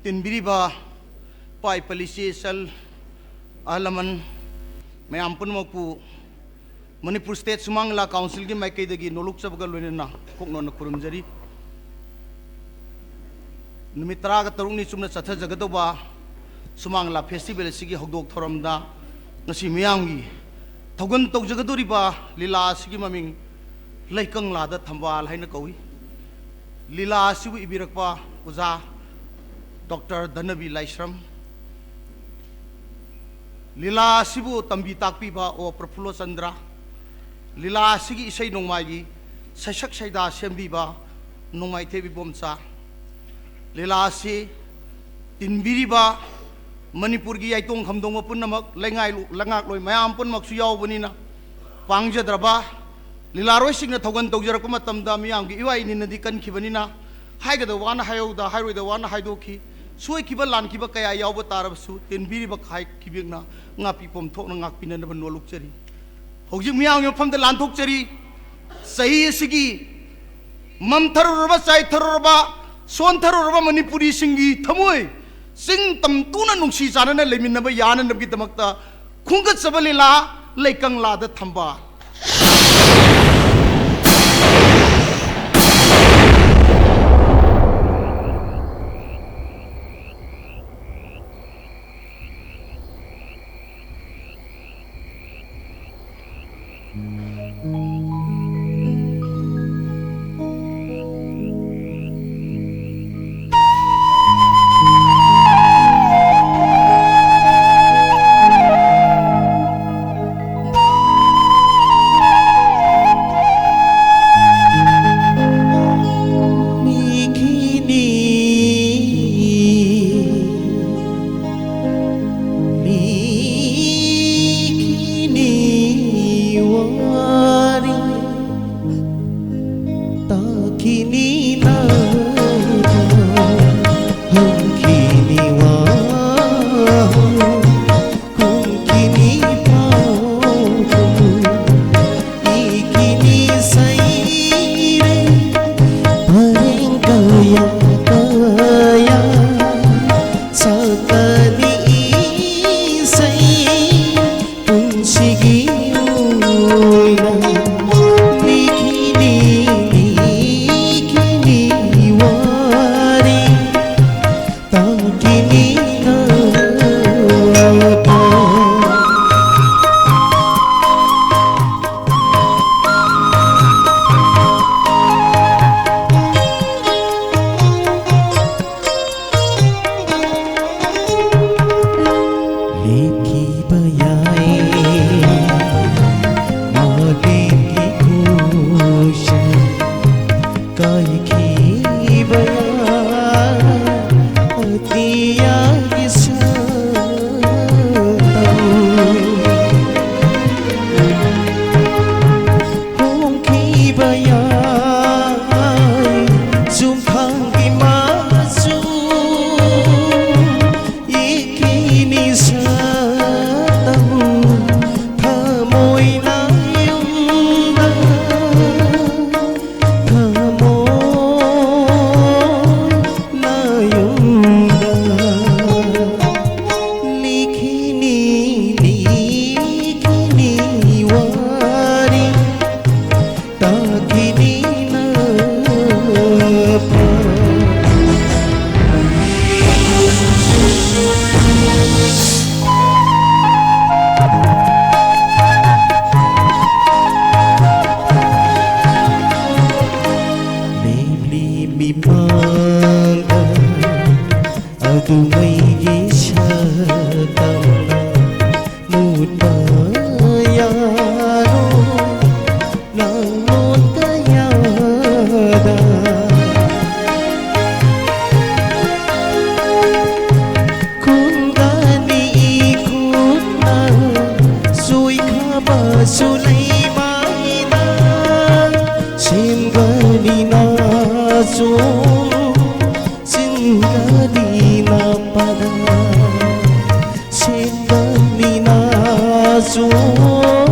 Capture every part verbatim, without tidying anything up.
ꯇꯤꯟꯕꯤꯔꯤꯕ ꯄꯥꯏ ꯄꯂꯤꯁꯤ ꯁꯦꯜ ꯑꯍꯜ ꯂꯃꯟ ꯃꯌꯥꯝ ꯄꯨꯝꯅꯃꯛꯄꯨ ꯃꯅꯤꯄꯨꯔ ꯁ꯭ꯇꯦꯠ ꯁꯨꯃꯥꯡ ꯂꯤꯂꯥ ꯀꯥꯎꯟꯁꯤꯜꯒꯤ ꯃꯥꯏꯀꯩꯗꯒꯤ ꯅꯣꯂꯨꯛꯆꯕꯒ ꯂꯣꯏꯅꯅ ꯀꯣꯛꯅꯣꯟꯅ ꯈꯨꯔꯨꯝꯖꯔꯤ꯫ ꯅꯨꯃꯤꯠ ꯇꯔꯥꯒ ꯇꯔꯨꯛꯅꯤ ꯆꯨꯞꯅ ꯆꯠꯊꯖꯒꯗꯧꯕ ꯁꯨꯃꯥꯡ ꯂꯤꯂꯥ ꯐꯦꯁꯇꯤꯚꯦꯜ ꯑꯁꯤꯒꯤ ꯍꯧꯗꯣꯛ ꯊꯧꯔꯝꯗ ꯉꯁꯤ ꯃꯤꯌꯥꯝꯒꯤ ꯊꯧꯒꯜ ꯇꯧꯖꯒꯗꯧꯔꯤꯕ ꯂꯤꯂꯥ ꯑꯁꯤꯒꯤ ꯃꯃꯤꯡ ꯂꯩꯀꯪꯂꯥꯗ ꯊꯝꯕꯥꯜ ꯍꯥꯏꯅ ꯀꯧꯏ꯫ ꯂꯤꯂꯥ ꯑꯁꯤꯕꯨ ꯏꯕꯤꯔꯛꯄ ꯑꯣꯖꯥ ꯗꯣꯛꯇꯔ ꯙꯅꯕꯤ ꯂꯥꯏꯁ꯭ꯔꯝ, ꯂꯤꯂꯥ ꯑꯁꯤꯕꯨ ꯇꯝꯕꯤ ꯇꯥꯛꯄꯤꯕ ꯑꯣ ꯄ꯭ꯔꯐꯨꯜꯂ ꯆꯟꯗ꯭ꯔ, ꯂꯤꯂꯥ ꯑꯁꯤꯒꯤ ꯏꯁꯩ ꯅꯣꯡꯃꯥꯏꯒꯤ ꯁꯩꯁꯛ ꯁꯩꯗꯥ ꯁꯦꯝꯕꯤꯕ ꯅꯣꯡꯃꯥꯏꯊꯦꯝ ꯏꯕꯣꯝꯆꯥ, ꯂꯤꯂꯥ ꯑꯁꯤ ꯇꯤꯟꯕꯤꯔꯤꯕ ꯃꯅꯤꯄꯨꯔꯒꯤ ꯌꯥꯏꯇꯣꯡ ꯈꯝꯗꯣꯡꯕ ꯄꯨꯝꯅꯃꯛ, ꯂꯩꯉꯥꯏ ꯂꯩꯉꯥꯛꯂꯣꯏ ꯃꯌꯥꯝ ꯄꯨꯝꯅꯃꯛꯁꯨ ꯌꯥꯎꯕꯅꯤꯅ, ꯄꯥꯡꯖꯗ꯭ꯔꯕ ꯂꯤꯂꯥꯔꯣꯏꯁꯤꯡꯅ ꯊꯧꯒꯜ ꯇꯧꯖꯔꯛꯄ ꯃꯇꯝꯗ ꯃꯤꯌꯥꯝꯒꯤ ꯏꯋꯥ ꯏꯅꯤꯟꯅꯗꯤ ꯀꯟꯈꯤꯕꯅꯤꯅ, ꯍꯥꯏꯒꯗꯕ ꯋꯥꯅ ꯍꯥꯏꯍꯧꯗ, ꯍꯥꯏꯔꯣꯏꯗꯕ ꯋꯥꯅ ꯍꯥꯏꯗꯣꯛꯈꯤ꯫ ꯁꯣꯏꯈꯤꯕ ꯂꯥꯟꯈꯤꯕ ꯀꯌꯥ ꯌꯥꯎꯕ ꯇꯥꯔꯕꯁꯨ, ꯇꯦꯟꯕꯤꯔꯤꯕ ꯈꯥꯏꯈꯤꯕꯦꯛꯅ ꯉꯥꯛꯄꯤꯐꯝ ꯊꯣꯛꯅ ꯉꯥꯛꯄꯤꯅꯅꯕ ꯅꯣꯜꯂꯨꯛꯆꯔꯤ꯫ ꯍꯧꯖꯤꯛ ꯃꯤꯌꯥꯝꯒꯤ ꯃꯐꯝꯗ ꯂꯥꯟꯊꯣꯛꯆꯔꯤ꯫ ꯆꯍꯤ ꯑꯁꯤꯒꯤ ꯃꯝꯊꯔꯨꯔꯕ, ꯆꯥꯏꯊꯔꯨꯔꯕ, ꯁꯣꯟꯊꯔꯨꯔꯕ ꯃꯅꯤꯄꯨꯔꯤꯁꯤꯡꯒꯤ ꯊꯃꯣꯏ ꯆꯤꯡ ꯇꯝ ꯇꯨꯅ ꯅꯨꯡꯁꯤ ꯆꯥꯟꯅꯅ ꯂꯩꯃꯤꯟꯅꯕ ꯌꯥꯅꯅꯕꯒꯤꯗꯃꯛꯇ ꯈꯣꯡꯒꯠꯆꯕ ꯂꯤꯂꯥ ꯂꯩꯀꯪꯂꯥꯗ ꯊꯝꯕꯥꯜ꯫ ꯃꯩꯒꯤ ꯁꯛꯇꯝꯅ ꯃꯨꯠꯄ ꯌꯥꯔꯣꯏ, ꯂꯥꯡꯂꯣꯟ ꯀꯌꯥꯗ ꯈꯨꯟꯒꯅꯤ ꯏꯈꯨꯠꯅ ꯁꯣꯏꯈ꯭ꯔꯕꯁꯨ ꯂꯩꯃꯥꯏꯅ ꯁꯦꯝꯒꯅꯤ ꯅꯥꯆꯣꯝ, ꯆꯤꯡꯒꯅꯤ ꯅꯥꯄꯗ ꯁꯦꯝꯒꯅꯤ ꯅꯥꯆꯣꯝ,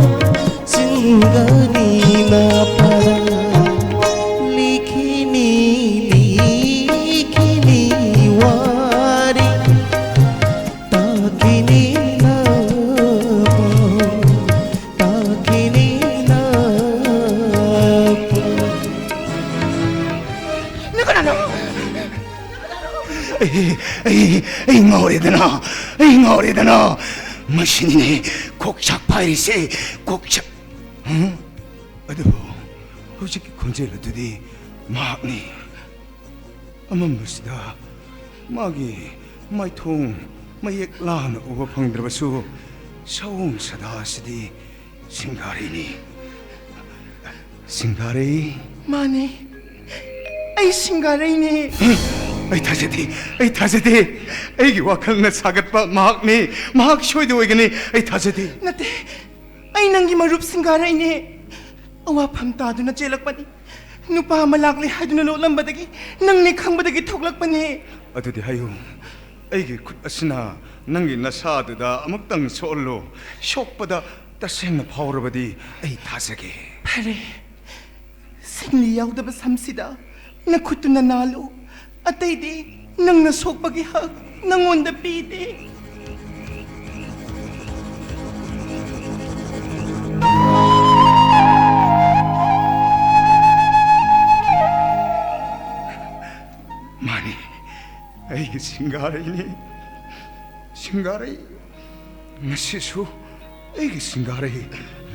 ꯆꯤꯡꯒꯅꯤ ꯅꯥꯄꯗ ꯂꯤꯈꯤꯅꯤ, ꯂꯤꯈꯤꯅꯤ ꯋꯥꯔꯤ, ꯇꯥꯈꯤꯅꯤ ꯅꯥꯄꯥꯎ, ꯇꯥꯈꯤꯅꯤ ꯅꯥꯄꯥꯎ꯫ ꯅꯪ ꯀꯅꯥꯅꯣ? ꯑꯩ, ꯑꯩ, ꯑꯩ ꯉꯥꯎꯔꯦꯗꯅ, ꯑꯩ ꯉꯥꯎꯔꯦꯗꯅ꯫ ꯃꯁꯤꯅꯤꯅꯦ ꯀꯣꯛꯆꯥꯛ ꯄꯥꯏꯔꯤꯁꯦ, ꯀꯣꯛꯆꯥꯛ꯫ ꯍꯝ? ꯑꯗꯨꯕꯨ ꯍꯧꯖꯤꯛꯀꯤ ꯈꯣꯟꯖꯦꯜ ꯑꯗꯨꯗꯤ ꯃꯍꯥꯛꯅꯤ꯫ ꯑꯃꯝꯕꯁꯤꯗ ꯃꯥꯒꯤ ꯃꯥꯏꯊꯣꯡ ꯃꯌꯦꯛ ꯂꯥꯅ ꯎꯕ ꯐꯪꯗ꯭ꯔꯕꯁꯨ, ꯁꯑꯣꯡ ꯁꯥꯗꯥ ꯑꯁꯤꯗꯤ ꯁꯤꯡꯒꯥꯔꯩꯅꯤ꯫ ꯁꯤꯡꯒꯥꯔꯩ꯫ ꯃꯥꯅꯦ, ꯑꯩ ꯁꯤꯡꯒꯥꯔꯩꯅꯦ꯫ ꯑꯩ ꯊꯥꯖꯗꯦ, ꯑꯩ ꯊꯥꯖꯗꯦ꯫ ꯑꯩꯒꯤ ꯋꯥꯈꯜꯅ ꯁꯥꯒꯠꯄ ꯃꯍꯥꯛꯅꯤ꯫ ꯃꯍꯥꯛ ꯁꯣꯏꯗ ꯑꯣꯏꯒꯅꯤ꯫ ꯑꯩ ꯊꯥꯖꯗꯦ꯫ ꯅꯠꯇꯦ, ꯑꯩ ꯅꯪꯒꯤ ꯃꯔꯨꯞ ꯁꯤꯡꯒꯥꯔꯩꯅꯦ꯫ ꯑꯋꯥꯐꯝ ꯇꯥꯗꯨꯅ ꯆꯦꯜꯂꯛꯄꯅꯤ꯫ ꯅꯨꯄꯥ ꯑꯃ ꯂꯥꯛꯂꯦ ꯍꯥꯏꯗꯨꯅ ꯂꯣꯠꯂꯝꯕꯗꯒꯤ, ꯅꯪꯅꯦ ꯈꯪꯕꯗꯒꯤ ꯊꯣꯛꯂꯛꯄꯅꯦ꯫ ꯑꯗꯨꯗꯤ ꯍꯥꯏꯌꯨ, ꯑꯩꯒꯤ ꯈꯨꯠ ꯑꯁꯤꯅ ꯅꯪꯒꯤ ꯅꯁꯥꯗꯨꯗ ꯑꯃꯨꯛꯇꯪ ꯁꯣꯛꯍꯜꯂꯨ꯫ ꯁꯣꯛꯄꯗ ꯇꯁꯦꯡꯅ ꯐꯥꯎꯔꯕꯗꯤ ꯑꯩ ꯊꯥꯖꯒꯦ꯫ ꯐꯔꯦ, ꯁꯤꯡꯂꯤ ꯌꯥꯎꯗꯕ ꯁꯝꯁꯤꯗ ꯅꯈꯨꯠꯇꯨꯅ ꯅꯥꯜꯂꯨ꯫ ꯑꯇꯩꯗꯤ ꯅꯪꯅ ꯁꯣꯛꯄꯒꯤ ꯍꯛ ꯅꯪꯉꯣꯟꯗ ꯄꯤꯗꯦ꯫ ꯃꯥꯅꯤ, ꯑꯩꯒꯤ ꯁꯤꯡꯒꯥꯔꯩꯅꯤ꯫ ꯁꯤꯡꯒꯥꯔꯩ, ꯉꯁꯤꯁꯨ ꯑꯩꯒꯤ ꯁꯤꯡꯒꯥꯔꯩ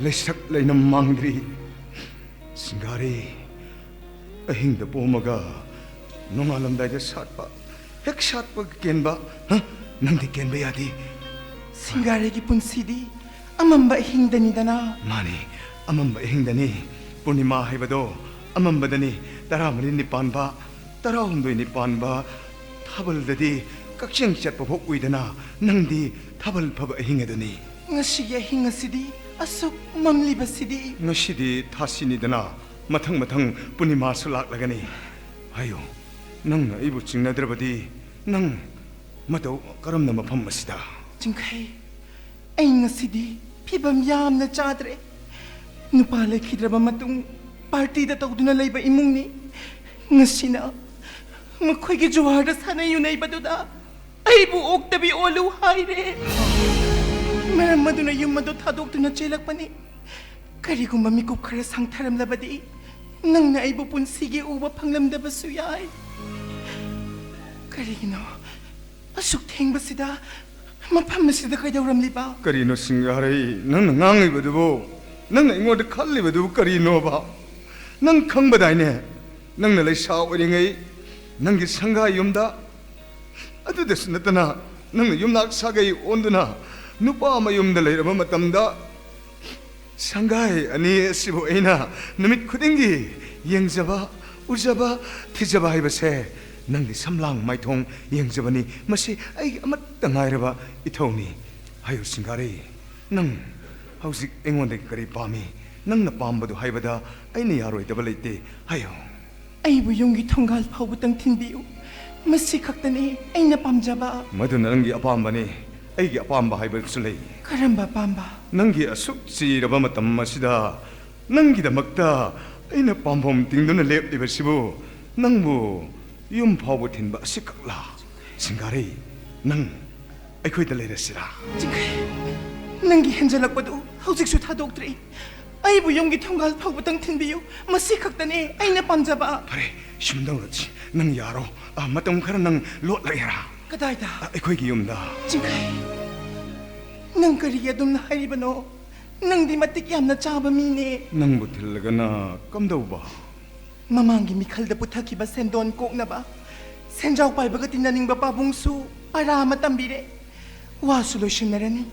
ꯂꯩꯁꯛ ꯂꯩꯅꯝ ꯃꯥꯡꯗ꯭ꯔꯤ꯫ ꯁꯤꯡꯒꯥꯔꯩ, ꯑꯍꯤꯡꯗ ꯄꯣꯝꯃꯒ ꯅꯣꯡꯉꯥꯜꯂꯝꯗꯥꯏꯗ ꯁꯥꯠꯄ, ꯍꯦꯛ ꯁꯥꯠꯄꯒ ꯀꯦꯟꯕ꯫ ꯍ? ꯅꯪꯗꯤ ꯀꯦꯟꯕ ꯌꯥꯗꯦ꯫ ꯁꯤꯡꯒꯥꯔꯩꯒꯤ ꯄꯨꯟꯁꯤꯗꯤ ꯑꯃꯝꯕ ꯑꯍꯤꯡꯗꯅꯤꯗꯅ꯫ ꯃꯥꯅꯤ, ꯑꯃꯝꯕ ꯑꯍꯤꯡꯗꯅꯤ꯫ ꯄꯨꯔꯅꯤꯃꯥ ꯍꯥꯏꯕꯗꯣ ꯑꯃꯝꯕꯗꯅꯤ꯫ ꯇꯔꯥꯃꯔꯤꯅꯤ ꯄꯥꯟꯕ, ꯇꯔꯥꯍꯨꯝꯗꯣꯏꯅꯤ ꯄꯥꯟꯕ꯫ ꯊꯥꯕꯜꯗꯗꯤ ꯀꯛꯆꯦꯡ ꯆꯠꯄ ꯐꯥꯎ ꯎꯏꯗꯅ꯫ ꯅꯪꯗꯤ ꯊꯥꯕꯜ ꯐꯕ ꯑꯍꯤꯡ ꯑꯗꯨꯅꯤ꯫ ꯉꯁꯤꯒꯤ ꯑꯍꯤꯡ ꯑꯁꯤꯗꯤ ꯑꯁꯨꯛ ꯃꯝꯂꯤꯕꯁꯤꯗꯤ꯫ ꯉꯁꯤꯗꯤ ꯊꯥꯁꯤꯅꯤꯗꯅ, ꯃꯊꯪ ꯃꯊꯪ ꯄꯨꯔꯅꯤꯃꯥꯁꯨ ꯂꯥꯛꯂꯒꯅꯤ꯫ ꯍꯥꯏꯌꯨ, ꯅꯪꯅ ꯑꯩꯕꯨ ꯆꯤꯡꯅꯗ꯭ꯔꯕꯗꯤ ꯅꯪ ꯃꯇꯧ ꯀꯔꯝꯅ ꯃꯐꯝ ꯑꯁꯤꯗ? ꯆꯤꯡꯈꯩ, ꯑꯩ ꯉꯁꯤꯗꯤ ꯐꯤꯕꯝ ꯌꯥꯝꯅ ꯆꯥꯗ꯭ꯔꯦ꯫ ꯅꯨꯄꯥ ꯂꯩꯈꯤꯗ꯭ꯔꯕ ꯃꯇꯨꯡ ꯄꯥꯔꯇꯤꯗ ꯇꯧꯗꯨꯅ ꯂꯩꯕ ꯏꯃꯨꯡꯅꯤ꯫ ꯉꯁꯤꯅ ꯃꯈꯣꯏꯒꯤ ꯖꯨꯋꯥꯔꯗ ꯁꯥꯟꯅꯩ ꯌꯨꯅꯩꯕꯗꯨꯗ ꯑꯩꯕꯨ ꯑꯣꯛꯇꯕꯤ ꯑꯣꯜꯂꯨ ꯍꯥꯏꯔꯦ꯫ ꯃꯔꯝ ꯑꯗꯨꯅ ꯌꯨꯝ ꯑꯗꯨ ꯊꯥꯗꯣꯛꯇꯨꯅ ꯆꯦꯜꯂꯛꯄꯅꯤ꯫ ꯀꯔꯤꯒꯨꯝꯕ ꯃꯤꯀꯨꯞ ꯈꯔ ꯁꯥꯡꯊꯔꯝꯂꯕꯗꯤ ꯅꯪꯅ ꯑꯩꯕꯨ ꯄꯨꯟꯁꯤꯒꯤ ꯎꯕ ꯐꯪꯂꯝꯗꯕꯁꯨ ꯌꯥꯏ꯫ ꯀꯔꯤꯒꯤꯅꯣ ꯑꯁꯨꯛ ꯊꯦꯡꯕꯁꯤꯗ ꯃꯐꯝ ꯑꯁꯤꯗ ꯀꯩꯗꯧꯔꯝꯂꯤꯕ? ꯀꯔꯤꯅꯣ ꯁꯤꯡꯒꯥꯔꯩ, ꯅꯪꯅ ꯉꯥꯡꯂꯤꯕꯗꯨꯕꯨ? ꯅꯪꯅ ꯑꯩꯉꯣꯟꯗ ꯈꯜꯂꯤꯕꯗꯨꯕꯨ ꯀꯔꯤꯅꯣꯕ? ꯅꯪ ꯈꯪꯕꯗꯥꯏꯅꯦ, ꯅꯪꯅ ꯂꯩꯁꯥ ꯑꯣꯏꯔꯤꯉꯩ ꯅꯪꯒꯤ ꯁꯪꯒꯥꯏ ꯌꯨꯝꯗ, ꯑꯗꯨꯗꯁꯨ ꯅꯠꯇꯅ ꯅꯪꯅ ꯌꯨꯝꯅꯥꯛ ꯁꯥꯒꯩ ꯑꯣꯟꯗꯨꯅ ꯅꯨꯄꯥ ꯃꯌꯨꯝꯗ ꯂꯩꯔꯕ ꯃꯇꯝꯗ, ꯁꯪꯒꯥꯏ ꯑꯅꯤ ꯑꯁꯤꯕꯨ ꯑꯩꯅ ꯅꯨꯃꯤꯠ ꯈꯨꯗꯤꯡꯒꯤ ꯌꯦꯡꯖꯕ, ꯎꯖꯕ, ꯊꯤꯖꯕ ꯍꯥꯏꯕꯁꯦ ꯅꯪꯒꯤ ꯁꯝꯂꯥꯡ ꯃꯥꯏꯊꯣꯡ ꯌꯦꯡꯖꯕꯅꯤ꯫ ꯃꯁꯤ ꯑꯩꯒꯤ ꯑꯃꯠꯇ ꯉꯥꯏꯔꯕ ꯏꯊꯧꯅꯤ꯫ ꯍꯥꯏꯌꯨ ꯁꯤꯡꯒꯥꯔꯩ, ꯅꯪ ꯍꯧꯖꯤꯛ ꯑꯩꯉꯣꯟꯗꯒꯤ ꯀꯔꯤ ꯄꯥꯝꯃꯤ? ꯅꯪꯅ ꯄꯥꯝꯕꯗꯨ ꯍꯥꯏꯕꯗ ꯑꯩꯅ ꯌꯥꯔꯣꯏꯗꯕ ꯂꯩꯇꯦ꯫ ꯍꯥꯏꯌꯨ꯫ ꯑꯩꯕꯨ ꯌꯨꯝꯒꯤ ꯊꯣꯡꯒꯥꯜ ꯐꯥꯎꯕꯇꯪ ꯊꯤꯟꯕꯤꯌꯨ꯫ ꯃꯁꯤ ꯈꯛꯇꯅꯤ ꯑꯩꯅ ꯄꯥꯝꯖꯕ꯫ ꯃꯗꯨꯅ ꯅꯪꯒꯤ ꯑꯄꯥꯝꯕꯅꯤ꯫ ꯑꯩꯒꯤ ꯑꯄꯥꯝꯕ ꯍꯥꯏꯕꯁꯨ ꯂꯩ꯫ ꯀꯔꯝꯕ ꯑꯄꯥꯝꯕ? ꯅꯪꯒꯤ ꯑꯁꯨꯛ ꯆꯤꯔꯕ ꯃꯇꯝ ꯑꯁꯤꯗ ꯅꯪꯒꯤꯗꯃꯛꯇ ꯑꯩꯅ ꯄꯥꯝꯕꯣꯝ ꯇꯤꯡꯗꯨꯅ ꯂꯦꯞꯂꯤꯕꯁꯤꯕꯨ ꯅꯪꯕꯨ ꯌꯨꯝ ꯐꯥꯎꯕ ꯊꯤꯟꯕ ꯑꯁꯤꯈꯛꯂꯥ? ꯁꯤꯡꯒꯥꯔꯩ, ꯅꯪ ꯑꯩꯈꯣꯏꯗ ꯂꯩꯔꯁꯤꯔꯥ? ꯆꯤꯡꯈꯩ, ꯅꯪꯒꯤ ꯍꯦꯟꯖꯜꯂꯛꯄꯗꯨ ꯍꯧꯖꯤꯛꯁꯨ ꯊꯥꯗꯣꯛꯇ꯭ꯔꯤ꯫ ꯑꯩꯕꯨ ꯌꯨꯝꯒꯤ ꯊꯣꯡꯒꯥꯜ ꯐꯥꯎꯕꯇꯪ ꯊꯤꯟꯕꯤꯌꯨ꯫ ꯃꯁꯤ ꯈꯛꯇꯅꯦ ꯑꯩꯅ ꯄꯥꯝꯖꯕ꯫ ꯐꯔꯦ, ꯁꯨꯝꯗꯧꯔꯁꯤ꯫ ꯅꯪ ꯌꯥꯔꯣ? ꯑ, ꯃꯇꯝ ꯈꯔ ꯅꯪ ꯂꯣꯠꯂꯒꯦꯔꯥ? ꯀꯗꯥꯏꯗ? ꯑ, ꯑꯩꯈꯣꯏꯒꯤ ꯌꯨꯝꯗ꯫ ꯆꯤꯡꯈꯩ, ꯅꯪ ꯀꯔꯤꯒꯤ ꯑꯗꯨꯝꯅ ꯍꯥꯏꯔꯤꯕꯅꯣ? ꯅꯪꯗꯤ ꯃꯇꯤꯛ ꯌꯥꯝꯅ ꯆꯥꯕ ꯃꯤꯅꯦ꯫ ꯅꯪꯕꯨ ꯊꯤꯜꯂꯒꯅ ꯀꯝꯗꯧꯕ? ꯃꯃꯥꯡꯒꯤ ꯃꯤꯈꯜꯗ ꯄꯨꯊꯈꯤꯕ ꯁꯦꯟꯗꯣꯟ ꯀꯣꯛꯅꯕ ꯁꯦꯟꯖꯥꯎ ꯄꯥꯏꯕꯒ ꯇꯤꯟꯅꯅꯤꯡꯕ ꯄꯥꯕꯨꯡꯁꯨ ꯄꯔꯥ ꯑꯃ ꯇꯝꯕꯤꯔꯦ꯫ ꯋꯥꯁꯨ ꯂꯣꯏꯁꯤꯟꯅꯔꯅꯤ꯫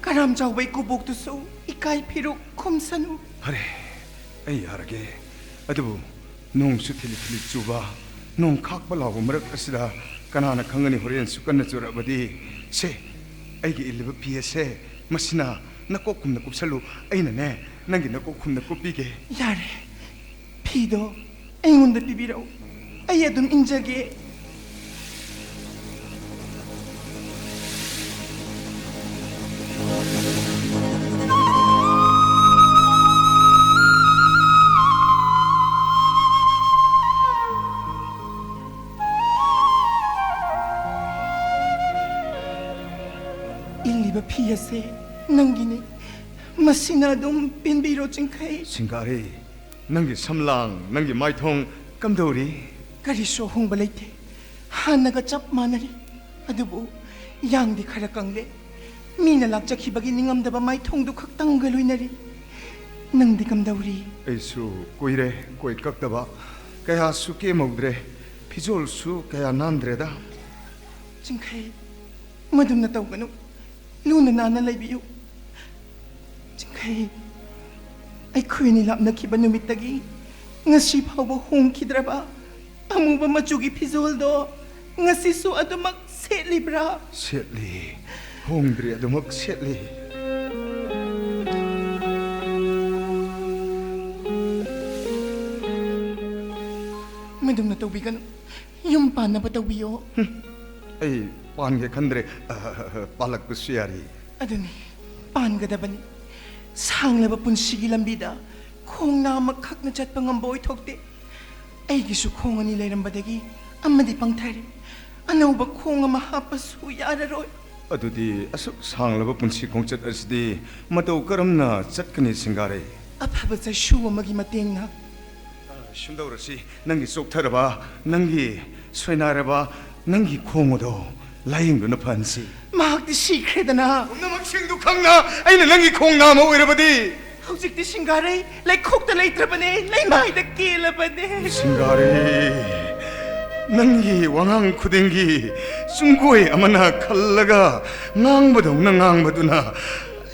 ꯀꯔꯥꯝ ꯆꯥꯎꯕ ꯏꯀꯨꯕꯣꯛꯇꯨꯁꯨ ꯏꯀꯥꯏ ꯐꯤꯔꯨꯛ ꯈꯨꯝꯁꯅꯨ꯫ ꯐꯔꯦ, ꯑꯩ ꯌꯥꯔꯒꯦ꯫ ꯑꯗꯨꯕꯨ ꯅꯣꯡꯁꯨ ꯊꯤꯂꯤ ꯊꯤꯂꯤ ꯆꯨꯕ, ꯅꯣꯡ ꯈꯥꯛꯄ ꯂꯥꯎꯕ ꯃꯔꯛ ꯑꯁꯤꯗ ꯀꯅꯥꯅ ꯈꯪꯒꯅꯤ, ꯍꯣꯔꯦꯟꯁꯨ ꯀꯟꯅ ꯆꯨꯔꯛꯑꯕꯗꯤ? ꯁꯦ, ꯑꯩꯒꯤ ꯏꯜꯂꯤꯕ ꯐꯤ ꯑꯁꯦ ꯃꯁꯤꯅ ꯅꯀꯣꯛ ꯈꯨꯝꯅ ꯀꯨꯞꯁꯜꯂꯨ꯫ ꯑꯩꯅꯅꯦ, ꯅꯪꯒꯤ ꯅꯀꯣꯛ ꯈꯨꯝꯅ ꯀꯨꯞꯄꯤꯒꯦ꯫ ꯌꯥꯔꯦ, ꯐꯤꯗꯣ ꯑꯩꯉꯣꯟꯗ ꯄꯤꯕꯤꯔꯛꯎ, ꯑꯩ ꯑꯗꯨꯝ ꯏꯟꯖꯒꯦ꯫ ꯏꯜꯂꯤꯕ ꯐꯤ ꯑꯁꯦ ꯅꯪꯒꯤꯅꯤ, ꯃꯁꯤꯅ ꯑꯗꯨꯝ ꯄꯦꯟꯕꯤꯔꯣ, ꯆꯤꯡꯈꯩ꯫ ꯁꯤꯡꯒꯥꯔꯩ, ꯅꯪꯒꯤ ꯁꯝꯂꯥꯡ, ꯅꯪꯒꯤ ꯃꯥꯏꯊꯣꯡ ꯀꯝꯗꯧꯔꯤ? ꯀꯔꯤꯁꯨ ꯑꯍꯣꯡꯕ ꯂꯩꯇꯦ, ꯍꯥꯟꯅꯒ ꯆꯞ ꯃꯥꯟꯅꯔꯤ꯫ ꯑꯗꯨꯕꯨ ꯌꯥꯡꯗꯤ ꯈꯔ ꯀꯪꯂꯦ꯫ ꯃꯤꯅ ꯂꯥꯛꯆꯈꯤꯕꯒꯤ ꯅꯤꯡꯉꯝꯗꯕ ꯃꯥꯏꯊꯣꯡꯗꯨ ꯈꯛꯇꯪꯒ ꯂꯣꯏꯅꯔꯤ꯫ ꯅꯪꯗꯤ ꯀꯝꯗꯧꯔꯤ? ꯑꯩꯁꯨ ꯀꯨꯏꯔꯦ ꯀꯣꯏ ꯀꯛꯇꯕ꯫ ꯀꯌꯥꯁꯨ ꯀꯦꯝꯍꯧꯗ꯭ꯔꯦ, ꯐꯤꯖꯣꯜꯁꯨ ꯀꯌꯥ ꯅꯥꯟꯗ꯭ꯔꯦꯗ꯫ ꯆꯤꯡꯈꯩ, ꯃꯗꯨꯝꯅ ꯇꯧꯒꯅꯨ꯫ ꯂꯨꯅ ꯅꯥꯟꯅ ꯂꯩꯕꯤꯌꯨ꯫ ꯆꯤꯡꯈꯩ, ꯑꯩꯈꯣꯏ ꯑꯅꯤ ꯂꯥꯞꯅꯈꯤꯕ ꯅꯨꯃꯤꯠꯇꯒꯤ ꯉꯁꯤ ꯐꯥꯎꯕ ꯍꯣꯡꯈꯤꯗ꯭ꯔꯕ ꯑꯃꯨꯕ ꯃꯆꯨꯒꯤ ꯐꯤꯖꯣꯜꯗꯣ ꯉꯁꯤꯁꯨ ꯑꯗꯨꯃꯛ ꯁꯦꯠꯂꯤꯕ꯭ꯔꯥ? ꯁꯦꯠꯂꯤ, ꯍꯣꯡꯗ꯭ꯔꯤ, ꯑꯗꯨꯃꯛ ꯁꯦꯠꯂꯤ꯫ ꯃꯗꯨꯝꯅ ꯇꯧꯕꯤꯒꯅꯨ, ꯌꯨꯝ ꯄꯥꯟꯅꯕ ꯇꯧꯕꯤꯌꯣ꯫ ꯍꯨꯝ, ꯑꯩ ꯄꯥꯟꯒꯦ ꯈꯟꯗ꯭ꯔꯦ꯫ ꯑ, ꯄꯥꯜꯂꯛꯄꯁꯨ ꯌꯥꯔꯤ꯫ ꯑꯗꯨꯅꯤ, ꯄꯥꯟꯒꯗꯕꯅꯤ꯫ ꯁꯥꯡꯂꯕ ꯄꯨꯟꯁꯤꯒꯤ ꯂꯝꯕꯤꯗ ꯈꯣꯡ ꯅꯥꯝꯃꯈꯛꯅ ꯆꯠꯄ ꯉꯝꯕ ꯑꯣꯏꯊꯣꯛꯇꯦ꯫ ꯑꯩꯒꯤꯁꯨ ꯈꯣꯡ ꯑꯅꯤ ꯂꯩꯔꯝꯕꯗꯒꯤ ꯑꯃꯗꯤ ꯄꯪꯊꯔꯦ꯫ ꯑꯅꯧꯕ ꯈꯣꯡ ꯑꯃ ꯍꯥꯞꯄꯁꯨ ꯌꯥꯔꯔꯣꯏ꯫ ꯑꯗꯨꯗꯤ ꯑꯁꯨꯛ ꯁꯥꯡꯂꯕ ꯄꯨꯟꯁꯤ ꯈꯣꯡꯆꯠ ꯑꯁꯤꯗꯤ ꯃꯇꯧ ꯀꯔꯝꯅ ꯆꯠꯀꯅꯤ, ꯁꯤꯡꯒꯥꯔꯩ? ꯑꯐꯕ ꯆꯩꯁꯨ ꯑꯃꯒꯤ ꯃꯇꯦꯡꯅ꯫ ꯁꯨꯝꯗꯧꯔꯁꯤ, ꯅꯪꯒꯤ ꯆꯣꯛꯊꯔꯕ, ꯅꯪꯒꯤ ꯁꯣꯏꯅꯥꯏꯔꯕ, ꯅꯪꯒꯤ ꯈꯣꯡ ꯑꯗꯣ ꯂꯥꯌꯦꯡꯗꯨꯅ ꯐꯍꯟꯁꯤ꯫ ꯃꯍꯥꯛꯇꯤ ꯁꯤꯈ꯭ꯔꯦꯗꯅ꯫ ꯄꯨꯝꯅꯃꯛꯁꯤꯡꯗꯨ ꯈꯪꯅ ꯑꯩꯅ ꯅꯪꯒꯤ ꯈꯣꯡ ꯅꯥꯝꯃ ꯑꯣꯏꯔꯕꯗꯤ? ꯍꯧꯖꯤꯛꯇꯤ ꯁꯤꯡꯒꯥꯔꯩ ꯂꯩꯈꯣꯛꯇ ꯂꯩꯇ꯭ꯔꯕꯅꯦ, ꯂꯩꯃꯥꯏꯗ ꯀꯦꯜꯂꯕꯅꯦ꯫ ꯁꯤꯡꯒꯥꯔꯩ, ꯅꯪꯒꯤ ꯋꯥꯉꯥꯡ ꯈꯨꯗꯤꯡꯒꯤ ꯆꯨꯡꯒꯣꯏ ꯑꯃꯅ ꯈꯜꯂꯒ ꯉꯥꯡꯕꯗꯧꯅ ꯉꯥꯡꯕꯗꯨꯅ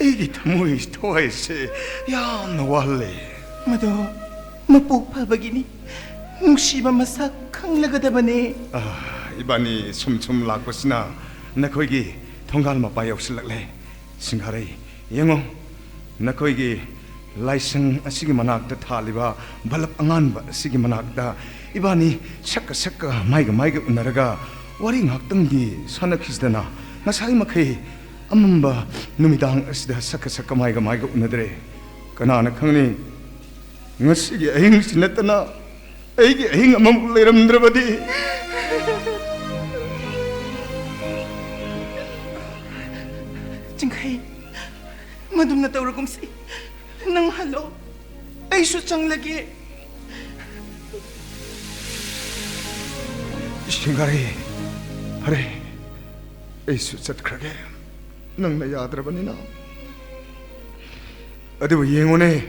ꯑꯩꯒꯤ ꯊꯃꯣꯏ ꯊꯋꯥꯏꯁꯦ ꯌꯥꯝꯅ ꯋꯥꯍꯜꯂꯦ꯫ ꯃꯗꯣ ꯃꯄꯣꯛ ꯐꯕꯒꯤꯅꯤ꯫ ꯅꯨꯡꯁꯤꯕ ꯃꯁꯛ ꯈꯪꯂꯒꯗꯕꯅꯦ꯫ ꯑꯥ, ꯏꯕꯥꯅꯤ ꯁꯨꯝ ꯁꯨꯝ ꯂꯥꯛꯄꯁꯤꯅ ꯅꯈꯣꯏꯒꯤ ꯊꯣꯡꯒꯥꯜ ꯃꯄꯥ ꯌꯧꯁꯤꯜꯂꯛꯂꯦ꯫ ꯁꯤꯡꯒꯥꯔꯩ, ꯌꯦꯡꯉꯣ, ꯅꯈꯣꯏꯒꯤ ꯂꯥꯏꯁꯪ ꯑꯁꯤꯒꯤ ꯃꯅꯥꯛꯇ ꯊꯥꯜꯂꯤꯕ ꯕꯂꯞ ꯑꯉꯥꯟꯕ ꯑꯁꯤꯒꯤ ꯃꯅꯥꯛꯇ ꯏꯕꯥꯅꯤ ꯁꯛꯀ ꯁꯛꯀ ꯃꯥꯏꯒ ꯃꯥꯏꯒ ꯎꯅꯔꯒ ꯋꯥꯔꯤ ꯉꯥꯛꯇꯪꯗꯤ ꯁꯥꯟꯅꯈꯤꯁꯤꯗꯅ꯫ ꯉꯁꯥꯏ ꯃꯈꯩ ꯑꯃꯝꯕ ꯅꯨꯃꯤꯗꯥꯡ ꯑꯁꯤꯗ ꯁꯛꯀ ꯁꯛꯀ ꯃꯥꯏꯒ ꯃꯥꯏꯒ ꯎꯅꯗ꯭ꯔꯦ꯫ ꯀꯅꯥꯅ ꯈꯪꯅꯤ, ꯉꯁꯤꯒꯤ ꯑꯍꯤꯡꯁꯤ ꯅꯠꯇꯅ ꯑꯩꯒꯤ ꯑꯍꯤꯡ ꯑꯃꯃꯨꯛ ꯂꯩꯔꯝꯗ꯭ꯔꯕꯗꯤ꯫ ꯆꯤꯡꯈꯩ, ꯃꯗꯨꯝꯅ ꯇꯧꯔꯒꯨꯝꯁꯤ꯫ ꯅꯪ ꯍꯜꯂꯣ, ꯑꯩꯁꯨ ꯆꯪꯂꯒꯦ꯫ ꯁꯤꯡꯒꯥꯔꯩ, ꯐꯔꯦ, ꯑꯩꯁꯨ ꯆꯠꯈ꯭ꯔꯒꯦ, ꯅꯪꯅ ꯌꯥꯗ꯭ꯔꯕꯅꯤꯅ꯫ ꯑꯗꯨꯕꯨ ꯌꯦꯡꯉꯨꯅꯦ,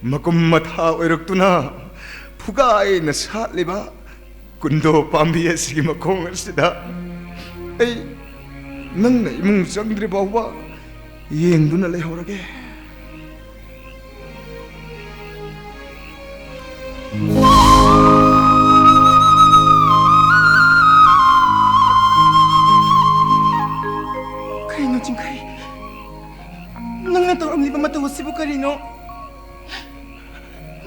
ꯃꯀꯨꯝ ꯃꯊꯥ ꯑꯣꯏꯔꯛꯇꯨꯅ ꯐꯨꯒꯥꯏꯅ ꯁꯥꯠꯂꯤꯕ ꯀꯨꯟꯗꯣ ꯄꯥꯝꯕꯤ ꯑꯁꯤꯒꯤ ꯃꯈꯣꯡ ꯑꯁꯤꯗ ꯑꯩ ꯅꯪꯅ ꯏꯃꯨꯡ ꯆꯪꯗ꯭ꯔꯤ ꯐꯥꯎꯕ ꯌꯦꯡꯗꯨꯅ ꯂꯩꯍꯧꯔꯒꯦ꯫ ꯀꯩꯅꯣ ꯆꯤꯡꯈꯩ? ꯅꯪꯅ ꯇꯧꯔꯝꯂꯤꯕ ꯃꯇꯧ ꯑꯁꯤꯕꯨ ꯀꯔꯤꯅꯣ?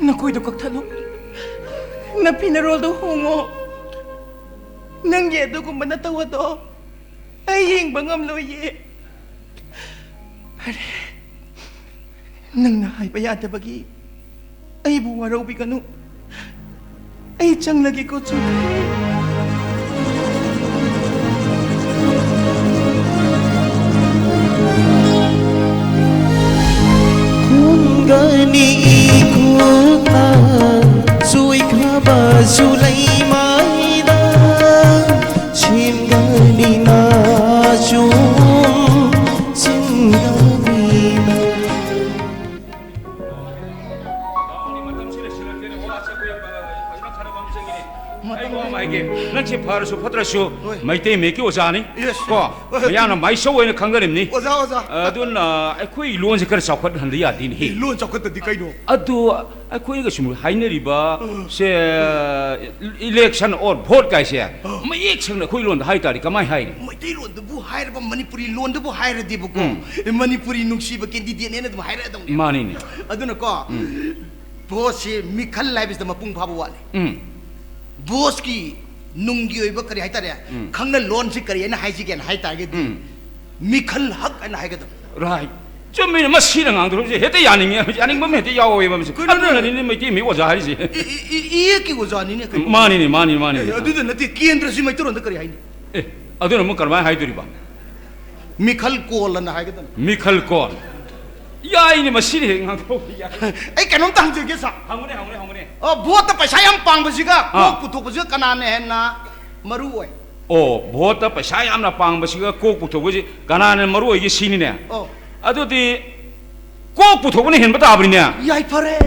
ꯅꯈꯣꯏꯗꯣ ꯀꯛꯊꯠꯂꯨ꯫ ꯅꯐꯤ ꯅꯔꯣꯜꯗꯣ ꯍꯣꯡꯉꯣ꯫ ꯅꯪꯒꯤ ꯑꯗꯨꯒꯨꯝꯕ ꯅꯇꯧ ꯑꯗꯣ ꯑꯩ ꯌꯦꯡꯕ ꯉꯝꯂꯣꯏꯌꯦ꯫ ꯐꯔꯦ, ꯅꯪꯅ ꯍꯥꯏꯕ ꯌꯥꯗꯕꯒꯤ ꯑꯩꯕꯨ ꯋꯥꯔꯧꯕꯤꯒꯅꯨ꯫ ꯑꯩ ꯆꯪꯂꯒꯦꯀꯣ, ꯆꯨꯝꯈ꯭ꯔꯦ꯫ ꯈꯨꯟꯒꯅꯤ ꯏꯈꯨꯠꯇ ꯆꯨꯏꯈ꯭ꯔꯕꯁꯨ ꯂꯩꯃꯥꯏꯗ ꯁꯦꯝꯒꯅꯤ ꯃꯆꯨꯝ ꯁꯤꯟꯒꯅꯤꯅ꯫ ꯃꯇꯝꯁꯤ ꯂꯣꯏꯁꯤꯜꯂꯛꯇꯦꯅꯦ꯫ ꯋꯥꯁꯦ ꯑꯩꯈꯣꯏ ꯐꯖꯅ ꯈꯟꯅꯕ ꯑꯃ ꯆꯪꯉꯤꯅꯦ꯫ ꯃꯇꯝ ꯑꯩꯉꯣꯟꯗ ꯁꯤ ꯐꯔꯁꯨ ꯐꯠꯇ꯭ꯔꯁꯨ ꯍꯣꯏ꯫ ꯃꯩꯇꯩ ꯃꯌꯦꯛꯀꯤ ꯑꯣꯖꯥꯅꯤ꯫ Yes. ꯀꯣ, ꯍꯣꯏ꯫ ꯃꯌꯥꯝꯅ ꯃꯥꯏꯆꯧ ꯑꯣꯏꯅ ꯈꯪꯅꯔꯤꯕꯅꯤ꯫ ꯑꯣꯖꯥ, ꯑꯣꯖꯥ꯫ ꯑꯗꯨꯅ ꯑꯩꯈꯣꯏ ꯂꯣꯟꯁꯦ ꯈꯔ ꯆꯥꯎꯈꯠꯍꯟꯗ ꯌꯥꯗꯦꯅꯦꯍꯦ꯫ ꯂꯣꯟ ꯆꯥꯎꯈꯠꯇꯗꯤ ꯀꯩꯅꯣ? ꯑꯗꯨ ꯑꯩꯈꯣꯏꯅꯒ ꯁꯨꯝ ꯍꯥꯏꯅꯔꯤꯕ ꯁꯦ, election or vote ꯀꯥꯏꯁꯦ ꯃꯌꯦꯛ ꯁꯦꯡꯅ ꯑꯩꯈꯣꯏ ꯂꯣꯟꯗ ꯍꯥꯏ ꯇꯥꯔꯗꯤ ꯀꯃꯥꯏ ꯍꯥꯏꯅꯤ? ꯃꯩꯇꯩꯂꯣꯟꯗꯕꯨ ꯍꯥꯏꯔꯕ, ꯃꯅꯤꯄꯨꯔꯤ ꯂꯣꯟꯗꯕꯨ ꯍꯥꯏꯔꯗꯤꯕꯀꯣ, ꯎꯝ꯫ ꯃꯅꯤꯄꯨꯔꯤ ꯅꯨꯡꯁꯤꯕ candidateꯅꯦꯅ ꯑꯗꯨꯝ ꯍꯥꯏꯔꯛꯑꯗꯧꯅꯤ꯫ ꯃꯥꯅꯤꯅꯦ꯫ ꯑꯗꯨꯅꯀꯣ, voteꯁꯤ ꯃꯤꯈꯜ ꯍꯥꯏꯕꯁꯤꯗ ꯃꯄꯨꯡ ꯐꯥꯕ ꯋꯥꯠꯂꯤ꯫ ꯎꯝ꯫ Voteꯀꯤ ꯅꯨꯡꯒꯤ ꯑꯣꯏꯕ ꯀꯔꯤ ꯍꯥꯏꯇꯥꯔꯦ, ꯎꯝ꯫ ꯈꯪꯅ ꯂꯣꯟꯁꯤ ꯀꯔꯤ ꯍꯥꯏꯅ ꯍꯥꯏꯁꯤꯒꯦꯅ ꯍꯥꯏ ꯇꯥꯔꯒꯗꯤ, ꯎꯝ꯫ ꯃꯤꯈꯜ ꯍꯛ ꯍꯥꯏꯅ ꯍꯥꯏꯒꯗꯕ꯫ Right. ꯆꯨꯝꯃꯤꯅꯦ, ꯃꯁꯤꯅ ꯉꯥꯡꯗꯧꯔꯤꯕꯁꯦ ꯍꯦꯛꯇ ꯌꯥꯅꯤꯡꯉꯦ, ꯌꯥꯅꯤꯡꯕ ꯑꯃ ꯍꯦꯛꯇ ꯌꯥꯎꯋꯦꯕ ꯃꯁꯤ꯫ ꯀꯩꯅꯣꯅꯦ? ꯑꯗꯨꯅꯅꯤꯅꯦ ꯃꯩꯇꯩ ꯃꯌꯦꯛ ꯑꯣꯖꯥ ꯍꯥꯏꯔꯤꯁꯦ꯫ ꯏ-, ꯏ-, ꯏ-, ꯏꯌꯦꯛꯀꯤ ꯑꯣꯖꯥꯅꯤꯅꯦ ꯀꯩꯅꯣ꯫ ꯃꯥꯅꯤꯅꯦ, ꯃꯥꯅꯤꯅꯦ, ꯃꯥꯅꯤꯅꯦ꯫ ꯑꯦ, ꯑꯗꯨꯗ ꯅꯠꯇꯦ, ꯀꯦꯟꯗ꯭ꯔꯁꯤ ꯃꯩꯇꯩꯂꯣꯟꯗ ꯀꯔꯤ ꯍꯥꯏꯅꯤ? ꯑꯦ, ꯑꯗꯨꯅ ꯑꯃꯨꯛ ꯀꯔꯝꯍꯥꯏꯅ ꯍꯥꯏꯗꯣꯔꯤꯕ? ꯃꯤꯈꯜ ꯀꯣꯜ ꯑꯅ ꯍꯥꯏꯒꯗꯕꯅꯤ꯫ ꯃꯤꯈꯜ ꯀꯣꯜ꯫ ꯌꯥꯏꯅꯦ, ꯃꯁꯤꯅ ꯍꯦꯛ ꯉꯥꯡꯊꯣꯛꯄ ꯌꯥꯏ꯫ ꯑꯩ ꯀꯩꯅꯣꯝꯇ ꯍꯪꯖꯒꯦ, ꯁꯥꯔ꯫ ꯍꯪꯉꯨꯅꯦ, ꯍꯪꯉꯨꯅꯦ, ꯍꯪꯉꯨꯅꯦ꯫ ꯑꯣ, voteꯇ ꯄꯩꯁꯥ ꯌꯥꯝ ꯄꯥꯡꯕꯁꯤꯒ ꯑꯥ꯫ ꯀꯣꯛ ꯄꯨꯊꯣꯛꯄꯁꯤꯒ ꯀꯅꯥꯅ ꯍꯦꯟꯅ ꯃꯔꯨ ꯑꯣꯏ? ꯑꯣ, voteꯇ ꯄꯩꯁꯥ ꯌꯥꯝꯅ ꯄꯥꯡꯕꯁꯤꯒ ꯀꯣꯛ ꯄꯨꯊꯣꯛꯄꯁꯤ ꯀꯅꯥꯅ ꯃꯔꯨ ꯑꯣꯏꯒꯦ ꯁꯤꯅꯤꯅꯦ? ꯑꯣ꯫ ꯑꯗꯨꯗꯤ ꯀꯣꯛ ꯄꯨꯊꯣꯛꯄꯅ ꯍꯦꯟꯕ ꯇꯥꯕꯅꯤꯅꯦ꯫ ꯌꯥꯏꯐꯔꯦ꯫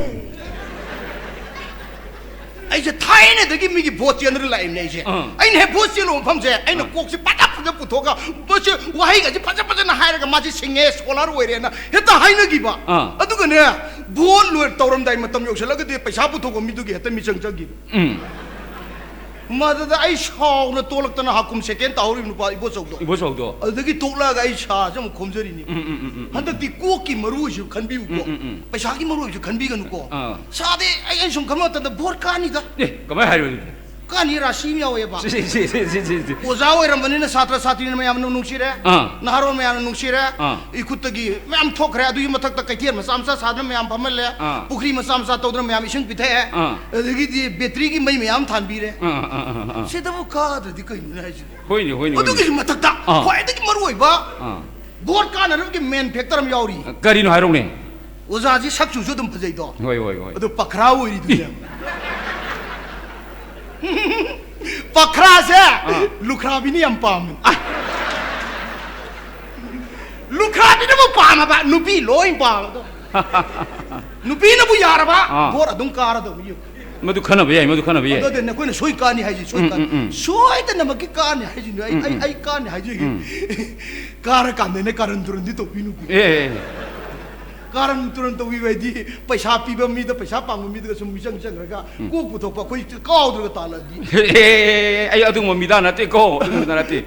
ꯑꯩꯁꯦ ꯊꯥꯏꯅꯗꯒꯤ ꯃꯤꯒꯤ vote ꯆꯦꯟꯗꯅ ꯂꯥꯛꯏꯕꯅꯦ ꯑꯩꯁꯦ꯫ ꯑꯥ꯫ ꯑꯩꯅ ꯍꯦꯛ vote ꯆꯦꯜꯂꯨꯕ ꯃꯐꯝꯁꯦ, ꯑꯩꯅ ꯑꯥ꯫ ꯀꯣꯛꯁꯦ ꯐꯖ ꯐꯖ ꯄꯨꯊꯣꯛꯑꯒ, ꯃꯁꯤ ꯋꯥꯍꯩꯒꯁꯦ ꯐꯖ ꯐꯖꯅ ꯍꯥꯏꯔꯒ, "ꯃꯥꯁꯤ ꯁꯤꯡꯉꯦ, scholar ꯑꯣꯏꯔꯦꯅ" ꯍꯦꯛꯇ ꯍꯥꯏꯅꯈꯤꯕ꯫ ꯑꯥ꯫ ꯑꯗꯨꯒꯅꯦ, vote ꯂꯣꯏ ꯇꯧꯔꯝꯗꯥꯏ ꯃꯇꯝ ꯌꯧꯁꯤꯜꯂꯒꯗꯤ ꯄꯩꯁꯥ ꯄꯨꯊꯣꯛꯄ ꯃꯤꯗꯨꯒꯤ ꯍꯦꯛꯇ ꯃꯤꯆꯪ ꯆꯪꯈꯤꯕ꯫ ꯎꯝ꯫ ꯃꯗꯨꯗ ꯑꯩ ꯁꯥꯎꯅ ꯇꯣꯛꯂꯛꯇꯅ ꯍꯥꯀꯨꯝ second ꯇꯥꯍꯧꯔꯤꯕ ꯅꯨꯄꯥ ꯏꯕꯣꯆꯧꯗꯣ꯫ ꯏꯕꯣꯆꯧꯗꯣ꯫ ꯑꯗꯨꯗꯒꯤ ꯇꯣꯛꯂꯛꯑꯒ ꯑꯩ ꯁꯥꯁꯦ ꯑꯃꯨꯛ ꯈꯣꯝꯖꯔꯤꯅꯤ꯫ ꯎꯝ, ꯎꯝ, ꯎꯝ, ꯎꯝ, ꯎꯝ꯫ ꯍꯟꯗꯛꯇꯤ ꯀꯣꯛꯀꯤ ꯃꯔꯨ ꯑꯣꯏꯁꯨ ꯈꯟꯕꯤꯌꯨꯀꯣ꯫ ꯎꯝ, ꯎꯝ, ꯎꯝ꯫ ꯄꯩꯁꯥꯒꯤ ꯃꯔꯨ ꯑꯣꯏꯁꯨ ꯈꯟꯕꯤꯒꯅꯨꯀꯣ꯫ ꯑꯥ꯫ ꯁꯥꯗꯤ ꯑꯩ, ꯑꯩ ꯁꯨꯝ ꯈꯟꯕ ꯃꯇꯝꯗ vote ꯀꯥꯅꯤꯗ꯫ ꯑꯦ, ꯀꯃꯥꯏꯅ ꯍꯥꯏꯔꯤꯕ ꯑꯗꯨꯗꯤ? ꯀꯥꯅꯤ, ꯔꯥꯁꯤ ꯑꯃ ꯌꯥꯎꯋꯦꯕ꯫ ꯁꯤ, ꯁꯤ, ꯁꯤ, ꯁꯤ, ꯁꯤ, ꯁꯤ꯫ ꯑꯣꯖꯥ ꯑꯣꯏꯔꯝꯕꯅꯤꯅ ꯁꯥꯇ꯭ꯔ ꯁꯥꯇ꯭ꯔꯤꯅ ꯃꯌꯥꯝꯅ ꯅꯨꯡꯁꯤꯔꯦ꯫ ꯑꯥ꯫ ꯅꯍꯥꯔꯣꯜ ꯃꯌꯥꯝꯅ ꯅꯨꯡꯁꯤꯔꯦ꯫ ꯑꯥ꯫ ꯏꯈꯨꯠꯇꯒꯤ ꯃꯌꯥꯝ ꯊꯣꯛꯈ꯭ꯔꯦ꯫ ꯑꯗꯨꯒꯤ ꯃꯊꯛꯇ ꯀꯩꯊꯦꯜ ꯃꯆꯥ ꯃꯆꯥ ꯁꯥꯗꯅ ꯃꯌꯥꯝ ꯐꯝꯍꯜꯂꯦ꯫ ꯑꯥ꯫ ꯄꯨꯈ꯭ꯔꯤ ꯃꯆꯥ ꯃꯆꯥ ꯇꯧꯗꯅ ꯃꯌꯥꯝ ꯏꯁꯤꯡ ꯄꯤꯊꯛꯑꯦ꯫ ꯑꯥ꯫ ꯑꯗꯒꯤꯗꯤ batteryꯒꯤ ꯃꯩ ꯃꯌꯥꯝ ꯊꯥꯟꯕꯤꯔꯦ꯫ ꯑꯥ, ꯑꯥ, ꯑꯥ, ꯑꯥ, ꯑꯥ꯫ ꯁꯤꯗꯕꯨ ꯀꯥꯗ꯭ꯔꯗꯤ ꯀꯩꯅꯣꯅꯦ ꯍꯥꯏꯁꯤꯕꯣ? ꯍꯣꯏꯅꯦ, ꯍꯣꯏꯅꯦ, ꯍꯣꯏꯅꯦ꯫ ꯑꯗꯨꯒꯤꯁꯨ ꯃꯊꯛꯇ ꯑꯥ꯫ ꯈ꯭ꯋꯥꯏꯗꯒꯤ ꯃꯔꯨ ꯑꯣꯏꯕ ꯑꯥ꯫ Vote ꯀꯥꯟꯅꯅꯕꯒꯤ main factor ꯑꯃ ꯌꯥꯎꯔꯤ꯫ ꯀꯔꯤꯅꯣ ꯍꯥꯏꯔꯛꯎꯅꯦ? ꯑꯣꯖꯥꯁꯤ ꯁꯛ ꯆꯨꯁꯨ ꯑꯗꯨꯝ ꯐꯖꯩꯗꯣ꯫ ꯍꯣꯏ, ꯍꯣꯏ, ꯍꯣꯏ꯫ ꯑꯗꯨ ꯄꯈ꯭ꯔꯥ ꯑꯣꯏꯔꯤꯗꯨꯅꯦ꯫ ꯄꯈ꯭ꯔꯥꯁꯦ ꯑꯥ꯫ ꯂꯨꯈ꯭ꯔꯥꯕꯤꯅ ꯌꯥꯝ ꯄꯥꯝꯃꯤ꯫ ꯑꯥ꯫ ꯂꯨꯈ꯭ꯔꯥꯕꯤꯅꯕꯨ ꯄꯥꯝꯃꯕ, ꯅꯨꯄꯤ ꯂꯣꯏ ꯄꯥꯝꯃꯗꯣ꯫ ꯅꯨꯄꯤꯅꯕꯨ ꯌꯥꯔꯕ, ꯑꯥ꯫ Vote ꯑꯗꯨꯝ ꯀꯥꯔꯗꯧꯅꯤ꯫ ꯃꯗꯨ ꯈꯟꯅꯕ ꯌꯥꯏ, ꯃꯗꯨ ꯈꯟꯅꯕ ꯌꯥꯏ꯫ ꯑꯗꯨꯗꯤ ꯅꯈꯣꯏꯅ ꯁꯣꯏ ꯀꯥꯅꯤ ꯍꯥꯏꯁꯤ ꯁꯣꯏ ꯎꯝ, ꯀꯥꯅꯤ꯫ ꯎꯝ, ꯎꯝ꯫ ꯁꯣꯏꯗꯅꯃꯛꯀꯤ ꯀꯥꯅꯤ ꯍꯥꯏꯁꯤꯅꯦ꯫ ꯑꯩ ꯎꯝ, ꯑꯩ ꯎꯝ꯫ ꯑꯩ ꯀꯥꯅꯤ ꯍꯥꯏꯁꯤꯒꯤ꯫ ꯀꯥꯔꯀꯥꯟꯗ ꯑꯩꯅ ꯀꯥꯔꯟ ꯇꯨꯔꯟꯗꯤ ꯇꯧꯕꯤꯅꯨꯀꯣ꯫ ꯑꯦ, ꯑꯦ, ꯑꯦ꯫ ꯀꯥꯔꯟ ꯇꯨꯔꯟ ꯇꯧꯕꯤꯕ ꯍꯥꯏꯗꯤ ꯄꯩꯁꯥ ꯄꯤꯕ ꯃꯤꯗ ꯄꯩꯁꯥ ꯄꯥꯡꯕ ꯃꯤꯗꯒ ꯁꯨꯝ ꯃꯤꯆꯪ ꯆꯪꯈ꯭ꯔꯒ ꯀꯣꯛ ꯄꯨꯊꯣꯛꯄ ꯑꯩꯈꯣꯏ ꯀꯥꯎꯗ꯭ꯔꯒ ꯇꯥꯜꯂꯗꯤ꯫ ꯑꯦ, ꯑꯦ, ꯑꯦ, ꯑꯩ ꯑꯗꯨꯒꯨꯝꯕ ꯃꯤꯗꯥ ꯅꯠꯇꯦꯀꯣ, ꯑꯗꯨꯒꯨꯝꯕꯗ ꯅꯠꯇꯦ꯫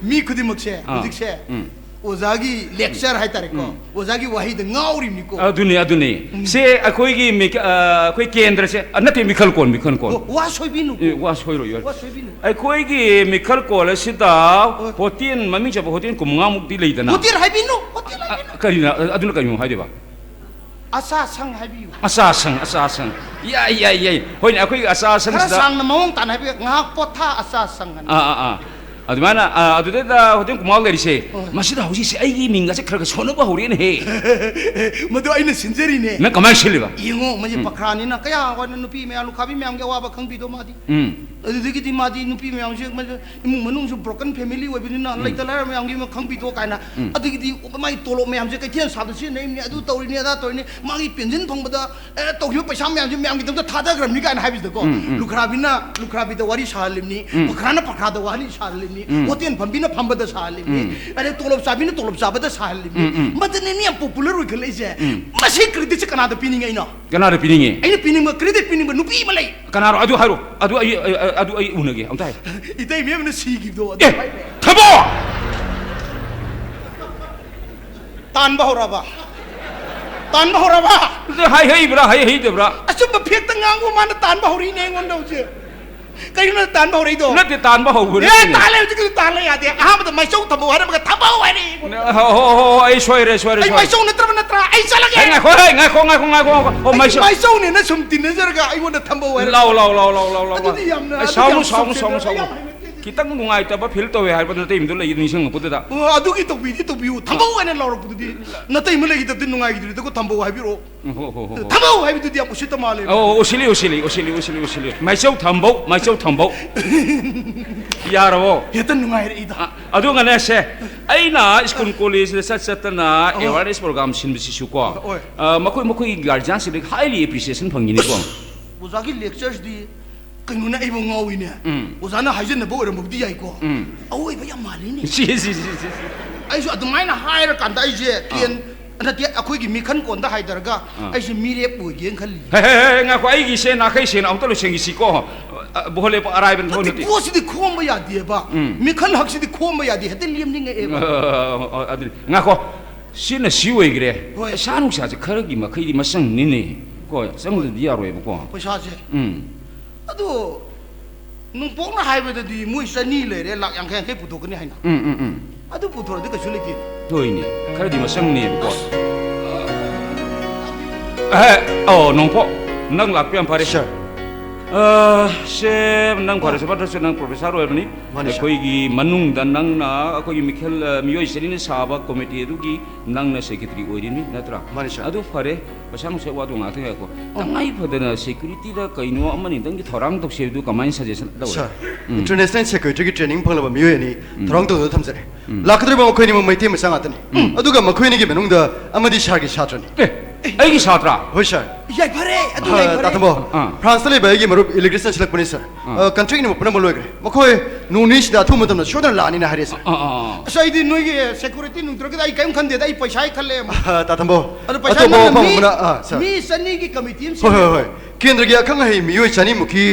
ꯃꯤ ꯈꯨꯗꯤꯡꯃꯛꯁꯦ ꯑꯥ꯫ ꯍꯧꯖꯤꯛꯁꯦ ꯎꯝ꯫ ꯑꯣꯖꯥꯒꯤ lecture ꯍꯥꯏꯇꯥꯔꯦꯀꯣ꯫ ꯎꯝ꯫ ꯑꯣꯖꯥꯒꯤ ꯋꯥꯍꯩꯗ ꯉꯥꯎꯔꯤꯕꯅꯤꯀꯣ꯫ ꯑꯗꯨꯅꯤ, ꯑꯗꯨꯅꯤ꯫ ꯁꯦ ꯑꯩꯈꯣꯏꯒꯤ ꯃꯤꯛ-, ꯑ, ꯑꯩꯈꯣꯏ ꯀꯦꯟꯗ꯭ꯔꯁꯦ, ꯑ, ꯅꯠꯇꯦ, ꯃꯤꯈꯜ ꯀꯣꯟ, ꯃꯤꯈꯜ ꯀꯣꯟ꯫ ꯋꯥ-, ꯋꯥ ꯁꯣꯏꯕꯤꯅꯨ꯫ ꯑꯦ, ꯋꯥ ꯁꯣꯏꯔꯣꯏ, ꯋꯥ-, ꯋꯥ ꯁꯣꯏꯕꯤꯅꯨ꯫ ꯑꯩꯈꯣꯏꯒꯤ ꯃꯤꯈꯜ ꯀꯣꯜ ꯑꯁꯤꯗ ꯍꯣꯇꯦꯜ ꯃꯃꯤꯡ ꯆꯠꯄ ꯍꯣꯇꯦꯜ ꯀꯨꯟꯃꯉꯥꯃꯨꯛꯇꯤ ꯂꯩꯗꯅ꯫ ꯍꯣꯇꯦꯜ ꯍꯥꯏꯕꯤꯅꯨ, ꯍꯣꯇꯦꯜ ꯑ, ꯍꯥꯏꯕꯤꯅꯨ꯫ ꯀꯔꯤꯅ, ꯑ, ꯑꯗꯨꯅ ꯀꯔꯤꯅꯣ ꯍꯥꯏꯗꯣꯏꯕ? ꯑꯆꯥ ꯁꯪ ꯍꯥꯏꯕꯤꯌꯨ꯫ ꯑꯆꯥ ꯁꯪ, ꯑꯆꯥ ꯁꯪ꯫ ꯌꯥꯏ, ꯌꯥꯏ, ꯌꯥꯏ꯫ ꯍꯣꯏꯅꯦ, ꯑꯩꯈꯣꯏꯒꯤ ꯑꯆꯥ ꯈꯔ ꯁꯪꯁꯤꯗ ꯁꯥꯡꯅ ꯃꯑꯣꯡ ꯇꯥꯅ ꯍꯥꯏꯕꯤꯌꯨ꯫ ꯉꯥꯏꯍꯥꯛ ꯄꯣꯊꯥ ꯑꯆꯥ ꯁꯪ ꯍꯥꯏꯅ꯫ ꯑꯥ, ꯑꯥ, ꯑꯥ꯫ ꯑꯗꯨꯃꯥꯏꯅ, ꯑꯥ, ꯑꯗꯨꯗꯩꯗ ꯍꯣꯇꯦꯜ ꯀꯨꯟꯃꯉꯥ ꯂꯩꯔꯤꯁꯦ, ꯍꯣꯏ꯫ ꯃꯁꯤꯗ ꯍꯧꯖꯤꯛꯁꯦ ꯑꯩꯒꯤ ꯃꯤꯡꯒꯁꯦ ꯈꯔ ꯈꯔ ꯁꯣꯟꯅꯕ ꯍꯧꯔꯛꯑꯦꯅꯦꯍꯦ꯫ ꯃꯗꯨ ꯑꯩꯅ ꯁꯤꯟꯖꯔꯤꯅꯦ꯫ ꯅꯪ ꯀꯃꯥꯏꯅ ꯁꯤꯜꯂꯤꯕ? ꯌꯦꯡꯉꯣ, ꯃꯁꯤ ꯎꯝ꯫ ꯄꯈ꯭ꯔꯥꯅꯤꯅ ꯀꯌꯥ ꯋꯥꯅ ꯅꯨꯄꯤ ꯃꯌꯥꯝ, ꯂꯨꯈ꯭ꯔꯥꯕꯤ ꯃꯌꯥꯝꯒꯤ ꯑꯋꯥꯕ ꯈꯪꯕꯤꯗꯣ ꯃꯥꯗꯤ꯫ ꯎꯝ꯫ ꯑꯗꯨꯗꯒꯤꯗꯤ ꯃꯥꯗꯤ ꯅꯨꯄꯤ ꯃꯌꯥꯝꯁꯦ ꯃꯁꯤ ꯏꯃꯨꯡ ꯃꯅꯨꯡꯁꯨ broken family ꯑꯣꯏꯕꯅꯤꯅ ꯎꯝ꯫ ꯂꯩꯇ ꯂꯥꯏꯔ ꯃꯌꯥꯝꯒꯤ ꯑꯃ ꯈꯪꯕꯤꯗꯣ ꯀꯥꯏꯅ꯫ ꯎꯝ꯫ ꯑꯗꯒꯤꯗꯤ ꯃꯥꯒꯤ ꯇꯣꯂꯣꯞ ꯃꯌꯥꯝꯁꯦ ꯀꯩꯊꯦꯜ ꯁꯥꯕꯗ ꯁꯤꯖꯤꯟꯅꯔꯤꯕꯅꯤ, ꯑꯗꯨ ꯇꯧꯔꯤꯅꯤ, ꯑꯗꯥ ꯇꯧꯔꯤꯅꯤ, ꯃꯥꯒꯤ ꯄꯦꯟꯁꯤꯟ ꯐꯪꯕꯗ, ꯑꯦ, ꯇꯧꯈꯤꯕ ꯄꯩꯁꯥ ꯃꯌꯥꯝꯁꯦ ꯃꯌꯥꯝꯒꯤꯗꯃꯛꯇ ꯊꯥꯗꯈ꯭ꯔꯕꯅꯤ ꯀꯥꯏꯅ ꯍꯥꯏꯕꯁꯤꯗꯀꯣ, ꯎꯝ, ꯎꯝ꯫ ꯂꯨꯈ꯭ꯔꯥꯕꯤꯅ ꯂꯨꯈ꯭ꯔꯥꯕꯤꯗ ꯋꯥꯔꯤ ꯁꯥꯍꯜꯂꯤꯕꯅꯤ, ꯎꯝ꯫ ꯄꯈ꯭ꯔꯥꯅ ꯄꯈ꯭ꯔꯥꯗ ꯋꯥꯔꯤ ꯁꯥꯍꯜꯂꯤꯕꯅꯤ, ꯎꯝ꯫ ꯍꯣꯇꯦꯜ ꯐꯝꯕꯤꯅ ꯐꯝꯕꯗ ꯁꯥꯍꯜꯂꯤꯕꯅꯤ, ꯎꯝ꯫ ꯑꯗꯩ ꯇꯣꯂꯣꯞ ꯆꯥꯕꯤꯅ ꯇꯣꯂꯣꯞ ꯆꯥꯕꯗ ꯁꯥꯍꯜꯂꯤꯕꯅꯤ꯫ ꯎꯝ, ꯎꯝ꯫ ꯃꯗꯨꯅꯦ ꯃꯤ ꯌꯥꯝ popular ꯑꯣꯏꯈꯠꯂꯛꯏꯁꯦ꯫ ꯎꯝ꯫ ꯃꯁꯤ creditꯁꯦ ꯀꯅꯥꯗ ꯄꯤꯅꯤꯡꯉꯦ ꯑꯩꯅ? ꯀꯅꯥꯗ ꯄꯤꯅꯤꯡꯉꯦ? ꯑꯩꯅ ꯄꯤꯅꯤꯡꯕ, credit ꯄꯤꯅꯤꯡꯕ ꯅꯨꯄꯤ ꯑꯃ ꯂꯩ꯫ ꯀꯅꯥꯅꯣ? ꯑꯗꯨ ꯍꯥꯏꯔꯣ꯫ ꯑꯗꯨ ꯑꯩ, ꯑꯩ, ꯑꯩ, ꯑꯗꯨ ꯑꯩ ꯎꯅꯒꯦ꯫ ꯑꯝꯇ ꯍꯥꯏꯌꯨ꯫ ꯏꯇꯩꯃ ꯑꯃꯅ ꯁꯤꯈꯤꯕꯗꯣ ꯑꯗꯨ ꯑꯦ, ꯍꯥꯏꯔꯦ꯫ ꯊꯕꯣ! ꯇꯥꯟꯕ ꯍꯧꯔꯕ? ꯇꯥꯟꯕ ꯍꯧꯔꯕ? ꯑꯗꯨ ꯍꯥꯏ ꯍꯩꯕ꯭ꯔꯥ, ꯍꯩ ꯍꯩꯇꯕ꯭ꯔꯥ? ꯑꯆꯨꯝꯕ ꯐꯦꯛꯇ ꯉꯥꯡꯕ ꯃꯥꯅ ꯇꯥꯟꯕ ꯍꯧꯔꯤꯅꯦ ꯑꯩꯉꯣꯟꯗ ꯍꯧꯖꯤꯛ꯫ ꯀꯩꯅꯣ ꯅꯪ ꯇꯥꯟꯕ ꯍꯧꯔꯛꯏꯗꯣ? ꯅꯠꯇꯦ, ꯇꯥꯟꯕ ꯍꯧꯕ ꯑꯦ, ꯅꯠꯇꯦꯅꯦ꯫ ꯇꯥꯜꯂꯦ, ꯍꯧꯖꯤꯛꯀꯤꯗꯨ ꯇꯥꯜꯂꯦ ꯌꯥꯗꯦ꯫ ꯑꯍꯥꯟꯕꯗ ꯃꯥꯏꯆꯧ ꯊꯝꯕꯧ ꯍꯥꯏꯔꯝꯃꯒ ꯊꯝꯕꯧ ꯍꯥꯏꯔꯦ ꯑꯩꯉꯣꯟꯗ꯫ ꯍꯣ, ꯍꯣ, ꯍꯣ, ꯑꯩ ꯁꯣꯏꯔꯦ, ꯁꯣꯏꯔꯦ, ꯑꯩ ꯁꯣꯏꯔꯦ꯫ ꯃꯥꯏꯆꯧ ꯅꯠꯇ꯭ꯔꯕ ꯅꯠꯇ꯭ꯔꯥ? ꯑꯩ ꯆꯠꯂꯒꯦ꯫ ꯍꯦ, ꯉꯥꯏꯈꯣ, ꯍꯦ, ꯉꯥꯏꯈꯣ, ꯉꯥꯏꯈꯣ, ꯉꯥꯏꯈꯣ, ꯉꯥꯏꯈꯣ꯫ ꯑꯣ, ꯑꯩ ꯃꯥꯏꯆꯧ꯫ ꯃꯥꯏꯆꯧꯅꯦꯅ ꯁꯨꯝ ꯇꯤꯟꯅꯖꯔꯒ ꯑꯩꯉꯣꯟꯗ ꯊꯝꯕꯧ ꯍꯥꯏꯔꯦ꯫ ꯂꯥꯎ, ꯂꯥꯎ, ꯂꯥꯎ, ꯂꯥꯎ, ꯂꯥꯎ, ꯂꯥꯎ, ꯂꯥꯎ꯫ ꯑꯗꯨꯗꯤ ꯌꯥꯝꯅ, ꯑꯩ ꯑꯗꯨꯗꯤ ꯁꯥꯎꯅꯨ, ꯌꯥꯝ ꯁꯥꯎꯅꯨ, ꯁꯥꯎꯅꯨ, ꯁꯥꯎꯅꯨ, ꯁꯥꯎꯅꯨ꯫ ꯌꯥꯝ ꯍꯩꯅꯗꯦ꯫ ꯈꯤꯇꯪ ꯅꯨꯡꯉꯥꯏꯇꯕ feel ꯇꯧꯋꯦ ꯍꯥꯏꯕ ꯅꯇꯩꯃꯗꯣ ꯂꯩ ꯅꯤꯡꯁꯤꯡꯉꯛꯄꯗꯨꯗ꯫ ꯑꯣ, ꯑꯗꯨꯒꯤ ꯇꯧꯕꯤꯗꯤ ꯇꯧꯕꯤꯌꯨ꯫ ꯊꯝꯕꯧ ꯍꯥꯏꯅ ꯂꯥꯎꯔꯛꯄꯗꯨꯗꯤ ꯅꯇꯩꯃ ꯂꯩꯈꯤꯗꯕꯗꯤ ꯅꯨꯡꯉꯥꯏꯈꯤꯗ꯭ꯔꯦꯗꯀꯣ, ꯊꯝꯕꯧ ꯍꯥꯏꯕꯤꯔꯛꯑꯣ꯫ ꯎꯝ, ꯍꯣ, ꯍꯣ, ꯍꯣ, ꯍꯣ꯫ ꯊꯝꯕꯧ ꯍꯥꯏꯕꯗꯨꯗꯤ ꯌꯥꯝ ꯎꯁꯤꯠꯇ ꯃꯥꯜꯂꯦ꯫ ꯑꯣ, ꯎꯁꯤꯜꯂꯤ, ꯎꯁꯤꯜꯂꯤ, ꯎꯁꯤꯜꯂꯤ, ꯎꯁꯤꯜꯂꯤ, ꯎꯁꯤꯜꯂꯤ꯫ ꯃꯥꯏꯆꯧ ꯊꯝꯕꯧ, ꯃꯥꯏꯆꯧ ꯊꯝꯕꯧ꯫ ꯌꯥꯔꯕꯣ? ꯍꯦꯛꯇ ꯅꯨꯡꯉꯥꯏꯔꯛꯏꯗ꯫ ꯑ, ꯑꯗꯨꯒꯅꯦ ꯁꯦ, ꯑꯩꯅ school collegeꯗ ꯆꯠ ꯆꯠꯇꯅ ꯑꯣ꯫ Awareness program ꯁꯤꯟꯕꯁꯤꯁꯨ ꯀꯣ, ꯍꯣꯏ꯫ ꯑ, ꯃꯈꯣꯏ, ꯃꯈꯣꯏꯒꯤ guardianꯁꯤꯡꯗꯒꯤ highly appreciation ꯐꯪꯉꯤꯅꯤꯀꯣ꯫ ꯑꯣꯖꯥꯒꯤ lectureꯁꯤꯗꯤ ꯀꯩꯅꯣꯅꯦ, ꯑꯩꯕꯨ ꯉꯥꯎꯏꯅꯦ꯫ ꯎꯝ꯫ ꯑꯣꯖꯥꯅ ꯍꯥꯏꯖꯟꯅꯕ ꯑꯣꯏꯔꯝꯕꯕꯨꯗꯤ ꯌꯥꯏꯀꯣ꯫ ꯎꯝ꯫ ꯑꯑꯣꯏꯕ ꯌꯥꯝ ꯃꯥꯜꯂꯤꯅꯦ꯫ ꯁꯤ, ꯁꯤ, ꯁꯤ, ꯁꯤ, ꯁꯤ꯫ ꯑꯩꯁꯨ ꯑꯗꯨꯃꯥꯏꯅ ꯍꯥꯏꯔꯀꯥꯟꯗ ꯑꯩꯁꯦ ꯀꯦꯟ-, ꯅꯠꯇꯦ, ꯑꯩꯈꯣꯏꯒꯤ ꯃꯤꯈꯟ ꯀꯣꯟꯗ ꯍꯥꯏꯊꯔꯒ ꯑꯥ꯫ ꯑꯩꯁꯦ ꯃꯤꯔꯦꯞ ꯑꯣꯏꯒꯦꯅ ꯈꯜꯂꯤ꯫ ꯍꯦ, ꯍꯦ, ꯍꯦ, ꯉꯥꯏꯈꯣ, ꯑꯩꯒꯤꯁꯦ ꯅꯥꯈꯩ ꯁꯦꯡꯅ ꯑꯃꯨꯛꯇ ꯂꯣꯏꯁꯟꯈꯤꯁꯤꯀꯣ꯫ ꯑ, ꯕꯣꯍꯣꯂꯦ ꯑꯔꯥꯏꯕꯅ ꯊꯣꯛ ꯅꯠꯇꯦ, ꯅꯠꯇꯦ꯫ ꯄꯣꯠꯁꯤꯗꯤ ꯈꯣꯝꯕ ꯌꯥꯗꯦꯕ꯫ ꯎꯝ꯫ ꯃꯤꯈꯜ ꯍꯛꯁꯤꯗꯤ ꯈꯣꯝꯕ ꯌꯥꯗꯦ, ꯍꯦꯛꯇ ꯂꯦꯝꯅꯤꯡꯉꯛꯑꯦꯕ꯫ ꯑ, ꯑ, ꯑ, ꯑꯗꯨꯅꯤ꯫ ꯉꯥꯏꯈꯣ, ꯁꯤꯅ ꯁꯤ ꯑꯣꯏꯈ꯭ꯔꯦ꯫ ꯍꯣꯏ꯫ ꯄꯩꯁꯥ ꯅꯨꯡꯁꯥꯁꯦ ꯈꯔꯒꯤ ꯃꯈꯩꯗꯤ ꯃꯆꯪꯅꯤꯅꯦ꯫ ꯀꯣ, ꯆꯪꯗ꯭ꯔꯗꯤ ꯌꯥꯔꯣꯏꯕꯀꯣ꯫ ꯄꯩꯁꯥꯁꯦ꯫ ꯎꯝ꯫ ꯑꯗꯣ ꯅꯣꯡꯄꯣꯛꯅ ꯍꯥꯏꯕꯗꯗꯤ ꯃꯣꯏ ꯆꯅꯤ ꯂꯩꯔꯦ, ꯂꯥꯛ ꯌꯥꯡꯈꯩ ꯌꯥꯡꯈꯩ ꯄꯨꯊꯣꯛꯀꯅꯤ ꯍꯥꯏꯅ꯫ ꯎꯝ, ꯎꯝ, ꯎꯝ꯫ ꯑꯗꯨ ꯄꯨꯊꯣꯔꯛꯑꯗꯤ ꯀꯩꯁꯨ ꯂꯩꯇꯦ꯫ ꯍꯣꯏꯅꯦ, ꯈꯔꯗꯤ ꯃꯆꯪꯅꯦꯕꯀꯣ꯫ ꯑꯍꯦ, ꯑꯧ, ꯅꯣꯡꯄꯣꯛ, ꯅꯪ ꯂꯥꯛꯄ ꯌꯥꯝ ꯐꯔꯦ꯫ Sir꯫ ꯑ, ꯁꯦ, ꯅꯪ ꯐꯔꯦ, ꯁꯦ, ꯐꯠꯇ꯭ꯔꯁꯨ ꯅꯪ professor ꯑꯣꯏꯔꯕꯅꯤ꯫ ꯃꯥꯅꯤ, sir꯫ ꯑꯩꯈꯣꯏꯒꯤ ꯃꯅꯨꯡꯗ ꯅꯪꯅ ꯑꯩꯈꯣꯏꯒꯤ ꯃꯤꯈꯜ, ꯑ, ꯃꯤꯑꯣꯏ ꯆꯅꯤꯅ ꯁꯥꯕ committee ꯑꯗꯨꯒꯤ ꯅꯪꯅ secretary ꯑꯣꯏꯔꯤꯅꯤ, ꯅꯠꯇ꯭ꯔꯥ? ꯃꯥꯅꯤ, sir꯫ ꯑꯗꯨ ꯐꯔꯦ, ꯄꯩꯁꯥ ꯅꯨꯡꯁꯥ ꯋꯥꯗꯣ ꯉꯥꯛꯇꯪ ꯉꯥꯏꯈꯣ꯫ ꯇꯉꯥꯏ ꯐꯗꯅ securityꯗ ꯀꯩꯅꯣ ꯑꯃꯅꯤꯗꯪꯒꯤ ꯊꯧꯔꯥꯡ ꯇꯧꯁꯦ ꯍꯥꯏꯕꯗꯨ ꯀꯃꯥꯏꯅ suggestion ꯇꯧꯔꯦ? Sir, ꯎꯝ꯫ International Secretary ꯒꯤ training ꯐꯪꯂꯕ ꯃꯤꯑꯣꯏ ꯑꯅꯤ ꯎꯝ꯫ ꯊꯧꯔꯥꯡ ꯇꯧꯗꯨꯅ ꯊꯝꯖꯔꯦ꯫ ꯎꯝ꯫ ꯂꯥꯛꯀꯗꯧꯔꯤꯕ ꯃꯈꯣꯏ ꯑꯅꯤꯃꯛ ꯃꯩꯇꯩ ꯃꯆꯥ ꯉꯥꯛꯇꯅꯤ꯫ ꯎꯝ꯫ ꯑꯗꯨꯒ ꯃꯈꯣꯏ ꯑꯅꯤꯒꯤ ꯃꯅꯨꯡꯗ ꯑꯃꯗꯤ sirꯒꯤ ꯁꯥꯇ꯭ꯔꯅꯤ꯫ ꯑꯦ, ꯑꯩꯒꯤ ꯁꯥꯇ꯭ꯔ? ꯍꯣꯏ, sir꯫ ꯌꯥꯏꯐꯔꯦ, ꯑꯗꯨ ꯑ, ꯌꯥꯏꯐꯔꯦ꯫ ꯇꯥ ꯊꯝꯕꯧ, ꯑꯥ꯫ Franceꯇ ꯂꯩꯕ ꯑꯩꯒꯤ ꯃꯔꯨꯞ Electrician ꯁꯤꯜꯂꯛꯄꯅꯤ, sir꯫ ꯑꯥ꯫ ꯑ, contract ꯏꯅꯕ ꯄꯨꯝꯅꯃꯛ ꯂꯣꯏꯈ꯭ꯔꯦ꯫ ꯃꯈꯣꯏ ꯅꯣꯡ ꯅꯤꯅꯤꯁꯤꯗ ꯑꯊꯨꯕ ꯃꯇꯝꯗ ꯁꯣꯏꯗꯅ ꯂꯥꯛꯑꯅꯤꯅ ꯍꯥꯏꯔꯦ, sir꯫ ꯑꯥ, ꯑꯥ, ꯑꯥ꯫ ꯑꯁ, ꯑꯩꯗꯤ ꯅꯣꯏꯒꯤ security ꯅꯨꯡꯇ꯭ꯔꯒꯤꯗ ꯑꯩ ꯀꯔꯤꯝ ꯈꯟꯗꯦꯗ, ꯑꯩ ꯄꯩꯁꯥꯒꯤ ꯈꯜꯂꯦ꯫ ꯑ, ꯇꯥ ꯊꯝꯕꯧ, ꯑꯗꯣ ꯄꯩꯁꯥ ꯑꯇꯣꯞꯄ ꯅꯪꯅ ꯋꯥꯐꯝ ꯃꯤ, ꯑꯃꯅ, ꯑꯥ, sir꯫ ꯃꯤ ꯆꯅꯤꯒꯤ committee ꯑꯃ ꯍꯣꯏ, ꯍꯣꯏ, ꯁꯦꯝꯃꯦ꯫ ꯍꯣꯏ꯫ ꯀꯦꯟꯗ꯭ꯔꯒꯤ ꯑꯈꯪ ꯑꯍꯩ ꯃꯤꯑꯣꯏ ꯆꯅꯤꯃꯨꯛꯀꯤ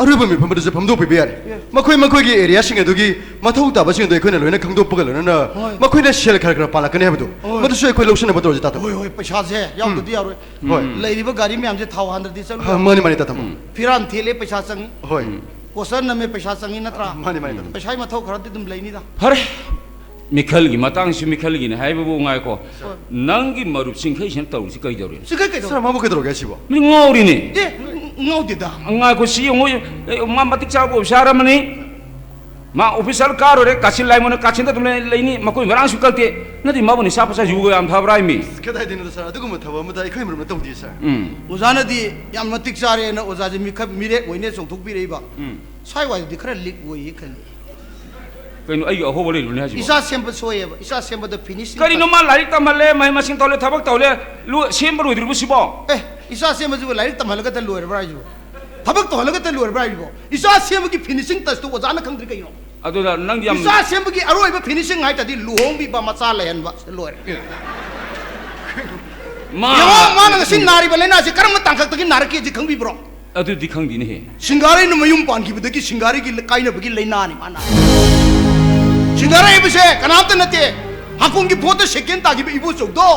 ꯑꯔꯨꯕ ꯃꯤꯐꯝ ꯑꯗꯨꯁꯨ ꯐꯝꯗꯣꯛꯄꯤꯕ ꯌꯥꯔꯦ꯫ ꯃꯈꯣꯏ ꯃꯈꯣꯏꯒꯤ areaꯁꯤꯡ ꯑꯗꯨꯒꯤ ꯃꯊꯧ ꯇꯥꯕꯁꯤꯡ ꯑꯗꯨ ꯑꯩꯈꯣꯏꯅ ꯂꯣꯏꯅ ꯈꯪꯗꯣꯛꯄꯒ ꯂꯣꯏꯅꯅ ꯍꯣꯏ꯫ ꯃꯈꯣꯏꯅ ꯁꯦꯜ ꯈꯔ ꯈꯔ ꯄꯥꯜꯂꯛꯀꯅꯤ ꯍꯥꯏꯕꯗꯨ ꯍꯣꯏ꯫ ꯃꯗꯨꯁꯨ ꯑꯩꯈꯣꯏ ꯂꯧꯁꯤꯟꯅꯕ ꯇꯧꯔꯁꯤ, ꯇꯥ ꯊꯝꯕꯧ꯫ ꯍꯣꯏ, ꯍꯣꯏ, ꯄꯩꯁꯥꯁꯦ ꯌꯥꯎꯗꯗꯤ ꯌꯥꯔꯣꯏ꯫ ꯍꯣꯏ꯫ ꯂꯩꯔꯤꯕ ꯒꯥꯔꯤ ꯃꯌꯥꯝꯁꯦ ꯊꯥꯎ ꯍꯥꯟꯗ꯭ꯔꯗꯤ ꯆꯠꯂꯨ ꯑ, ꯃꯥꯅꯤ, ꯃꯥꯅꯤ, ꯇꯥ ꯊꯝꯕꯧ꯫ ꯐꯤꯔꯥꯟ ꯊꯦꯠꯂꯦ, ꯄꯩꯁꯥ ꯆꯪꯉꯤ꯫ ꯍꯣꯏ꯫ ꯄꯣꯁꯇꯔ ꯅꯝꯃꯦ, ꯄꯩꯁꯥ ꯆꯪꯉꯤ, ꯅꯠꯇ꯭ꯔꯥ? ꯃꯥꯅꯤ, ꯃꯥꯅꯤ, ꯇꯥ ꯊꯝꯕꯧ꯫ ꯄꯩꯁꯥꯒꯤ ꯃꯊꯧ ꯈꯔꯗꯤ ꯑꯗꯨꯝ ꯂꯩꯅꯤꯗ꯫ ꯐꯔꯦ, ꯃꯤꯈꯜꯒꯤ ꯃꯇꯥꯡꯁꯤ ꯃꯤꯈꯜꯒꯤꯅꯤ ꯍꯥꯏꯕꯕꯨ ꯉꯥꯏꯈꯣ꯫ ꯅꯪꯒꯤ ꯃꯔꯨꯞ ꯆꯤꯡꯈꯩꯁꯤꯅ ꯇꯧꯔꯤꯁꯤ ꯀꯩꯗꯧꯔꯤꯅꯣ? ꯁꯤ ꯀꯩ ꯀꯩꯗꯧ? Sir, ꯃꯥꯕꯨ ꯀꯩꯗꯧꯔꯒꯦ ꯍꯥꯏꯁꯤꯕꯣ? ꯃꯤ ꯉꯥꯎꯔꯤꯅꯦ꯫ ꯑꯦ, ꯉꯥꯎꯗꯦꯗ꯫ ꯉꯥꯏꯈꯣ, ꯁꯤ ꯌꯦꯡꯉꯨ, ꯑꯦ, ꯃꯥ ꯃꯇꯤꯛ ꯆꯥꯕ officer ꯑꯃꯅꯤ꯫ ꯃꯥ officer ꯀꯥꯔꯨꯔꯦ, ꯀꯥꯆꯤꯟ ꯂꯥꯏꯉꯣꯟꯗ ꯀꯥꯆꯤꯟꯗ ꯑꯗꯨꯝ ꯂꯩ-, ꯂꯩꯅꯤ, ꯃꯈꯣꯏ ꯃꯔꯥꯡꯁꯨ ꯀꯛꯇꯦ꯫ ꯅꯠꯇꯦ, ꯃꯥꯕꯨ ꯅꯤꯁꯥ ꯄꯁꯥ ꯌꯨꯒ ꯌꯥꯝ ꯊꯛꯄ꯭ꯔꯥ ꯍꯥꯏꯃꯤ? ꯀꯗꯥꯏꯗꯩꯅꯣꯗ, sir? ꯑꯗꯨꯒꯨꯝꯕ ꯊꯕꯛ ꯑꯃꯗ ꯑꯩꯈꯣꯏ ꯃꯔꯨꯞꯅ ꯇꯧꯗꯦ, sir꯫ ꯎꯝ꯫ ꯑꯣꯖꯥꯅꯗꯤ ꯌꯥꯝ ꯃꯇꯤꯛ ꯆꯥꯔꯦꯅ ꯑꯣꯖꯥꯁꯦ ꯃꯤꯈ-, ꯃꯤꯔꯦꯞ ꯑꯣꯏꯅꯦ ꯆꯣꯡꯊꯣꯛꯄꯤꯔꯛꯏꯕ꯫ ꯎꯝ꯫ ꯁ꯭ꯋꯥꯏꯋꯥꯏꯗꯗꯤ ꯈꯔ ꯂꯤꯛ ꯑꯣꯏꯌꯦ ꯈꯜꯂꯤ꯫ ꯀꯩꯅꯣ, ꯑꯩꯒꯤ ꯑꯍꯣꯕ ꯂꯩꯔꯨꯅꯦ ꯍꯥꯏꯁꯤꯕꯣ? ꯏꯆꯥ ꯁꯦꯝꯕ ꯁꯣꯏꯌꯦꯕ, ꯏꯆꯥ ꯁꯦꯝꯕꯗ finishing ꯀꯔꯤꯅꯣ, ꯃꯥ ꯂꯥꯏꯔꯤꯛ ꯇꯝꯍꯜꯂꯦ, ꯃꯍꯩ ꯃꯁꯤꯡ ꯇꯧꯍꯜꯂꯦ, ꯊꯕꯛ ꯇꯧꯍꯜꯂꯦ, ꯂꯨ-, ꯁꯦꯝꯕ ꯂꯣꯏꯗ꯭ꯔꯤꯕꯣ ꯁꯤꯕꯣ? ꯑꯦ, ꯏꯆꯥ ꯁꯦꯝꯕꯁꯤꯕꯨ ꯂꯥꯏꯔꯤꯛ ꯇꯝꯍꯜꯂꯒꯇ ꯂꯣꯏꯔꯕ꯭ꯔꯥ ꯍꯥꯏꯁꯤꯕꯣ? ꯊꯕꯛ ꯇꯧꯍꯜꯂꯒꯇ ꯂꯣꯏꯔꯕ꯭ꯔꯥ ꯍꯥꯏꯁꯤꯕꯣ? ꯏꯆꯥ ꯁꯦꯝꯕꯒꯤ finishing touch ꯇꯨ ꯑꯣꯖꯥꯅ ꯈꯪꯗ꯭ꯔꯤ ꯀꯩꯅꯣ? ꯑꯗꯨꯅ ꯅꯪ ꯌꯥꯝ ꯏꯆꯥ ꯁꯦꯝꯕꯒꯤ ꯑꯔꯣꯏꯕ finishing ꯍꯥꯏ ꯇꯥꯔꯗꯤ ꯂꯨꯍꯣꯡꯕꯤꯕ, ꯃꯆꯥ ꯂꯩꯍꯟꯕ, ꯁꯤ ꯂꯣꯏꯔꯦ꯫ ꯃꯥ ꯌꯦꯡꯉꯣ, ꯃꯥꯅ ꯉꯁꯤ ꯅꯥꯔꯤꯕ ꯂꯥꯏꯅꯥꯁꯤ ꯀꯔꯝꯕ ꯇꯥꯡꯀꯛꯇꯒꯤ ꯅꯥꯔꯛꯀꯦꯁꯤ ꯈꯪꯕꯤꯕ꯭ꯔꯣ? ꯑꯗꯨꯗꯤ ꯈꯪꯗꯦꯅꯦꯍꯦ꯫ ꯁꯤꯡꯒꯥꯔꯩꯅ ꯃꯌꯨꯝ ꯄꯥꯟꯈꯤꯕꯗꯒꯤ ꯁꯤꯡꯒꯥꯔꯩꯒꯤ ꯀꯥꯏꯅꯕꯒꯤ ꯂꯥꯏꯅꯥꯅꯤ ꯃꯥꯅ꯫ ꯁꯤꯡꯒꯥꯔꯩ ꯍꯥꯏꯕꯁꯦ ꯀꯅꯥꯝꯇ ꯅꯠꯇꯦ, ꯍꯥꯀꯨꯝꯒꯤ ꯚꯣꯠꯇ second ꯇꯥꯈꯤꯕ ꯏꯕꯣꯆꯧꯗꯣ,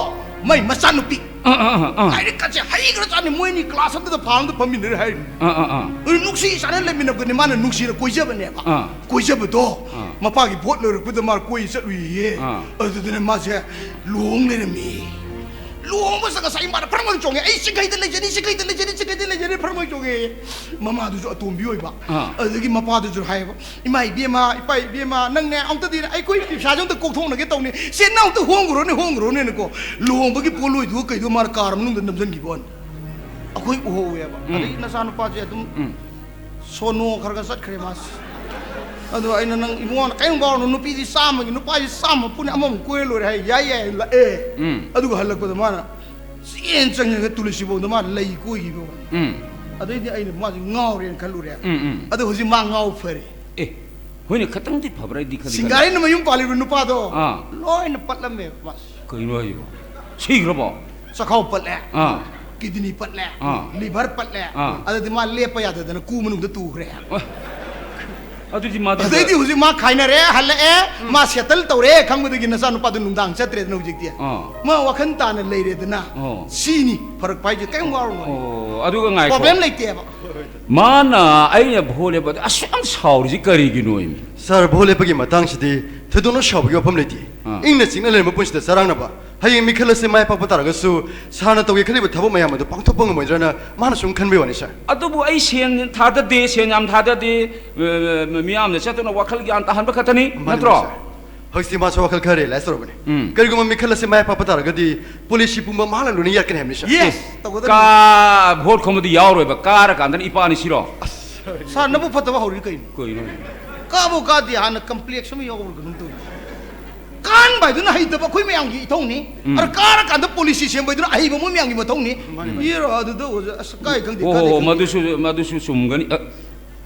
ꯃꯩ ꯃꯆꯥꯅꯨꯄꯤ꯫ ꯑꯥ, ꯑꯥ, ꯑꯥ, ꯑꯥ꯫ ꯂꯥꯏꯔꯤꯛꯀꯁꯦ ꯍꯩꯈ꯭ꯔꯖꯥꯠꯅꯤ, ꯃꯣꯏ ꯑꯅꯤ class ꯑꯃꯗ ꯐꯥ ꯑꯃꯗ ꯐꯝꯃꯤꯟꯅꯔꯦ ꯍꯥꯏꯔꯤ꯫ ꯑꯥ, ꯑꯥ, ꯑꯥ꯫ ꯑꯗꯨ ꯅꯨꯡꯁꯤ ꯆꯥꯟꯅꯅ ꯂꯩꯃꯤꯟꯅꯕꯗꯨꯅꯦ, ꯃꯥꯅ ꯅꯨꯡꯁꯤꯅ ꯀꯣꯏꯖꯕꯅꯦꯕ꯫ ꯑꯥ꯫ ꯀꯣꯏꯖꯕꯗꯣ, ꯑꯥ꯫ ꯃꯄꯥꯒꯤ ꯚꯣꯠ ꯂꯣꯏꯔꯛꯄꯗ ꯃꯥ ꯀꯣꯏ ꯆꯠꯂꯨꯏꯌꯦ꯫ ꯑꯥ꯫ ꯑꯗꯨꯗꯨꯅ ꯃꯥꯁꯦ ꯂꯨꯍꯣꯡ ꯂꯩꯔꯝꯃꯤ꯫ ꯂꯨꯍꯣꯡꯕꯁꯤꯗ ꯉꯁꯥꯏ ꯃꯥꯅ ꯐꯔꯃꯪ ꯆꯣꯡꯉꯦ, "ꯑꯩ ꯆꯤꯡꯈꯩꯗ ꯂꯩꯖꯅꯤ, ꯆꯤꯡꯈꯩꯗ ꯂꯩꯖꯅꯤ, ꯆꯤꯡꯈꯩꯗ ꯂꯩꯖꯅꯤ", ꯐꯔꯃꯪ ꯆꯣꯡꯉꯦ꯫ ꯃꯃꯥꯗꯨꯁꯨ ꯑꯇꯣꯝꯕꯤ ꯑꯣꯏꯕ꯫ ꯑꯥ꯫ ꯑꯗꯨꯗꯒꯤ ꯃꯄꯥꯗꯨꯁꯨ ꯍꯥꯏꯌꯦꯕ, "ꯏꯃꯥ ꯏꯕꯦꯝꯃ, ꯏꯄꯥ ꯏꯕꯦꯝꯃ, ꯅꯪꯅꯦ ꯑꯝꯇꯗꯤ ꯑꯩꯈꯣꯏ ꯏꯁꯥꯁꯦ ꯑꯝꯇ ꯀꯣꯛꯊꯣꯛꯅꯒꯦ ꯇꯧꯅꯤ, ꯁꯦ ꯅꯪ ꯑꯝꯇ ꯍꯣꯡꯈ꯭ꯔꯣꯅꯦ, ꯍꯣꯡꯈ꯭ꯔꯣꯅꯦꯅꯀꯣ", ꯂꯨꯍꯣꯡꯕꯒꯤ ꯄꯣꯠꯂꯣꯏꯗꯨꯒ ꯀꯩꯗꯨꯒ ꯃꯥꯅ car ꯃꯅꯨꯡꯗ ꯅꯝꯁꯤꯟꯈꯤꯕ ꯋꯥꯅꯤ꯫ ꯑꯩꯈꯣꯏ ꯎꯍꯧꯋꯦꯕ꯫ ꯎꯝ꯫ ꯑꯗꯒꯤ ꯅꯆꯥꯅꯨꯄꯥꯁꯦ ꯑꯗꯨꯝ ꯎꯝ꯫ ꯁꯣꯅꯣ ꯈꯔ ꯈꯔ ꯆꯠꯈ꯭ꯔꯦ ꯃꯥꯁꯦ꯫ ꯑꯗꯣ ꯑꯩꯅ, "ꯅꯪ ꯏꯕꯨꯡꯉꯣꯅ ꯀꯔꯤꯝ ꯋꯥꯔꯨꯅꯨ, ꯅꯨꯄꯤꯗꯤ ꯆꯥꯝꯃꯒꯤ ꯅꯨꯄꯥꯁꯤ ꯆꯥꯝꯃ ꯄꯨꯅꯤ, ꯑꯃꯃꯨꯛ ꯀꯣꯏꯔ ꯂꯣꯏꯔꯦ" ꯍꯥꯏ, "ꯌꯥꯏ ꯌꯥꯏ" ꯂꯥꯛꯑꯦ꯫ ꯎꯝ꯫ ꯑꯗꯨꯒ ꯍꯜꯂꯛꯄꯗ ꯃꯥꯅ ꯆꯦꯟ ꯆꯪꯉꯒ ꯇꯨꯂꯁꯤꯕꯣꯡꯗ ꯃꯥ ꯂꯩ ꯀꯣꯏꯈꯤꯕ ꯋꯥꯅꯤ꯫ ꯎꯝ꯫ ꯑꯗꯩꯗꯤ ꯑꯩꯅ ꯃꯥꯁꯦ ꯉꯥꯎꯔꯦꯅ ꯈꯜꯂꯨꯔꯦ꯫ ꯎꯝ, ꯎꯝ꯫ ꯑꯗꯣ ꯍꯧꯖꯤꯛ ꯃꯥ ꯉꯥꯎ ꯐꯔꯦ꯫ ꯑꯦ, ꯍꯣꯏꯅꯦ, ꯈꯇꯪꯗꯤ ꯐꯕ꯭ꯔꯥ ꯍꯥꯏꯗꯤ ꯈꯜꯂꯤ, ꯈꯜꯂꯤ꯫ ꯁꯤꯡꯒꯥꯔꯩꯅ ꯃꯌꯨꯝ ꯄꯥꯜꯂꯤꯕ ꯅꯨꯄꯥꯗꯣ ꯑꯥ꯫ ꯂꯣꯏꯅ ꯄꯠꯂꯝꯃꯦ ꯃꯥꯁꯦ꯫ ꯀꯩꯅꯣ ꯍꯥꯏꯁꯤꯕꯣ? ꯁꯤꯈ꯭ꯔꯕꯣ? ꯆꯈꯥꯎ ꯄꯠꯂꯦ꯫ ꯑꯥ꯫ Kidney ꯄꯠꯂꯦ꯫ ꯑꯥ꯫ Liver ꯄꯠꯂꯦ꯫ ꯑꯥ꯫ ꯑꯗꯨꯗꯤ ꯃꯥ ꯂꯦꯞꯄ ꯌꯥꯗꯗꯅ ꯀꯨ ꯃꯅꯨꯡꯗ ꯇꯨꯈ꯭ꯔꯦ꯫ ꯑ, ꯑꯗꯨꯗꯤ ꯃꯥꯗꯤ ꯑꯗꯩꯗꯤ ꯍꯧꯖꯤꯛ ꯃꯥ ꯈꯥꯏꯅꯔꯦ, ꯍꯜꯂꯛꯑꯦ, ꯎꯝ꯫ ꯃꯥ settle ꯇꯧꯔꯦ ꯈꯪꯕꯗꯒꯤ ꯅꯆꯥꯅꯨꯄꯥꯗꯨ ꯅꯨꯡꯗꯥꯡ ꯆꯠꯇ꯭ꯔꯦꯗꯅ ꯍꯧꯖꯤꯛꯇꯤ꯫ ꯑꯥ꯫ ꯃꯥ ꯋꯥꯈꯜ ꯇꯥꯅ ꯂꯩꯔꯦꯗꯅ꯫ ꯑꯣ꯫ ꯁꯤꯅꯤ ꯐꯔꯛ ꯄꯥꯏꯁꯦ, ꯀꯩꯝ ꯋꯥꯔꯨꯅꯨ꯫ ꯑꯣ, ꯑꯗꯨꯒ ꯉꯥꯏꯈꯣ꯫ Problem ꯂꯩꯇꯦꯕ꯫ ꯃꯥꯅ ꯑꯩꯅ ꯚꯣꯠ ꯂꯦꯞꯄꯗ ꯑꯁꯨꯛ ꯌꯥꯝ ꯁꯥꯎꯔꯤꯁꯤ ꯀꯔꯤꯒꯤꯅꯣ ꯍꯥꯏꯃꯤ? Sir, ꯚꯣꯠ ꯂꯦꯞꯄꯒꯤ ꯃꯇꯥꯡꯁꯤꯗꯤ ꯊꯣꯏꯗꯣꯛꯅ ꯁꯥꯎꯕꯒꯤ ꯋꯥꯐꯝ ꯂꯩꯇꯦ꯫ ꯑꯥ꯫ ꯏꯪꯅ ꯆꯤꯛꯅ ꯂꯩꯔꯝꯕ ꯄꯨꯟꯁꯤꯗ ꯆꯔꯥꯡꯅꯕ, ꯍꯌꯦꯡ ꯃꯤꯈꯜ ꯑꯁꯤ ꯃꯥꯏ ꯄꯥꯛꯄ ꯇꯥꯔꯒꯁꯨ sirꯅ ꯇꯧꯒꯦ ꯈꯜꯂꯤꯕ ꯊꯕꯛ ꯃꯌꯥꯝ ꯑꯗꯨ ꯄꯥꯡꯊꯣꯛꯄ ꯉꯝꯃꯣꯏꯗ꯭ꯔꯅ ꯃꯥꯅ ꯁꯨꯝ ꯈꯟꯕꯒꯤ ꯋꯥꯅꯤ, sir꯫ ꯑꯗꯨꯕꯨ ꯑꯩ ꯁꯦꯟ ꯊꯥꯗꯗꯦ, ꯁꯦꯟ ꯌꯥꯝ ꯊꯥꯗꯗꯦ, ꯑ, ꯃꯤꯌꯥꯝꯅ ꯆꯠꯇꯨꯅ ꯋꯥꯈꯜ ꯒ꯭ꯌꯥꯟ ꯇꯥꯍꯟꯕ ꯈꯛꯇꯅꯤ, ꯃꯥꯅꯤ, ꯅꯠꯇ꯭ꯔꯣ? Sir꯫ ꯍꯧꯖꯤꯛꯇꯤ ꯃꯥꯁꯨ ꯋꯥꯈꯜ ꯈꯔ realize ꯇꯧꯔꯕꯅꯤ꯫ ꯎꯝ꯫ ꯀꯔꯤꯒꯨꯝꯕ ꯃꯤꯈꯜ ꯑꯁꯤ ꯃꯥꯏ ꯄꯥꯛꯄ ꯇꯥꯔꯒꯗꯤ policy ꯄꯨꯝꯕ ꯃꯍꯥꯛꯅ ꯂꯣꯏꯅ ꯌꯥꯠꯀꯅꯤ ꯍꯥꯏꯕꯅꯤ, sir꯫ Yes, ꯇꯧꯒꯗꯕꯅꯤ꯫ ꯀꯥ-, ꯚꯣꯠ ꯈꯣꯝꯕꯗꯤ ꯌꯥꯎꯔꯣꯏꯕ, ꯀꯥꯔꯀꯥꯟꯗꯅ ꯏꯄꯥꯅꯤ ꯁꯤꯔꯣ? ꯑꯁ꯫ Sir, ꯅꯕꯨꯛ ꯐꯠꯇꯕ ꯍꯧꯔꯤ ꯀꯩꯅꯣ? ꯀꯩꯅꯣ? ꯀꯥꯕꯨ ꯀꯥꯗꯦ, ꯍꯥꯟꯅ complex ꯑꯃ ꯌꯥꯎꯕ꯭ꯔꯥ ꯀꯩꯅꯣꯝ ꯇꯧꯏ꯫ ꯀꯥꯟꯕ ꯍꯥꯏꯗꯨꯅ ꯍꯩꯇꯕ ꯑꯩꯈꯣꯏ ꯃꯌꯥꯝꯒꯤ ꯏꯊꯧꯅꯤ꯫ ꯎꯝ꯫ ꯑꯗ ꯀꯥꯔꯀꯥꯟꯗ ꯄꯣꯂꯤꯁꯤ ꯁꯦꯝꯕ ꯍꯥꯏꯗꯨꯅ ꯑꯍꯩꯕ ꯃꯣꯏ ꯃꯌꯥꯝꯒꯤ ꯃꯊꯧꯅꯤ꯫ ꯃꯥꯅꯤ, ꯃꯥꯅꯤ꯫ ꯌꯦꯔꯣ ꯑꯗꯨꯗ ꯑꯣꯏꯔꯁꯨ ꯑꯁ ꯀꯥꯏ ꯈꯪꯗꯦ, ꯍꯣ, ꯍꯣ, ꯀꯥꯏꯗꯩ ꯍꯣ, ꯈꯪꯗꯦ꯫ ꯃꯗꯨꯁꯨ, ꯃꯗꯨꯁꯨ ꯆꯨꯝꯒꯅꯤ꯫ ꯑ,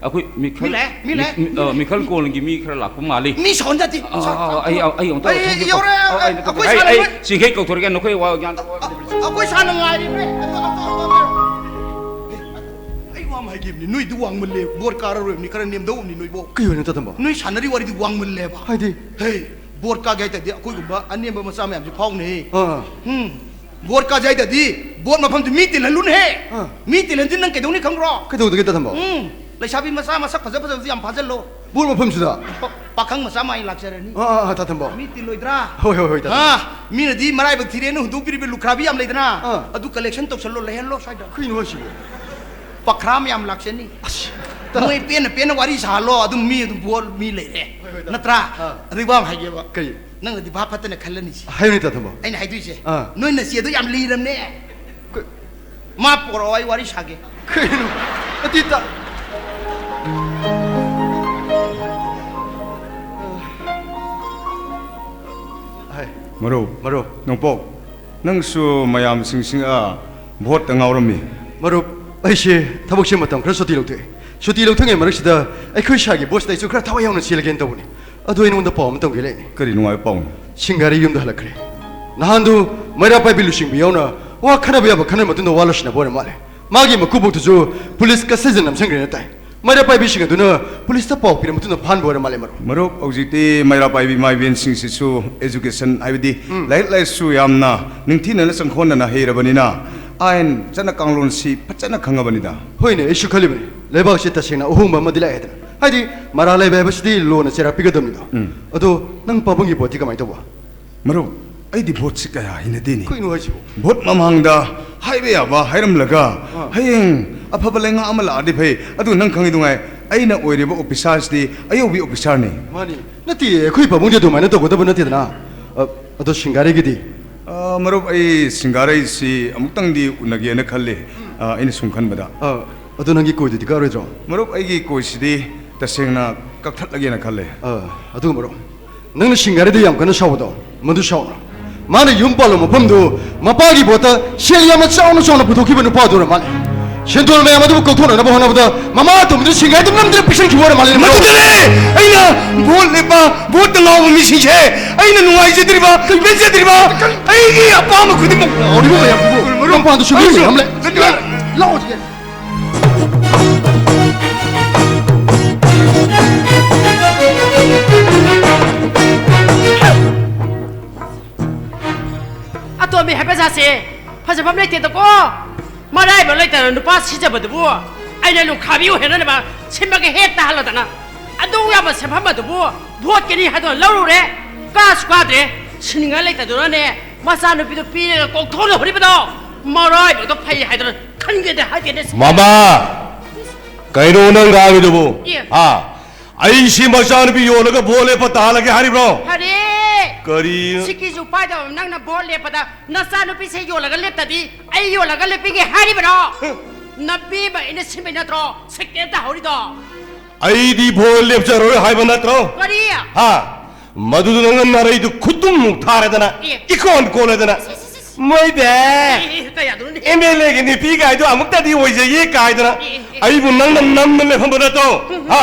ꯑꯩꯈꯣꯏ ꯃꯤꯈꯜ, ꯃꯤ ꯂꯥꯛꯑꯦ, ꯃꯤ ꯂꯥꯛꯑꯦ, ꯃꯤ, ꯃꯤ ꯑ, ꯂꯥꯛꯑꯦ꯫ ꯃꯤꯈꯜ ꯀꯣꯟꯒꯤ ꯃꯤ ꯈꯔ ꯂꯥꯛꯄ ꯃꯥꯜꯂꯤ꯫ ꯃꯤ ꯁꯣꯟꯖꯗꯦ꯫ ꯑ, ꯑ, ꯑ, ꯑꯩ, ꯑꯩ ꯑꯃꯨꯛꯇ ꯑꯩ ꯊꯣꯛꯈꯤꯒꯦ꯫ ꯌꯧꯔꯦ, ꯑ, ꯑꯩ ꯑꯩꯈꯣꯏ ꯑꯩ, ꯁꯥꯟꯅ ꯑꯩ ꯂꯣꯏ- ꯆꯤꯡꯈꯩ ꯀꯧꯊꯣꯔꯛꯀꯦ, ꯅꯈꯣꯏ ꯋꯥ ꯒ꯭ꯌꯥꯟ ꯇꯥ- ꯑ, ꯑ, ꯑꯩꯈꯣꯏ ꯁꯥꯟꯅ ꯉꯥꯏꯔꯤꯕꯅꯦ꯫ ꯑꯗꯣ, ꯑꯗꯣ, ꯑꯗꯣ, ꯑꯗꯣ꯫ ꯑꯦ, ꯑꯩ ꯋꯥ ꯑꯃ ꯍꯥꯏꯒꯦꯕꯅꯤ, ꯅꯣꯏꯗꯨ ꯋꯥꯡꯃꯜꯂꯦ, ꯕꯣꯔ ꯀꯥꯔꯔꯣꯏꯕꯅꯤ, ꯈꯔ ꯅꯦꯝꯗꯧꯕꯅꯤ ꯅꯣꯏꯕꯣ꯫ ꯀꯩ ꯑꯣꯏꯅꯣ ꯇꯥ ꯊꯝꯕ? ꯅꯣꯏ ꯁꯥꯟꯅꯔꯤ ꯋꯥꯔꯤꯗꯨ ꯋꯥꯡꯃꯜꯂꯦꯕ꯫ ꯍꯥꯏꯗꯤ? ꯍꯦ, ꯕꯣꯔ ꯀꯥꯒꯦ ꯍꯥꯏ ꯇꯥꯔꯗꯤ ꯑꯩꯈꯣꯏꯒꯨꯝꯕ ꯑꯅꯦꯝꯕ ꯃꯆꯥ ꯃꯌꯥꯝꯁꯦ ꯐꯥꯎꯅꯦ꯫ ꯑꯥ꯫ ꯎꯝ꯫ ꯕꯣꯔ ꯀꯥꯖꯦ ꯍꯥꯏ ꯇꯥꯔꯗꯤ ꯕꯣꯔ ꯃꯐꯝꯗꯨ ꯃꯤ ꯇꯤꯜꯍꯜꯂꯨꯅꯦꯍꯦ꯫ ꯑꯥ꯫ ꯃꯤ ꯇꯤꯜꯍꯟꯗꯤ ꯅꯪ ꯀꯩꯗꯧꯅꯤ ꯈꯪꯕ꯭ꯔꯣ? ꯀꯩꯗꯧꯗꯒꯦ ꯇꯥ ꯊꯝꯕ? ꯎꯝ꯫ ꯂꯩꯁꯥꯕꯤ ꯃꯆꯥ ꯃꯁꯛ ꯐꯖ ꯐꯖꯕꯁꯨ ꯌꯥꯝ ꯐꯥꯖꯜꯂꯣ꯫ ꯕꯣꯔ ꯃꯐꯝꯁꯤꯗ? ꯄꯥ-, ꯄꯥꯈꯪ ꯃꯆꯥ ꯃꯥꯏ ꯂꯥꯛꯆꯔꯅꯤ꯫ ꯑꯥ, ꯑꯥ, ꯑꯥ, ꯇꯥ ꯊꯝꯕ꯫ ꯃꯤ ꯇꯤꯜꯂꯣꯏꯗ꯭ꯔꯥ? ꯍꯣꯏ, ꯍꯣꯏ, ꯍꯣꯏ, ꯇꯥ ꯊꯝꯕ꯫ ꯑꯥ, ꯃꯤꯅꯗꯤ ꯃꯔꯥꯏꯕꯛ ꯊꯤꯔꯦꯅ ꯍꯨꯟꯗꯣꯛꯄꯤꯔꯤꯕ ꯂꯨꯈ꯭ꯔꯥꯕꯤ ꯌꯥꯝ ꯂꯩꯗꯅ? ꯑꯥ꯫ ꯑꯗꯨ collection ꯇꯧꯁꯜꯂꯣ, ꯂꯩꯍꯜꯂꯣ ꯁ꯭ꯋꯥꯏꯗ꯫ ꯀꯩꯅꯣ ꯍꯥꯏꯁꯤꯕꯣ? ꯄꯈ꯭ꯔꯥ ꯃꯌꯥꯝ ꯂꯥꯛꯆꯅꯤ꯫ ꯑꯁ, ꯇꯥ- ꯃꯣꯏ ꯄꯦꯟꯅ ꯄꯦꯟꯅ ꯋꯥꯔꯤ ꯁꯥꯍꯜꯂꯣ, ꯑꯗꯨꯝ ꯃꯤ ꯑꯗꯨꯝ ꯕꯣꯔ ꯃꯤ ꯂꯩꯔꯦ꯫ ꯍꯣꯏ, ꯍꯣꯏ, ꯇꯥ-, ꯅꯠꯇ꯭ꯔꯥ? ꯑꯥ꯫ ꯑꯗꯨ ꯋꯥ ꯑꯃ ꯍꯥꯏꯒꯦꯕ꯫ ꯀꯔꯤ? ꯅꯪꯅꯗꯤ ꯚꯥꯞ ꯐꯠꯇꯅ ꯈꯜꯂꯅꯤ ꯁꯤ꯫ ꯍꯥꯏꯌꯨꯅꯦ, ꯇꯥ ꯊꯝꯕ꯫ ꯑꯩꯅ ꯍꯥꯏꯗꯣꯏꯁꯦ, ꯑꯥ꯫ ꯅꯣꯏ ꯅꯆꯦꯗꯣ ꯌꯥꯝ ꯂꯤꯔꯝꯅꯦ꯫ ꯀ- ꯃꯥ ꯄꯣꯔꯛꯑꯣ, ꯑꯩ ꯋꯥꯔꯤ ꯁꯥꯒꯦ꯫ ꯀꯩꯅꯣ? ꯑꯗꯨꯗꯤ ꯇꯥ-, ꯍꯥꯏ꯫ ꯃꯔꯨꯞ, ꯃꯔꯨꯞ꯫ ꯅꯣꯡꯄꯣꯛ, ꯅꯪꯁꯨ ꯃꯌꯥꯝꯁꯤꯡꯁꯤꯡ, ꯑ, ꯚꯣꯠꯇ ꯉꯥꯎꯔꯝꯃꯤ꯫ ꯃꯔꯨꯞ, ꯑꯩꯁꯦ ꯊꯕꯛꯁꯦ ꯃꯇꯝ ꯈꯔ ꯁꯨꯇꯤ ꯂꯧꯊꯣꯛꯑꯦ꯫ ꯁꯨꯇꯤ ꯂꯧꯊꯣꯛꯉꯩ ꯃꯔꯛꯁꯤꯗ ꯑꯩꯈꯣꯏ ꯁꯥꯒꯤ ꯚꯣꯠꯁꯤꯗ ꯑꯩꯁꯨ ꯈꯔ ꯊꯋꯥꯏ ꯌꯥꯎꯅ ꯆꯦꯜꯂꯒꯦꯅ ꯇꯧꯕꯅꯤ꯫ ꯑꯗꯨ ꯑꯩ ꯅꯉꯣꯟꯗ ꯄꯥꯎ ꯑꯃ ꯇꯝꯒꯦ ꯂꯩꯅꯤ꯫ ꯀꯔꯤ ꯅꯨꯡꯉꯥꯏꯕ ꯄꯥꯎꯅꯣ? ꯁꯤꯡꯒꯥꯔꯩ ꯌꯨꯝꯗ ꯍꯜꯂꯛꯈ꯭ꯔꯦ꯫ ꯅꯍꯥꯟꯗꯨ ꯃꯩꯔꯥ ꯄꯥꯏꯕꯤ ꯂꯨꯆꯤꯡꯕꯤ ꯌꯥꯎꯅ ꯋꯥ ꯈꯟꯅꯕ ꯌꯥꯕ ꯈꯟꯅꯔ ꯃꯇꯨꯡꯗ ꯋꯥ ꯂꯣꯏꯁꯤꯟꯅꯕ ꯑꯣꯏꯔ ꯃꯥꯜꯂꯦ꯫ ꯃꯥꯒꯤ ꯃꯀꯨꯕꯣꯛꯇꯨꯁꯨ ꯄꯨꯂꯤꯁ custody ꯅꯝꯁꯤꯟꯈ꯭ꯔꯦꯅ ꯇꯥꯏ꯫ ꯃꯩꯔꯥ ꯄꯥꯏꯕꯤꯁꯤꯡ ꯑꯗꯨꯅ ꯄꯨꯂꯤꯁꯇ ꯄꯥꯎ ꯄꯤꯔ ꯃꯇꯨꯡꯗ ꯐꯥꯍꯟꯕ ꯑꯣꯏꯔ ꯃꯥꯜꯂꯦ, ꯃꯔꯨꯞ꯫ ꯃꯔꯨꯞ, ꯍꯧꯖꯤꯛꯇꯤ ꯃꯩꯔꯥ ꯄꯥꯏꯕꯤ ꯏꯃꯥ ꯏꯕꯦꯟꯁꯤꯡꯁꯤꯁꯨ education ꯍꯥꯏꯕꯗꯤ ꯎꯝ꯫ ꯂꯥꯏꯔꯤꯛ ꯂꯥꯏꯁꯨ ꯌꯥꯝꯅ ꯅꯤꯡꯊꯤꯅꯅ ꯆꯪꯈꯣꯟꯅꯅ ꯍꯩꯔꯕꯅꯤꯅ ꯑꯥꯏꯟ ꯆꯠꯅ ꯀꯥꯡꯂꯣꯟꯁꯤ ꯐꯖꯅ ꯈꯪꯉꯕꯅꯤꯗ꯫ ꯍꯣꯏꯅꯦ, ꯑꯩꯁꯨ ꯈꯜꯂꯤꯕꯅꯤ꯫ ꯂꯩꯕꯥꯛꯁꯤ ꯇꯁꯦꯡꯅ ꯑꯍꯣꯡꯕ ꯑꯃꯗꯤ ꯂꯥꯛꯑꯦ ꯍꯥꯏꯗꯅ꯫ ꯍꯥꯏꯗꯤ ꯃꯔꯥꯜ ꯂꯩꯕ ꯍꯥꯏꯕꯁꯤꯗꯤ ꯂꯣꯅ ꯆꯩꯔꯥꯛ ꯄꯤꯒꯗꯕꯅꯤꯗꯣ꯫ ꯎꯝ꯫ ꯑꯗꯣ ꯅꯪ ꯄꯥꯕꯨꯡꯒꯤ ꯚꯣꯠꯇꯤ ꯀꯃꯥꯏꯅ ꯇꯧꯕ? ꯃꯔꯨꯞ, ꯑꯩꯗꯤ ꯚꯣꯠꯁꯤ ꯀꯌꯥ ꯍꯩꯅꯗꯦꯅꯦ꯫ ꯀꯩꯅꯣ ꯍꯥꯏꯁꯤꯕꯣ? ꯚꯣꯠ ꯃꯃꯥꯡꯗ ꯍꯥꯏꯕ ꯌꯥꯕ ꯍꯥꯏꯔꯝꯂꯒ ꯑꯥ꯫ ꯍꯌꯦꯡ ꯑꯐꯕ ꯂꯩꯉꯥꯛ ꯑꯃ ꯂꯥꯛꯑꯗꯤ ꯐꯩ꯫ ꯑꯗꯨ ꯅꯪ ꯈꯪꯉꯤꯗꯨꯉꯥꯏ, ꯑꯩꯅ ꯑꯣꯏꯔꯤꯕ officerꯁꯤꯗꯤ ꯑꯌꯧꯕꯤ officerꯅꯤ꯫ ꯃꯥꯅꯤ꯫ ꯅꯠꯇꯦ, ꯑꯩꯈꯣꯏ ꯄꯥꯕꯨꯡꯗꯤ ꯑꯗꯨꯃꯥꯏꯅ ꯇꯧꯒꯗꯕ ꯅꯠꯇꯦꯗꯅ꯫ ꯑ, ꯑꯗꯣ ꯁꯤꯡꯒꯥꯔꯩꯒꯤꯗꯤ? ꯑ, ꯃꯔꯨꯞ, ꯑꯩ ꯁꯤꯡꯒꯥꯔꯩꯁꯤ ꯑꯃꯨꯛꯇꯪꯗꯤ ꯎꯅꯒꯦꯅ ꯈꯜꯂꯤ꯫ ꯑ, ꯑꯩꯅ ꯁꯨꯝ ꯈꯟꯕꯗ꯫ ꯑ, ꯑꯗꯣ ꯅꯪꯒꯤ ꯀꯣꯏꯗꯨꯗꯤ ꯀꯛꯑꯔꯣꯏꯗ꯭ꯔꯣ? ꯃꯔꯨꯞ, ꯑꯩꯒꯤ ꯀꯣꯏꯁꯤꯗꯤ ꯇꯁꯦꯡꯅ ꯀꯛꯊꯠꯂꯒꯦꯅ ꯈꯜꯂꯦ꯫ ꯑ, ꯑꯗꯨ ꯃꯔꯨꯞ, ꯅꯪꯅ ꯁꯤꯡꯒꯥꯔꯤꯗ ꯌꯥꯝ ꯀꯟꯅ ꯁꯥꯎꯕꯗꯣ, ꯃꯗꯨ ꯁꯥꯎꯅꯨ꯫ ꯃꯥꯅ ꯌꯨꯝ ꯄꯥꯜꯂꯨ ꯃꯐꯝꯗꯨ ꯃꯄꯥꯒꯤ ꯚꯣꯠꯇ ꯁꯦꯜ ꯌꯥꯝꯅ ꯆꯥꯎꯅ ꯆꯥꯎꯅ ꯄꯨꯊꯣꯛꯈꯤꯕ ꯅꯨꯄꯥꯗꯨ ꯑꯣꯏꯔ ꯃꯥꯜꯂꯦ꯫ ꯁꯦꯟꯗꯣꯜ ꯃꯌꯥꯝ ꯑꯗꯨꯕꯨ ꯀꯧꯊꯣꯛꯅꯅꯕ ꯍꯣꯠꯅꯕꯗ ꯃꯃꯥ ꯑꯇꯣꯝꯕꯤꯗꯨ ꯁꯤꯡꯒꯥꯔꯤꯗ ꯅꯝꯗꯨꯅ ꯄꯤꯁꯟꯈꯤꯕ ꯑꯣꯏꯔ ꯃꯥꯜꯂꯦ꯫ ꯃꯗꯨꯗꯅꯦ ꯑꯩꯅ ꯚꯣꯠ ꯂꯦꯞꯄ, ꯚꯣꯠꯇ ꯉꯥꯎꯕ ꯃꯤꯁꯤꯡꯁꯦ ꯑꯩꯅ ꯅꯨꯡꯉꯥꯏꯖꯗ꯭ꯔꯤꯕ, ꯄꯦꯟꯖꯗ꯭ꯔꯤꯕ, ꯑꯩꯒꯤ ꯑꯄꯥꯝꯕ ꯈꯨꯗꯤꯡꯃꯛ ꯂꯥꯎꯔꯤꯕ ꯃꯌꯥꯝꯗꯨꯕꯨ ꯃꯔꯨꯞ ꯃꯄꯥꯟꯗꯁꯨ ꯃꯤ ꯑꯩꯁꯨ ꯃꯌꯥꯝ ꯂꯩ꯫ ꯂꯥꯛꯑꯣ꯫ ꯑꯇꯣꯝꯕꯤ ꯍꯥꯏꯕ ꯖꯥꯠꯁꯦ ꯐꯖꯐꯝ ꯂꯩꯇꯦꯗꯀꯣ꯫ ꯃꯔꯥꯏꯕꯛ ꯂꯩꯇꯅ ꯅꯨꯄꯥ ꯁꯤꯖꯕꯗꯨꯕꯨ ꯑꯩꯅ ꯂꯨꯈꯥꯕꯤ ꯑꯣꯏꯍꯟꯅꯅꯕ ꯁꯤꯟꯕꯒ ꯍꯦꯛ ꯇꯥꯍꯜꯂꯗꯅ꯫ ꯑꯗꯨ ꯌꯥꯕ ꯁꯦꯟꯐꯝ ꯑꯗꯨꯕꯨ ꯚꯣꯠꯀꯤꯅꯤ ꯍꯥꯏꯗꯨꯅ ꯂꯧꯔꯨꯔꯦ, ꯀꯥꯁꯨ ꯀꯥꯗ꯭ꯔꯦ꯫ ꯁꯤꯅꯤꯡꯉꯥꯏ ꯂꯩꯇꯗꯨꯅꯅꯦ ꯃꯆꯥꯅꯨꯄꯤꯗꯨ ꯄꯤꯔꯒ ꯀꯣꯛꯊꯣꯛꯅ ꯍꯧꯔꯤꯕꯗꯣ꯫ ꯃꯔꯥꯏꯕꯛꯇꯣ ꯐꯩ ꯍꯥꯏꯗꯨꯅ ꯈꯟꯒꯦꯗꯤ ꯍꯥꯏꯗꯦꯅꯦ꯫ ꯃꯃꯥ, ꯀꯩꯅꯣ ꯅꯪ ꯉꯥꯡꯉꯤꯗꯨꯕꯨ? ꯑꯦ꯫ ꯍꯥ? ꯑꯩꯁꯤ ꯃꯆꯥꯅꯨꯄꯤ ꯌꯣꯜꯂꯒ ꯚꯣꯠ ꯂꯦꯞꯄ ꯇꯥꯍꯜꯂꯒꯦ ꯍꯥꯏꯔꯤꯕ꯭ꯔꯣ? ꯐꯔꯦ꯫ ꯀꯔꯤ? ꯁꯤꯀꯤꯁꯨ ꯄꯥꯏꯗꯕ ꯅꯪꯅ ꯚꯣꯠ ꯂꯦꯞꯄꯗ ꯅꯆꯥꯅꯨꯄꯤꯁꯦ ꯌꯣꯜꯂꯒ ꯂꯦꯞꯇꯗꯤ ꯑꯩ ꯌꯣꯜꯂꯒ ꯂꯦꯞꯄꯤꯒꯦ ꯍꯥꯏꯔꯤꯕ꯭ꯔꯣ? ꯍ꯫ ꯅꯕꯦꯝꯃ ꯑꯩꯅ ꯁꯤꯟꯕꯩ ꯅꯠꯇ꯭ꯔꯣ? ꯁꯦꯀꯦꯟ ꯇꯥꯍꯧꯔꯤꯗꯣ꯫ ꯑꯩꯗꯤ ꯚꯣꯠ ꯂꯦꯞꯆꯔꯣꯏ ꯍꯥꯏꯕ ꯅꯠꯇ꯭ꯔꯣ? ꯀꯔꯤ? ꯍꯥ? ꯃꯗꯨꯗ ꯅꯪꯅ ꯅꯔꯩꯗꯨ ꯈꯨꯇꯨꯝꯃꯨꯛ ꯊꯥꯔꯦꯗꯅ, ꯑꯦ꯫ ꯏꯀꯣꯟ ꯀꯣꯜꯂꯦꯗꯅ꯫ ꯁꯤ, ꯁꯤ, ꯁꯤ, ꯁꯤ꯫ ꯃꯣꯏꯗꯦ꯫ ꯑꯦ, ꯑꯦ, ꯀꯌꯥꯗꯨꯅꯣꯅꯦ? ꯑꯦꯝ ꯑꯦꯜ ꯑꯦꯒꯤ ꯅꯨꯄꯤ ꯀꯥꯏꯗꯣ ꯑꯃꯨꯛꯇꯗꯤ ꯑꯣꯏꯖꯩꯌꯦ ꯀꯥꯏꯗꯅ꯫ ꯑꯦ, ꯑꯦ, ꯑꯦ꯫ ꯑꯩꯕꯨ ꯅꯪꯅ ꯅꯝꯅ ꯂꯩꯐꯝꯗꯣ ꯅꯠꯇ꯭ꯔꯣ? ꯎꯝ, ꯎꯝ꯫ ꯍꯥ?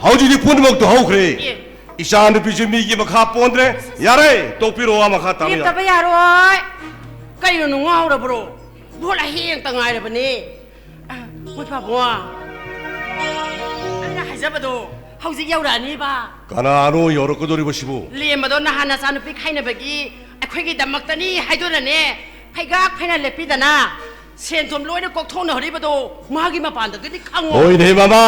ꯍꯧꯖꯤꯛꯇꯤ ꯄꯨꯝꯅꯃꯛꯇꯣ ꯍꯧꯈ꯭ꯔꯦ꯫ ꯑꯦ꯫ ꯏꯆꯥ ꯅꯨꯄꯤꯁꯦ ꯃꯤꯒꯤ ꯃꯈꯥ ꯄꯣꯟꯗ꯭ꯔꯦ꯫ ꯌꯥꯔꯦ, ꯇꯣꯛꯄꯤꯔꯣ, ꯋꯥ ꯃꯈꯥ ꯇꯥꯕ ꯌꯥꯔꯦ꯫ ꯂꯦꯞꯇꯕ ꯌꯥꯔꯣꯏ꯫ ꯀꯩꯅꯣ, ꯉꯥꯎꯔꯕ꯭ꯔꯣ? ꯚꯣꯠ ꯑꯍꯦꯛꯇ ꯉꯥꯏꯔꯕꯅꯦ꯫ ꯑ, ꯃꯣꯏ ꯄꯥꯕꯨꯡ꯫ ꯑꯩꯅ ꯍꯥꯏꯖꯕꯗꯣ ꯍꯧꯖꯤꯛ ꯌꯧꯔꯛꯑꯅꯤꯕ꯫ ꯀꯅꯥꯅꯣ ꯌꯧꯔꯛꯀꯗꯧꯔꯤꯕꯁꯤꯕꯨ? ꯂꯦꯝꯕꯗꯣ ꯅꯍꯥꯟ ꯅꯆꯥꯅꯨꯄꯤ ꯈꯥꯏꯅꯕꯒꯤ ꯑꯩꯈꯣꯏꯒꯤꯗꯃꯛꯇꯅꯤ ꯍꯥꯏꯗꯨꯅꯅꯦ, ꯐꯩꯒꯥꯛ ꯐꯩꯅ ꯂꯦꯞꯄꯤꯗꯅ ꯁꯦꯟ ꯊꯨꯝ ꯂꯣꯏꯅ ꯀꯣꯛꯊꯣꯛꯅꯍꯧꯔꯤꯕꯗꯣ ꯃꯥꯒꯤ ꯃꯄꯥꯟꯗꯗꯨꯗꯤ ꯈꯪꯉꯣ꯫ ꯍꯣꯏꯅꯦ ꯃꯃꯥ,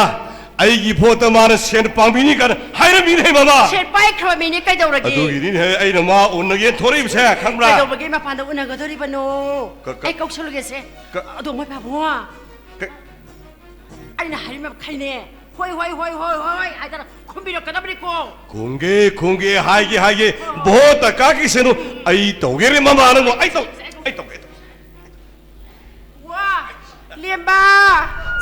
ꯑꯩꯒꯤ ꯚꯣꯠꯇ ꯃꯥꯅ ꯁꯦꯟ ꯄꯥꯝꯕꯤꯅꯤ ꯀꯥꯏꯅ ꯍꯥꯏꯔꯝꯃꯤꯅꯦ ꯃꯃꯥ꯫ ꯁꯦꯟ ꯄꯥꯏꯈ꯭ꯔꯕ ꯃꯤꯅꯤ ꯀꯩꯗꯧꯔꯒꯦ? ꯑꯗꯨꯒꯤꯅꯤꯅꯦ ꯑꯩꯅ ꯃꯥ ꯎꯅꯒꯦ ꯊꯣꯔꯛꯏꯕꯁꯦ, ꯈꯪꯕ꯭ꯔꯥ? ꯀꯩꯗꯧꯕꯒꯤ ꯃꯄꯥꯟꯗ ꯎꯅꯒꯗꯧꯔꯤꯕꯅꯣ? ꯀ-, ꯀ-, ꯑꯩ ꯀꯧꯁꯜꯂꯨꯒꯦꯁꯦ꯫ ꯀ-, ꯑꯗꯣ ꯃꯣꯏ ꯄꯥꯕꯨꯡ꯫ ꯀ-, ꯑꯩꯅ ꯍꯥꯏꯔꯤꯕ ꯃꯈꯩꯅꯦ, "ꯍꯣꯏ, ꯍꯣꯏ, ꯍꯣꯏ, ꯍꯣꯏ, ꯍꯣꯏ" ꯍꯥꯏꯗꯅ ꯈꯨꯝꯕꯤꯔꯛꯀꯗꯕꯅꯤꯀꯣ꯫ ꯈꯨꯝꯒꯦ, ꯈꯨꯝꯒꯦ, ꯍꯥꯏꯒꯦ, ꯍꯥꯏꯒꯦ꯫ ꯚꯣꯠꯇ ꯀꯥꯈꯤꯁꯅꯨ꯫ ꯑꯩ ꯇꯧꯒꯦꯔꯦ ꯃꯃꯥ ꯅꯪꯕꯨ꯫ ꯑꯩ ꯇꯧ-, ꯑꯩ ꯇꯧꯒꯦ, ꯑꯩ ꯇꯧꯒꯦ꯫ ꯋꯥ, ꯂꯦꯝꯕ,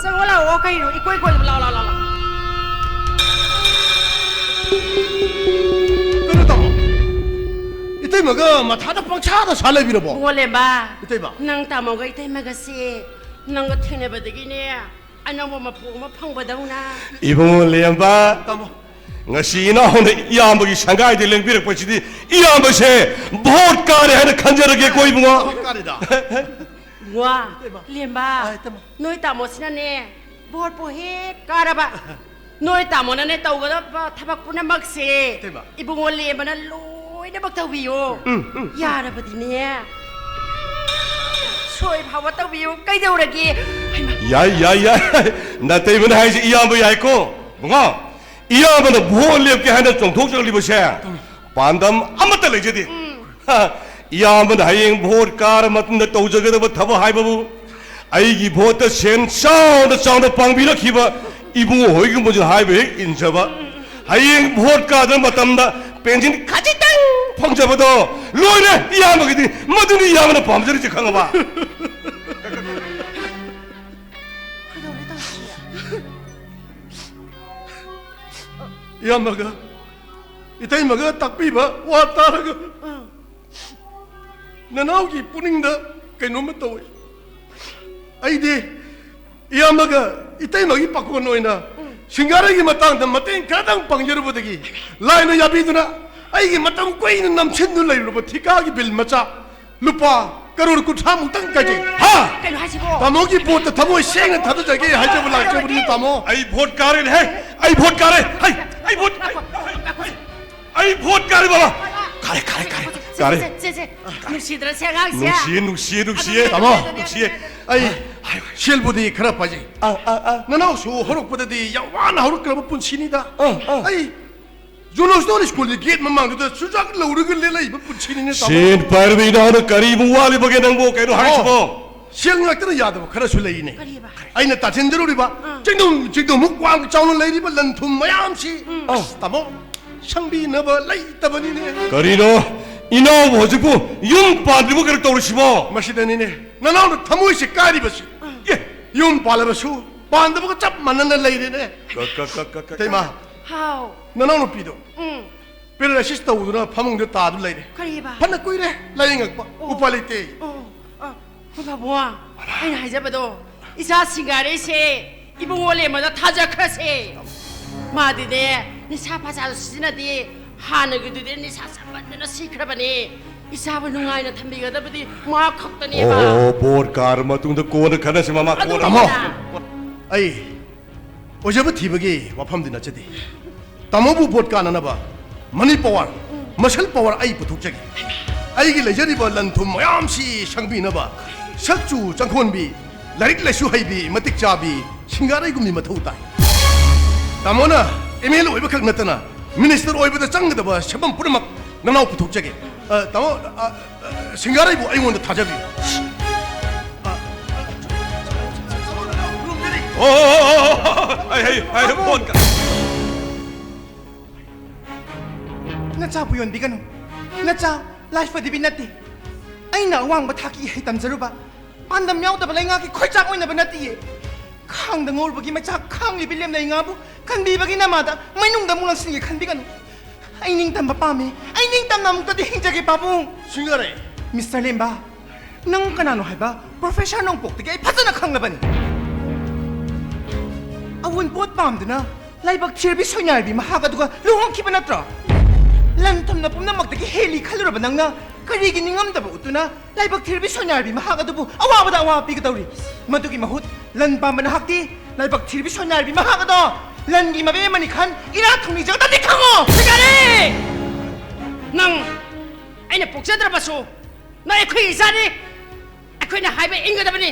ꯆꯪꯉꯣ ꯂꯥꯛꯑꯣ, ꯀꯩꯅꯣ? ꯏꯀꯣꯏ ꯀꯣꯏꯗꯕ, ꯂꯥꯛꯑꯣ, ꯂꯥꯛꯑꯣ, ꯂꯥꯛꯑꯣ, ꯂꯥꯛꯑꯣ꯫ ꯀꯩꯅꯣ, ꯏꯇꯩꯃꯒ ꯃꯊꯥꯗ ꯄꯪꯁꯥꯗ ꯁꯥ ꯂꯩꯕꯤꯔꯕꯣ? ꯏꯕꯨꯡꯉꯣ ꯂꯦꯝꯕ, ꯏꯇꯩꯃ꯫ ꯅꯪ ꯇꯥꯃꯣꯒ ꯏꯇꯩꯃꯒꯁꯦ ꯅꯪꯒ ꯊꯦꯡꯅꯕꯗꯒꯤꯅꯦ ꯑꯅꯧꯕ ꯃꯄꯨ ꯑꯃ ꯐꯪꯕꯗꯧꯅ꯫ ꯏꯕꯨꯡꯉꯣ ꯂꯦꯝꯕ, ꯇꯥꯃꯣ꯫ ꯉꯁꯤ ꯏꯅꯥꯎꯅ ꯏꯌꯥꯝꯕꯒꯤ ꯁꯪꯒꯥꯏꯗ ꯂꯦꯡꯕꯤꯔꯛꯄꯁꯤꯗꯤ ꯏꯌꯥꯝꯕꯁꯦ ꯚꯣꯠ ꯀꯥꯔꯦ ꯍꯥꯏꯅ ꯈꯟꯖꯔꯒꯦꯀꯣ ꯏꯕꯨꯡꯉꯣ꯫ ꯀꯥꯔꯤꯗ꯫ ꯏꯕꯨꯡꯉꯣ ꯂꯦꯝꯕ, ꯑꯥ, ꯏꯇꯩꯃ꯫ ꯅꯣꯏ ꯇꯥꯃꯣꯁꯤꯅꯅꯦ ꯚꯣꯠꯄꯨ ꯍꯦꯛ ꯀꯥꯔꯕ ꯅꯣꯏ ꯇꯥꯃꯣꯅꯅꯦ ꯇꯧꯒꯗꯕ ꯊꯕꯛ ꯄꯨꯝꯅꯃꯛꯁꯦ ꯏꯇꯩꯃ꯫ ꯏꯕꯨꯡꯉꯣ ꯂꯦꯝꯕꯅ ꯂꯣꯏꯅꯃꯛ ꯇꯧꯕꯤꯌꯣ꯫ ꯌꯥꯔꯕꯗꯤꯅꯦ ꯁꯣꯏ ꯐꯥꯎꯕ ꯇꯧꯕꯤꯌꯨ꯫ ꯀꯩꯗꯧꯔꯒꯦ? ꯍꯩꯃꯥ꯫ ꯌꯥꯏ ꯌꯥꯏ ꯌꯥꯏ, ꯅꯇꯩꯃꯅ ꯍꯥꯏꯁꯦ ꯏꯌꯥꯝꯕ ꯌꯥꯏꯀꯣ꯫ ꯏꯕꯨꯡꯉꯣ, ꯏꯌꯥꯝꯕꯅ ꯚꯣꯠ ꯂꯦꯞꯀꯦ ꯍꯥꯏꯅ ꯆꯣꯡꯊꯣꯛꯆꯔꯛꯂꯤꯕꯁꯦ ꯄꯥꯟꯗꯝ ꯑꯃꯠꯇ ꯂꯩꯖꯗꯦ꯫ ꯍ, ꯏꯌꯥꯝꯕꯅ ꯍꯌꯦꯡ ꯚꯣꯠ ꯀꯥꯔ ꯃꯇꯨꯡꯗ ꯇꯧꯖꯒꯗꯕ ꯊꯕꯛ ꯍꯥꯏꯕꯕꯨ ꯑꯩꯒꯤ ꯚꯣꯠꯇ ꯁꯦꯟ ꯆꯥꯎꯅ ꯆꯥꯎꯅ ꯄꯥꯡꯕꯤꯔꯛꯈꯤꯕ ꯏꯕꯨꯡꯉꯣ ꯍꯣꯏꯒꯨꯝꯕꯁꯨ ꯍꯥꯏꯕ ꯍꯦꯛ ꯏꯟꯖꯕ, ꯍꯌꯦꯡ ꯚꯣꯠ ꯀꯥꯗꯕ ꯃꯇꯝꯗ ꯄꯦꯟꯁꯤꯟ ꯈꯖꯤꯛꯇꯪ ꯐꯪꯖꯕꯗꯣ ꯂꯣꯏꯔꯦ ꯏꯌꯥꯝꯕꯒꯤꯗꯤ꯫ ꯃꯗꯨꯅꯤ ꯏꯌꯥꯝꯕꯅ ꯄꯥꯝꯖꯔꯤꯁꯦ, ꯈꯪꯉꯕ? ꯀꯩꯗꯧꯔꯦ ꯇꯧꯔꯤꯁꯦ? ꯏꯌꯥꯝꯕꯒ ꯏꯇꯩꯃꯒ ꯇꯥꯛꯄꯤꯕ ꯋꯥ ꯇꯥꯔꯒ ꯅꯅꯥꯎꯒꯤ ꯄꯨꯛꯅꯤꯡꯗ ꯀꯩꯅꯣꯝꯃ ꯇꯧꯏ꯫ ꯑꯩꯗꯤ ꯏꯌꯥꯝꯕꯒ ꯏꯇꯩꯃꯒꯤ ꯄꯥꯈꯣꯟ ꯑꯣꯏꯅ ꯁꯤꯡꯒꯥꯔꯩꯒꯤ ꯃꯇꯥꯡꯗ ꯃꯇꯦꯡ ꯈꯔꯗꯪ ꯄꯥꯡꯖꯔꯨꯕꯗꯒꯤ ꯂꯥꯏꯅ ꯌꯥꯕꯤꯗꯨꯅ ꯑꯩꯒꯤ ꯃꯇꯝ ꯀꯨꯏꯅ ꯅꯝꯁꯤꯟꯗꯨꯅ ꯂꯩꯔꯨꯔꯕ ꯊꯤꯀꯥꯒꯤ ꯕꯤꯜ ꯃꯆꯥ ꯂꯨꯄꯥ ꯀꯔꯣꯔ ꯀꯨꯟꯊ꯭ꯔꯥꯃꯨꯛꯇꯪ ꯀꯥꯏꯖꯩ꯫ ꯍꯥ? ꯀꯩꯅꯣ ꯍꯥꯏꯁꯤꯕꯣ? ꯇꯥꯃꯣꯒꯤ ꯚꯣꯠꯇ ꯊꯃꯣꯏ ꯁꯦꯡꯅ ꯊꯥꯗꯖꯒꯦ ꯍꯥꯏꯖꯕ ꯂꯥꯛꯆꯕꯅꯤ ꯇꯥꯃꯣ꯫ ꯑꯩ ꯚꯣꯠ ꯀꯥꯔꯦꯅꯦꯍꯦ! ꯑꯩ ꯚꯣꯠ ꯀꯥꯔꯦ! ꯑꯩ, ꯑꯩ ꯚꯣꯠ, ꯑꯩ, ꯑꯩ, ꯑꯩ ꯚꯣꯠ ꯀꯥꯔꯦ, ꯕꯥꯕꯥ! ꯀꯥꯔꯦ, ꯀꯥꯔꯦ, ꯀꯥꯔꯦ, ꯀꯥꯔꯦ! ꯁꯦ, ꯁꯦ, ꯁꯦ, ꯅꯨꯡꯁꯤꯗ꯭ꯔꯥ ꯁꯦ ꯑꯉꯥꯡꯁꯦ? ꯅꯨꯡꯁꯤꯌꯦ, ꯅꯨꯡꯁꯤꯌꯦ, ꯅꯨꯡꯁꯤꯌꯦ! ꯇꯥꯃꯣ, ꯅꯨꯡꯁꯤꯌꯦ! ꯑꯩ ꯁꯦꯜꯕꯨꯗꯤ ꯈꯔ ꯄꯥꯏꯖꯩ꯫ ꯑꯥ, ꯑꯥ, ꯑꯥ꯫ ꯅꯅꯥꯎꯁꯨ ꯍꯧꯔꯛꯄꯗꯗꯤ ꯌꯥꯝ ꯋꯥꯅ ꯍꯧꯔꯛꯈ꯭ꯔꯕ ꯄꯨꯟꯁꯤꯅꯤꯗ꯫ ꯑꯥ, ꯑꯥ꯫ ꯑꯩ ꯖꯣꯟ ꯁ꯭ꯇꯣꯟ ꯁ꯭ꯀꯨꯜꯒꯤ ꯒꯦꯠ ꯃꯃꯥꯡꯗꯨꯗ ꯆꯨꯖꯥꯛ ꯂꯧꯔꯒ ꯂꯦꯜꯂꯛꯏꯕ ꯄꯨꯟꯁꯤꯅꯤꯅꯦ, ꯇꯥꯃꯣ꯫ ꯁꯦꯟ ꯄꯥꯏꯔꯕ ꯏꯅꯥꯎꯅ ꯀꯔꯤꯕꯨ ꯋꯥꯠꯂꯤꯕꯒꯦ ꯅꯪꯕꯨ? ꯀꯩꯅꯣ ꯍꯥꯏꯁꯤꯕꯣ? ꯁꯦꯜ ꯉꯥꯛꯇꯅ ꯌꯥꯗꯕ ꯈꯔꯁꯨ ꯂꯩꯔꯤꯅꯦ꯫ ꯀꯔꯤꯕ? ꯑꯩꯅ ꯇꯥꯁꯤꯟꯖꯔꯨꯔꯤꯕ ꯆꯤꯡꯗꯨꯝ, ꯆꯤꯡꯗꯨꯝꯃꯨꯛ ꯋꯥꯡ ꯆꯥꯎꯅ ꯂꯩꯔꯤꯕ ꯂꯟ ꯊꯨꯝ ꯃꯌꯥꯝꯁꯤ, ꯑꯁ, ꯇꯥꯃꯣ, ꯁꯪꯕꯤꯅꯕ ꯂꯩꯇꯕꯅꯤꯅꯦ꯫ ꯀꯔꯤꯅꯣ? ꯏꯅꯥꯎꯕꯨ ꯍꯧꯖꯤꯛꯄꯨ ꯌꯨꯝ ꯄꯥꯟꯗ꯭ꯔꯤꯕ ꯀꯩꯅꯣ ꯇꯧꯔꯤꯁꯤꯕꯣ? ꯃꯁꯤꯗꯅꯤꯅꯦ ꯅꯅꯥꯎꯅ ꯊꯃꯣꯏꯁꯦ ꯀꯥꯏꯔꯤꯕꯁꯤ꯫ ꯑꯦ! ꯌꯨꯝ ꯄꯥꯜꯂꯕꯁꯨ ꯄꯥꯟꯗꯕꯒ ꯆꯞ ꯃꯥꯟꯅꯅ ꯂꯩꯔꯦꯅꯦ꯫ ꯀ-, ꯀ-, ꯀ-, ꯀ-, ꯀ-, ꯏꯇꯩꯃ, ꯍꯥꯎ꯫ ꯅꯅꯥꯎꯅꯨꯄꯤꯗꯣ ꯎꯝ꯫ ꯄꯦꯔꯥꯂꯥꯏꯁꯤꯁ ꯇꯧꯗꯨꯅ ꯐꯃꯨꯡꯗ ꯇꯥꯗꯨꯅ ꯂꯩꯔꯦ꯫ ꯀꯔꯤꯕ? ꯐꯅ ꯀꯨꯏꯔꯦ ꯂꯥꯏꯌꯦꯡꯉꯛꯄ꯫ ꯑꯣ꯫ ꯎꯄꯥꯏ ꯂꯩꯇꯦ꯫ ꯑꯣ, ꯑ, ꯍꯣ, ꯄꯥꯕꯨꯡ, ꯑꯩꯅ ꯍꯥꯏꯖꯕꯗꯣ, ꯏꯆꯥ ꯁꯤꯡꯒꯥꯔꯩꯁꯦ ꯏꯕꯨꯡꯉꯣ ꯂꯦꯝꯕꯗ ꯊꯥꯖꯈ꯭ꯔꯁꯦ꯫ ꯃꯥꯗꯤꯅꯦ, ꯅꯤꯁꯥ ꯄꯥꯁꯥꯁꯨ ꯁꯤꯖꯤꯟꯅꯗꯦ, ꯍꯥꯟꯅꯒꯤꯗꯨꯗꯤ ꯅꯤꯁꯥ ꯆꯥꯃꯟꯗꯅ ꯁꯤꯈ꯭ꯔꯕꯅꯦ꯫ ꯏꯆꯥꯕꯨ ꯅꯨꯡꯉꯥꯏꯅ ꯊꯝꯕꯤꯒꯗꯕꯗꯤ ꯃꯥ ꯈꯛꯇꯅꯦꯕ꯫ ꯑꯣ, ꯕꯣꯔ ꯀꯥꯔ ꯃꯇꯨꯡꯗ ꯀꯣꯟꯅ ꯈꯟꯅꯁꯤ, ꯃꯃꯥ, ꯀꯣꯟꯅ꯫ ꯑꯗꯨꯅꯤꯗꯅ꯫ ꯇꯥꯃꯣ, ꯑꯩ ꯑꯣꯏꯖꯕ ꯊꯤꯕꯒꯤ ꯋꯥꯐꯝꯗꯤ ꯅꯠꯆꯗꯦ꯫ ꯇꯥꯃꯣꯕꯨ ꯚꯣꯠ ꯀꯥꯅꯅꯕ ꯃꯅꯤ ꯄꯋꯥꯔ, ꯃꯁꯜ ꯄꯋꯥꯔ ꯑꯩ ꯄꯨꯊꯣꯛꯆꯒꯦ꯫ ꯑꯩꯒꯤ ꯂꯩꯖꯔꯤꯕ ꯂꯟ ꯊꯨꯝ ꯃꯌꯥꯝꯁꯤ ꯁꯪꯕꯤꯅꯕ ꯁꯛ ꯆꯨ ꯆꯪꯈꯣꯟꯕꯤ, ꯂꯥꯏꯔꯤꯛ ꯂꯥꯏꯁꯨ ꯍꯩꯕꯤ, ꯃꯇꯤꯛ ꯆꯥꯕꯤ ꯁꯤꯡꯒꯥꯔꯩꯒꯨꯝꯕꯤ ꯃꯊꯧ ꯇꯥꯏ꯫ ꯇꯥꯃꯣꯅ ꯑꯦꯝ ꯑꯦꯜ ꯑꯣꯏꯕꯈꯛ ꯅꯠꯇꯅ ꯃꯤꯅꯤꯁꯇꯔ ꯑꯣꯏꯕꯗ ꯆꯪꯒꯗꯕ ꯁꯦꯟꯐꯝ ꯄꯨꯝꯅꯃꯛ ꯅꯅꯥꯎ ꯄꯨꯊꯣꯛꯆꯒꯦ꯫ ꯑ, ꯇꯥꯃꯣ, ꯑ, ꯑ, ꯁꯤꯡꯒꯥꯔꯩꯕꯨ ꯑꯩꯉꯣꯟꯗ ꯊꯥꯖꯕꯤꯌꯨ꯫ ꯑ, ꯑ, ꯑꯣ, ꯑꯣ, ꯑꯣ, ꯑꯣ, ꯑꯣ, ꯑꯩ, ꯑꯩ, ꯑꯩ, ꯐꯣꯟ ꯀ- ꯅꯆꯥꯕꯨ ꯌꯣꯟꯕꯤꯒꯅꯨ꯫ ꯅꯆꯥ ꯂꯥꯏꯐ ꯑꯗꯤꯕꯤ ꯅꯠꯇꯦ꯫ ꯑꯩꯅ ꯑꯋꯥꯡꯕ ꯊꯥꯛꯀꯤ ꯏꯍꯩ ꯇꯝꯖꯔꯨꯕ, ꯄꯥꯟꯗꯝ ꯌꯥꯎꯗꯕ ꯂꯩꯉꯥꯛꯀꯤ ꯈꯣꯏꯆꯥꯛ ꯑꯣꯏꯅꯕ ꯅꯠꯇꯤꯌꯦ꯫ ꯈꯥꯡꯗ ꯉꯧꯔꯨꯕꯒꯤ ꯃꯩꯆꯥꯛ ꯈꯥꯡꯂꯤꯕꯤ ꯂꯦꯝꯅꯩ ꯉꯥꯕꯨ ꯀꯟꯕꯤꯕꯒꯤ ꯅꯃꯥꯗ ꯃꯩꯅꯨꯡꯗ ꯑꯃꯨꯛ ꯂꯪꯁꯤꯟꯒꯦ ꯈꯟꯕꯤꯒꯅꯨ꯫ ꯑꯩ ꯅꯤꯡꯇꯝꯕ ꯄꯥꯝꯃꯤ꯫ ꯑꯩ ꯅꯤꯡꯇꯝꯅ ꯑꯃꯨꯛꯇꯗꯤ ꯍꯤꯡꯖꯒꯦ, ꯄꯥꯕꯨꯡ꯫ ꯁꯤꯡꯒꯥꯔꯩ꯫ ꯃꯤꯁꯇꯔ ꯂꯦꯝꯕ, ꯅꯪ ꯀꯅꯥꯅꯣ ꯍꯥꯏꯕ ꯄ꯭ꯔꯣꯐꯦꯁꯔ ꯅꯣꯡꯄꯣꯛꯇꯒꯤ ꯑꯩ ꯐꯖꯅ ꯈꯪꯂꯕꯅꯤ꯫ ꯑꯋꯨꯟꯄꯣꯠ ꯄꯥꯝꯗꯨꯅ ꯂꯥꯏꯕꯛ ꯊꯤꯔꯕꯤ ꯁꯣꯏꯅꯥꯏꯔꯕꯤ ꯃꯍꯥꯛ ꯑꯗꯨꯒ ꯂꯨꯍꯣꯡꯈꯤꯕ ꯅꯠꯇ꯭ꯔꯣ? ꯂꯟ ꯊꯨꯝꯅ ꯄꯨꯝꯅꯃꯛꯇꯒꯤ ꯍꯦꯜꯂꯤ ꯈꯜꯂꯨꯔꯕ ꯅꯪꯅ ꯀꯔꯤꯒꯤ ꯅꯤꯡꯉꯝꯗꯕ ꯎꯠꯇꯨꯅ ꯂꯥꯏꯕꯛ ꯊꯤꯔꯕꯤ ꯁꯣꯏꯅꯥꯏꯔꯕꯤ ꯃꯍꯥꯛ ꯑꯗꯨꯕꯨ ꯑꯋꯥꯕꯗ ꯑꯋꯥꯕ ꯄꯤꯒꯗꯧꯔꯤ? ꯃꯗꯨꯒꯤ ꯃꯍꯨꯠ ꯂꯟ ꯄꯥꯝꯕ ꯅꯍꯥꯛꯇꯤ ꯂꯥꯏꯕꯛ ꯊꯤꯔꯕꯤ ꯁꯣꯏꯅꯥꯏꯔꯕꯤ ꯃꯍꯥꯛ ꯑꯗꯣ ꯂꯟꯒꯤ ꯃꯕꯦ ꯑꯃꯅꯤ ꯈꯟ ꯏꯔꯥ ꯊꯧꯅꯤ ꯖꯒꯗꯗꯤ ꯈꯪꯉꯣ! ꯁꯤꯡꯒꯥꯔꯩ! ꯅꯪ ꯑꯩꯅ ꯄꯣꯛꯆꯗ꯭ꯔꯕꯁꯨ ꯅꯪ ꯑꯩꯈꯣꯏꯒꯤ ꯏꯆꯥꯅꯤ꯫ ꯑꯩꯈꯣꯏꯅ ꯍꯥꯏꯕ ꯏꯟꯒꯗꯕꯅꯤ꯫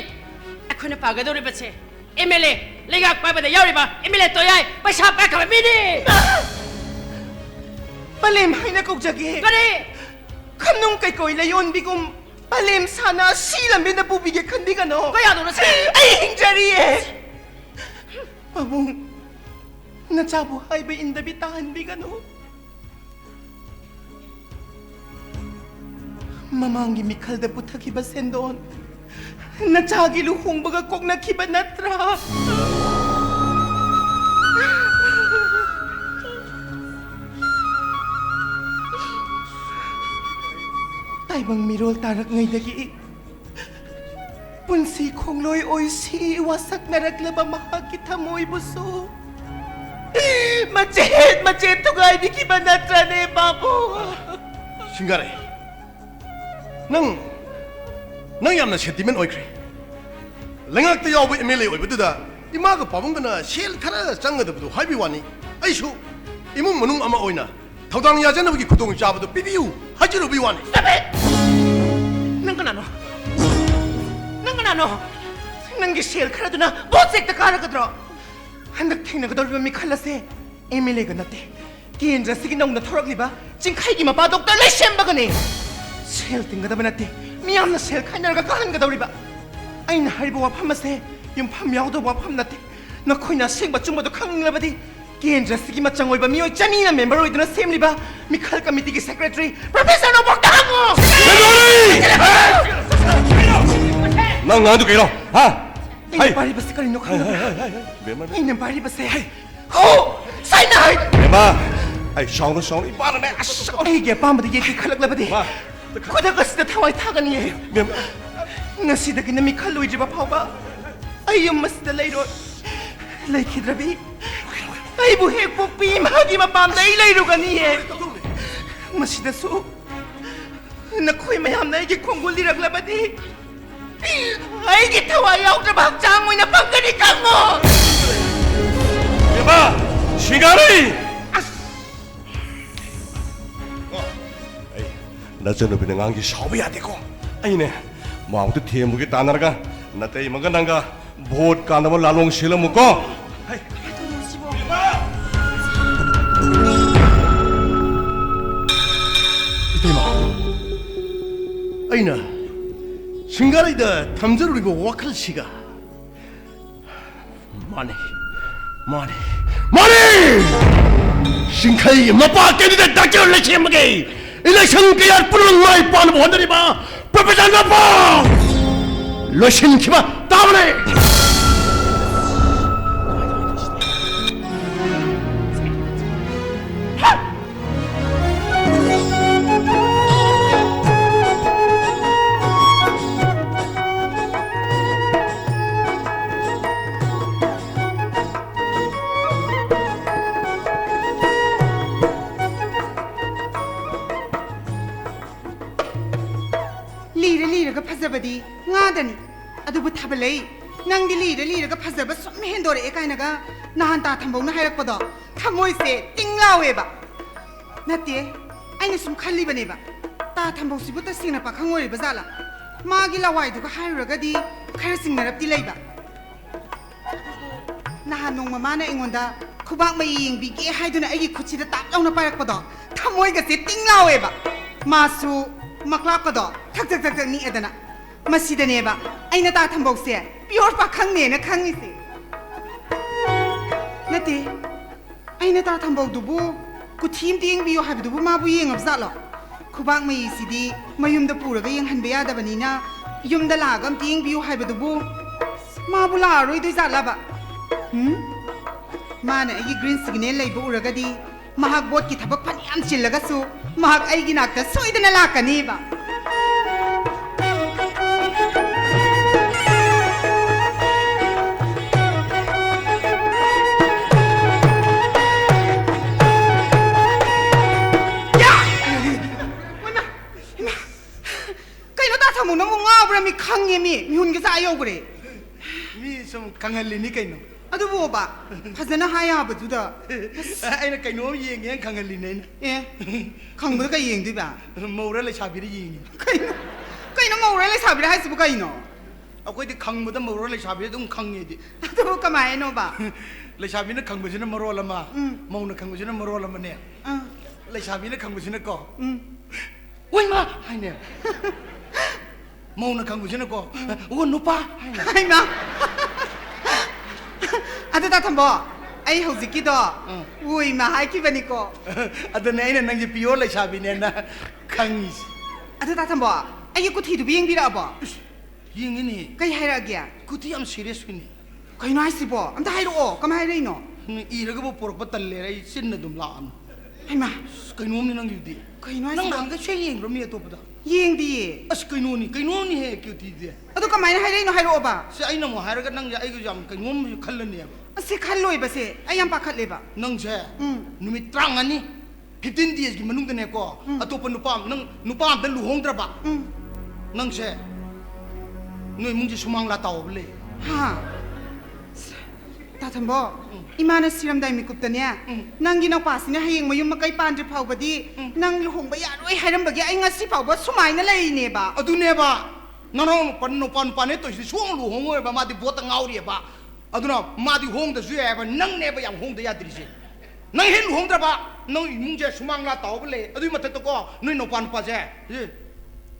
ꯑꯩꯈꯣꯏꯅ ꯄꯥꯒꯗꯧꯔꯤꯕꯁꯦ ꯑꯦꯝ ꯑꯦꯜ ꯑꯦ, ꯂꯩꯉꯥꯛ ꯄꯥꯏꯕꯗ ꯌꯥꯎꯔꯤꯕ ꯑꯦꯝ ꯑꯦꯜ ꯑꯦ ꯇꯣꯌꯥꯏ ꯄꯩꯁꯥ ꯄꯥꯏꯈ꯭ꯔꯕ ꯃꯤꯅꯤ꯫ ꯄꯂꯦꯝ ꯍꯥꯏꯅ ꯀꯧꯖꯒꯦ꯫ ꯀꯔꯤ? ꯈꯝꯅꯨꯡ ꯀꯩꯀꯣꯏ ꯂꯩꯌꯣꯟꯕꯤꯒꯨꯝ ꯄꯂꯦꯝ ꯁꯥꯅ ꯑꯁꯤ ꯂꯝꯕꯦꯟꯗ ꯄꯨꯕꯤꯒꯦ ꯈꯟꯕꯤꯒꯅꯣ꯫ ꯀꯌꯥꯗꯧꯅ ꯁꯤ? ꯑꯩ ꯍꯤꯡꯖꯔꯤꯌꯦ꯫ ꯄꯥꯕꯨꯡ, ꯅꯆꯥꯕꯨ ꯍꯥꯏꯕ ꯏꯟꯗꯕꯤ ꯇꯥꯍꯟꯕꯤꯒꯅꯨ꯫ ꯃꯃꯥꯡꯒꯤ ꯃꯤꯈꯜꯗ ꯄꯨꯊꯈꯤꯕ ꯁꯦꯟꯗꯣꯟ ꯅꯆꯥꯒꯤ ꯂꯨꯍꯣꯡꯕꯒ ꯀꯣꯛꯅꯈꯤꯕ ꯅꯠꯇ꯭ꯔꯥ? ꯇꯥꯏꯕꯪ ꯃꯤꯔꯣꯜ ꯇꯥꯔꯛꯉꯩꯗꯒꯤ ꯄꯨꯟꯁꯤ ꯈꯣꯡꯂꯣꯏ ꯑꯣꯏꯁꯤ ꯋꯥꯁꯛꯅꯔꯛꯂꯕ ꯃꯍꯥꯛꯀꯤ ꯊꯃꯣꯏꯕꯨꯁꯨ ꯃꯆꯦꯠ ꯃꯆꯦꯠ ꯊꯨꯒꯥꯏꯕꯤꯈꯤꯕ ꯅꯠꯇ꯭ꯔꯅꯦ, ꯄꯥꯕꯨꯡ? ꯁꯤꯡꯒꯥꯔꯩ, ꯅꯪ, ꯅꯪ ꯌꯥꯝꯅ sentiment ꯑꯣꯏꯈ꯭ꯔꯦ꯫ ꯂꯩꯉꯥꯛꯇ ꯌꯥꯎꯕ M L A ꯑꯣꯏꯕꯗꯨꯗ ꯏꯃꯥꯒ ꯄꯥꯕꯨꯡꯒꯅ ꯁꯦꯜ ꯈꯔ ꯆꯪꯒꯗꯕꯗꯨ ꯍꯥꯏꯕꯤ ꯋꯥꯅꯤ꯫ ꯑꯩꯁꯨ ꯏꯃꯨꯡ ꯃꯅꯨꯡ ꯑꯃ ꯑꯣꯏꯅ ꯊꯧꯗꯥꯡ ꯌꯥꯖꯅꯕꯒꯤ ꯈꯨꯗꯣꯡꯆꯥꯕꯗꯨ ꯄꯤꯕꯤꯌꯨ ꯍꯥꯏꯖꯔꯨꯕꯤ ꯋꯥꯅꯤ꯫ Stop it! ꯅꯪ ꯀꯅꯥꯅꯣ? ꯅꯪ ꯀꯅꯥꯅꯣ? ꯅꯪꯒꯤ ꯁꯦꯜ ꯈꯔꯗꯨꯅ ꯚꯣꯠ ꯆꯦꯛꯇ ꯀꯥꯔꯒꯗ꯭ꯔꯣ? ꯍꯟꯗꯛ ꯊꯦꯡꯅꯒꯗꯧꯔꯤꯕ ꯃꯤꯈꯜ ꯑꯁꯦ M L A ꯒ ꯅꯠꯇꯦ, ꯀꯦꯟꯗ꯭ꯔꯁꯤꯒꯤ ꯅꯧꯅ ꯊꯣꯔꯛꯂꯤꯕ ꯆꯤꯡꯈꯩꯒꯤ ꯃꯄꯥ ꯗꯣꯛꯇꯔ ꯂꯩꯁꯦꯝꯕꯒꯅꯤ꯫ ꯁꯦꯜ ꯇꯤꯡꯒꯗꯕ ꯅꯠꯇꯦ, ꯃꯤꯌꯥꯝꯅ ꯁꯦꯜ ꯈꯥꯏꯅꯔꯒ ꯀꯥꯍꯟꯒꯗꯧꯔꯤꯕ꯫ ꯑꯩꯅ ꯍꯥꯏꯔꯤꯕ ꯋꯥꯐꯝ ꯑꯁꯦ ꯌꯨꯝꯐꯝ ꯌꯥꯎꯗꯕ ꯋꯥꯐꯝ ꯅꯠꯇꯦ꯫ ꯅꯈꯣꯏꯅ ꯑꯁꯦꯡꯕ ꯑꯆꯨꯝꯕꯗꯨ ꯈꯪꯅꯤꯡꯂꯕꯗꯤ ꯀꯦꯟꯗ꯭ꯔꯁꯤꯒꯤ ꯃꯆꯪ ꯑꯣꯏꯕ ꯃꯤꯑꯣꯏ ꯆꯅꯤꯅ member ꯑꯣꯏꯗꯨꯅ ꯁꯦꯝꯂꯤꯕ ꯃꯤꯈꯜ committee ꯒꯤ secretary professor ꯅꯣꯡꯄꯣꯛꯇ ꯍꯪꯉꯨ꯫ ꯅꯪ ꯉꯥꯡꯗꯨ ꯀꯩꯅꯣ? ꯍꯥ? ꯑꯩꯅ ꯍꯩ! ꯄꯥꯔꯤꯕꯁꯤ ꯀꯔꯤꯅꯣ ꯈꯪꯗꯕ꯭ꯔꯥ? ꯕꯦꯝꯃ, ꯕꯦꯝꯃ꯫ ꯑꯩꯅ ꯄꯥꯔꯤꯕꯁꯦ ꯍꯨ! ꯁꯥꯏꯅꯥꯏꯠ! ꯕꯦꯝꯃ, ꯑꯩ ꯁꯥꯎꯅꯨ, ꯁꯥꯎꯅꯨ, ꯏꯄꯥꯅꯅꯦ꯫ ꯑꯁ! ꯑꯩꯒꯤ ꯑꯄꯥꯝꯕꯗ ꯌꯦꯛꯀꯦ ꯈꯜꯂꯛꯂꯕꯗꯤ ꯃꯥ, ꯈꯨꯗꯛ ꯑꯁꯤꯗ ꯊꯋꯥꯏ ꯊꯥꯒꯅꯤꯌꯦ꯫ ꯕꯦꯝꯃ꯫ ꯉꯁꯤꯗꯒꯤꯅ ꯃꯤꯈꯜ ꯂꯣꯏꯗ꯭ꯔꯤꯕ ꯐꯥꯎꯕ ꯑꯩ ꯌꯨꯝ ꯑꯁꯤꯗ ꯂꯩꯔꯣꯏ꯫ ꯂꯩꯈꯤꯗ꯭ꯔꯕꯤ ꯑꯩꯕꯨ ꯍꯦꯛ ꯄꯣꯛꯄꯤ ꯏꯃꯥꯒꯤ ꯃꯄꯥꯝꯗ ꯑꯩ ꯂꯩꯔꯨꯒꯅꯤꯌꯦ꯫ ꯃꯁꯤꯗꯁꯨ ꯅꯈꯣꯏ ꯃꯌꯥꯝꯅ ꯑꯩꯒꯤ ꯈꯣꯡꯒꯨꯜ ꯂꯤꯔꯛꯂꯕꯗꯤ ꯑꯩꯒꯤ ꯊꯋꯥꯏ ꯌꯥꯎꯗ꯭ꯔꯕ ꯍꯛꯆꯥꯡ ꯑꯣꯏꯅ ꯐꯪꯒꯅꯤ, ꯈꯪꯉꯣ꯫ ꯏꯃꯥ! ꯁꯤꯡꯒꯥꯔꯩ! ꯑꯁ! ꯑꯩ, ꯅꯆꯟꯅꯨꯄꯤꯅ ꯉꯥꯡꯒꯤ ꯁꯥꯎꯕ ꯌꯥꯗꯦꯀꯣ꯫ ꯑꯩꯅꯦ, ꯃꯥꯕꯨꯗ ꯊꯦꯝꯕꯒꯤ ꯇꯥꯟꯅꯔꯒ ꯅꯇꯩꯃꯒ ꯅꯪꯒ ꯚꯣꯠ ꯀꯥꯟꯅꯕ ꯂꯥꯂꯣꯡ ꯁꯤꯜꯂꯝꯃꯨꯀꯣ꯫ ꯍꯩ꯫ ꯏꯇꯩꯃ, ꯑꯩꯅ ꯁꯤꯡꯒꯥꯔꯩꯗ ꯊꯝꯖꯔꯨꯔꯤꯕ ꯋꯥꯈꯜꯁꯤꯒ ꯃꯥꯅꯤ, ꯃꯥꯅꯤ, ꯃꯥꯅꯤ! ꯆꯤꯡꯈꯩ ꯃꯄꯥ candidate ꯗꯥꯛꯇꯔ ꯂꯩꯁꯦꯝꯕꯒꯤ election career ꯄꯨꯝꯅꯃꯛ ꯃꯥꯏ ꯄꯥꯛꯅꯕ ꯍꯣꯠꯅꯔꯤꯕ professor ꯅꯄꯥ ꯂꯣꯏꯁꯤꯟꯈꯤꯕ ꯇꯥꯕꯅꯦ꯫ ꯂꯤꯔ ꯂꯤꯔꯒ ꯐꯖꯕꯗꯤ ꯉꯥꯗꯅꯤ꯫ ꯑꯗꯨꯕꯨ ꯊꯥꯕꯂꯩ, ꯅꯪꯗꯤ ꯂꯤꯔ ꯂꯤꯔꯒ ꯐꯖꯕ ꯁꯨꯝ ꯍꯦꯟꯗꯣꯔꯛꯑꯦ ꯀꯥꯏꯅꯒ ꯅꯍꯥꯟ ꯇꯥ ꯊꯝꯕꯧꯅ ꯍꯥꯏꯔꯛꯄꯗꯣ ꯊꯃꯣꯏꯁꯦ ꯇꯤꯡ ꯂꯥꯎꯋꯦꯕ꯫ ꯅꯠꯇꯦ, ꯑꯩꯅ ꯁꯨꯝ ꯈꯜꯂꯤꯕꯅꯦꯕ, ꯇꯥ ꯊꯝꯕꯧꯁꯤꯕꯨ ꯇꯁꯦꯡꯅ ꯄꯥꯈꯪ ꯑꯣꯏꯔꯤꯕ ꯖꯥꯠꯂꯥ? ꯃꯥꯒꯤ ꯂꯋꯥꯏꯗꯨꯒ ꯍꯥꯏꯔꯨꯔꯒꯗꯤ ꯈꯔ ꯆꯤꯡꯅꯔꯞꯇꯤ ꯂꯩꯕ꯫ ꯅꯍꯥꯟ ꯅꯣꯡꯃ ꯃꯥꯅ ꯑꯩꯉꯣꯟꯗ ꯈꯨꯕꯥꯛ ꯃꯌꯤ ꯌꯦꯡꯕꯤꯒꯦ ꯍꯥꯏꯗꯨꯅ ꯑꯩꯒꯤ ꯈꯨꯠꯁꯤꯗ ꯇꯥꯞ ꯂꯥꯎꯅ ꯄꯥꯏꯔꯛꯄꯗꯣ ꯊꯃꯣꯏꯒꯁꯦ ꯇꯤꯡ ꯂꯥꯎꯋꯦꯕ꯫ ꯃꯥꯁꯨ ꯃꯀ꯭ꯂꯥꯛꯀꯗꯣ ꯊꯛ ꯊꯛ ꯊꯛ ꯊꯛ ꯅꯤꯛꯑꯗꯅ꯫ ꯃꯁꯤꯗꯅꯦꯕ ꯑꯩꯅ ꯇꯥ ꯊꯝꯕꯧꯁꯦ pure ꯄꯥꯈꯪꯅꯦꯅ ꯈꯪꯉꯤꯁꯦ꯫ ꯅꯠꯇꯦ, ꯑꯩꯅ ꯇꯥ ꯊꯝꯕꯧꯗꯨꯕꯨ ꯀꯨꯊꯤ ꯑꯝꯇ ꯌꯦꯡꯕꯤꯌꯨ ꯍꯥꯏꯕꯗꯨꯕꯨ ꯃꯥꯕꯨ ꯌꯦꯡꯉꯕ ꯖꯥꯠꯂꯣ? ꯈꯨꯕꯥꯛ ꯃꯌꯤꯁꯤꯗꯤ ꯃꯌꯨꯝꯗ ꯄꯨꯔꯒ ꯌꯦꯡꯍꯟꯕ ꯌꯥꯗꯕꯅꯤꯅ ꯌꯨꯝꯗ ꯂꯥꯛꯑꯒ ꯑꯝꯇ ꯌꯦꯡꯕꯤꯌꯨ ꯍꯥꯏꯕꯗꯨꯕꯨ ꯃꯥꯕꯨ ꯂꯥꯛꯑꯔꯣꯏꯗꯣꯏ ꯖꯥꯠꯂꯕ? ꯎꯝ? ꯃꯥꯅ ꯑꯩꯒꯤ green signal ꯂꯩꯕ ꯎꯔꯒꯗꯤ ꯃꯍꯥꯛ ꯚꯣꯠꯀꯤ ꯊꯕꯛ ꯐꯅꯌꯥꯝ ꯆꯤꯜꯂꯒꯁꯨ ꯃꯍꯥꯛ ꯑꯩꯒꯤ ꯅꯥꯛꯇ ꯁꯣꯏꯗꯅ ꯂꯥꯛꯀꯅꯤꯕ꯫ ꯌꯥ! ꯏꯃꯥ! ꯏꯃꯥ! ꯀꯩꯅꯣ ꯇꯥ ꯊꯝꯕꯧ, ꯅꯪꯕꯨ ꯉꯥꯎꯕ꯭ꯔꯥ? ꯃꯤ ꯈꯪꯉꯦ, ꯃꯤ ꯃꯤꯍꯨꯟꯒ ꯆꯥ ꯌꯧꯈ꯭ꯔꯦ꯫ ꯃꯤ ꯁꯨꯝ ꯈꯪꯍꯜꯂꯤꯅꯤ ꯀꯩꯅꯣ꯫ ꯑꯗꯨꯕꯨꯕ, ꯐꯖꯅ ꯍꯥꯏ ꯌꯥꯕꯗꯨꯗ꯫ ꯑꯩꯅ ꯀꯩꯅꯣꯝ ꯌꯦꯡꯒꯦꯅ ꯈꯪꯍꯜꯂꯤꯅꯦ ꯑꯩꯅ꯫ ꯑꯦ, ꯈꯪꯕꯗ ꯀꯩ ꯌꯦꯡꯗꯣꯏꯕ? ꯃꯧꯔ ꯂꯩꯁꯥꯕꯤꯔ ꯌꯦꯡꯉꯤ꯫ ꯀꯩꯅꯣ, ꯀꯩꯅꯣ ꯃꯧꯔ ꯂꯩꯁꯥꯕꯤꯔ ꯍꯥꯏꯁꯤꯕꯨ ꯀꯩꯅꯣ? ꯑꯩꯈꯣꯏꯗꯤ ꯈꯪꯕꯗ ꯃꯧꯔ ꯂꯩꯁꯥꯕꯤꯔ ꯑꯗꯨꯝ ꯈꯪꯉꯦꯗꯤ꯫ ꯑꯗꯨꯕꯨ ꯀꯃꯥꯏꯅꯣꯕ? ꯂꯩꯁꯥꯕꯤꯅ ꯈꯪꯕꯁꯤꯅ ꯃꯔꯣꯜ ꯑꯃ, ꯎꯝ꯫ ꯃꯧꯅ ꯈꯪꯕꯁꯤꯅ ꯃꯔꯣꯜ ꯑꯃꯅꯦ꯫ ꯑꯥ꯫ ꯂꯩꯁꯥꯕꯤꯅ ꯈꯪꯕꯁꯤꯅꯀꯣ, ꯎꯝ꯫ "ꯑꯣꯏ ꯃꯥ!" ꯍꯥꯏꯅꯦ꯫ ꯃꯧꯅ ꯈꯪꯕꯁꯤꯅꯀꯣ, "ꯑꯣ, ꯅꯨꯄꯥ!" ꯍꯥꯏꯅꯦ꯫ ꯍꯩꯃꯥ! ꯑꯗꯨ ꯇꯥ ꯊꯝꯕꯧ, ꯑꯩ ꯍꯧꯖꯤꯛꯀꯤꯗꯣ, ꯑꯥ꯫ "ꯑꯣꯏ ꯃꯥ" ꯍꯥꯏꯈꯤꯕꯅꯤꯀꯣ꯫ ꯑꯗꯨꯅꯦ ꯑꯩꯅ ꯅꯪꯁꯦ pure ꯂꯩꯁꯥꯕꯤꯅꯦꯅ ꯈꯪꯉꯤꯁꯦ꯫ ꯑꯗꯨ ꯇꯥ ꯊꯝꯕꯧ, ꯑꯩꯒꯤ ꯀꯨꯊꯤꯗꯨꯕꯨ ꯌꯦꯡꯕꯤꯔꯛꯑꯕꯣ? ꯏꯁ, ꯌꯦꯡꯉꯤꯅꯦ꯫ ꯀꯩ ꯍꯥꯏꯔꯛꯑꯒꯦ? ꯀꯨꯊꯤ ꯌꯥꯝ serious ꯑꯣꯏꯅꯦ꯫ ꯀꯩꯅꯣ ꯍꯥꯏꯁꯤꯕꯣ? ꯑꯝꯇ ꯍꯥꯏꯔꯛꯑꯣ, ꯀꯃꯥꯏ ꯍꯥꯏꯔꯛꯏꯅꯣ? ꯎꯝ, ꯏꯔꯒꯕꯨ ꯄꯣꯔꯛꯄ ꯇꯜꯂꯦꯅ ꯑꯩ ꯆꯤꯟꯅ ꯑꯗꯨꯝ ꯂꯥꯛꯑꯝꯅꯤ꯫ ꯍꯩꯃꯥ! ꯑꯁ, ꯀꯩꯅꯣꯝꯅꯤ ꯅꯪꯒꯤꯗꯨꯗꯤ꯫ ꯀꯩꯅꯣ ꯅꯪ ꯍꯥꯏꯁꯤꯕꯣ? ꯅꯍꯥꯟꯒꯩ ꯁꯨꯛꯌꯦꯡ ꯌꯦꯡꯗ꯭ꯔꯣ ꯃꯤ ꯑꯇꯣꯞꯄꯗ? ꯌꯦꯡꯗꯤꯌꯦ꯫ ꯑꯁ, ꯀꯩꯅꯣꯅꯤ, ꯀꯩꯅꯣꯝꯅꯤꯍꯦ ꯀꯨꯊꯤꯗꯤ꯫ ꯑꯗꯨ ꯀꯃꯥꯏꯅ ꯍꯥꯏꯔꯛꯏꯅꯣ ꯍꯥꯏꯔꯛꯑꯣꯕ꯫ ꯁꯦ, ꯑꯩꯅ ꯑꯃꯨꯛ ꯍꯥꯏꯔꯒ ꯅꯪꯁꯦ ꯑꯩꯒ ꯌꯥꯝ ꯀꯩꯅꯣꯝ ꯈꯜꯂꯅꯦꯕ꯫ ꯑꯁꯤ ꯈꯜꯂꯣꯏꯕꯁꯦ, ꯑꯩ ꯌꯥꯝ ꯄꯥꯈꯠꯂꯦꯕ꯫ ꯅꯪꯁꯦ ꯎꯝ꯫ ꯅꯨꯃꯤꯠ ꯇꯔꯥꯃꯉꯥꯅꯤ, fifteen days ꯀꯤ ꯃꯅꯨꯡꯗꯅꯦꯀꯣ, ꯎꯝ꯫ ꯑꯇꯣꯞꯄ ꯅꯨꯄꯥ ꯑꯃ, ꯅꯪ ꯅꯨꯄꯥ ꯑꯝꯇ ꯂꯨꯍꯣꯡꯗ꯭ꯔꯕ? ꯎꯝ꯫ ꯅꯪꯁꯦ, ꯅꯣꯏ ꯏꯃꯨꯡꯁꯦ ꯁꯨꯃꯥꯡ ꯂꯥ ꯇꯥꯎꯕ ꯂꯩ꯫ ꯍꯥ? ꯇꯥꯊꯝꯕꯣ, ꯏꯃꯥꯅ ꯁꯤꯔꯝꯗꯥꯏ ꯃꯤꯀꯨꯞꯇꯅꯦ, ꯅꯪꯒꯤ ꯅꯧꯄꯥꯁꯤꯅ ꯍꯌꯦꯡ ꯃꯌꯨꯝ ꯃꯀꯩ ꯄꯥꯟꯗ꯭ꯔꯤ ꯐꯥꯎꯕꯗꯤ ꯅꯪ ꯂꯨꯍꯣꯡꯕ ꯌꯥꯔꯣꯏ ꯍꯥꯏꯔꯝꯕꯒꯤ ꯑꯩ ꯉꯁꯤ ꯐꯥꯎꯕ ꯁꯨꯃꯥꯏꯅ ꯂꯩꯔꯤꯅꯦꯕ꯫ ꯑꯗꯨꯅꯦꯕ, ꯅꯅꯥꯎ ꯅꯨꯄꯥ, ꯅꯨꯄꯥ, ꯅꯨꯄꯥꯅꯦ ꯇꯧꯔꯤꯁꯤꯗꯤ ꯁꯨꯡꯂꯨ ꯂꯨꯍꯣꯡꯉꯣꯏꯕ, ꯃꯥꯗꯤ ꯚꯣꯠꯇ ꯉꯥꯎꯔꯤꯑꯕ꯫ ꯑꯗꯨꯅ ꯃꯥꯗꯤ ꯍꯣꯡꯗꯁꯨ ꯌꯥꯏꯑꯕ, ꯅꯪꯅꯦꯕ ꯌꯥꯝ ꯍꯣꯡꯗ ꯌꯥꯗ꯭ꯔꯤꯁꯦ꯫ ꯅꯪ ꯍꯦꯛ ꯂꯨꯍꯣꯡꯗ꯭ꯔꯕ, ꯅꯪ ꯏꯃꯨꯡꯁꯦ ꯁꯨꯃꯥꯡ ꯂꯥ ꯇꯥꯎꯕ ꯂꯩ꯫ ꯑꯗꯨꯏ ꯃꯊꯛꯇꯀꯣ, ꯅꯣꯏ ꯅꯨꯄꯥ ꯅꯨꯄꯥꯁꯦ, ꯑꯦ,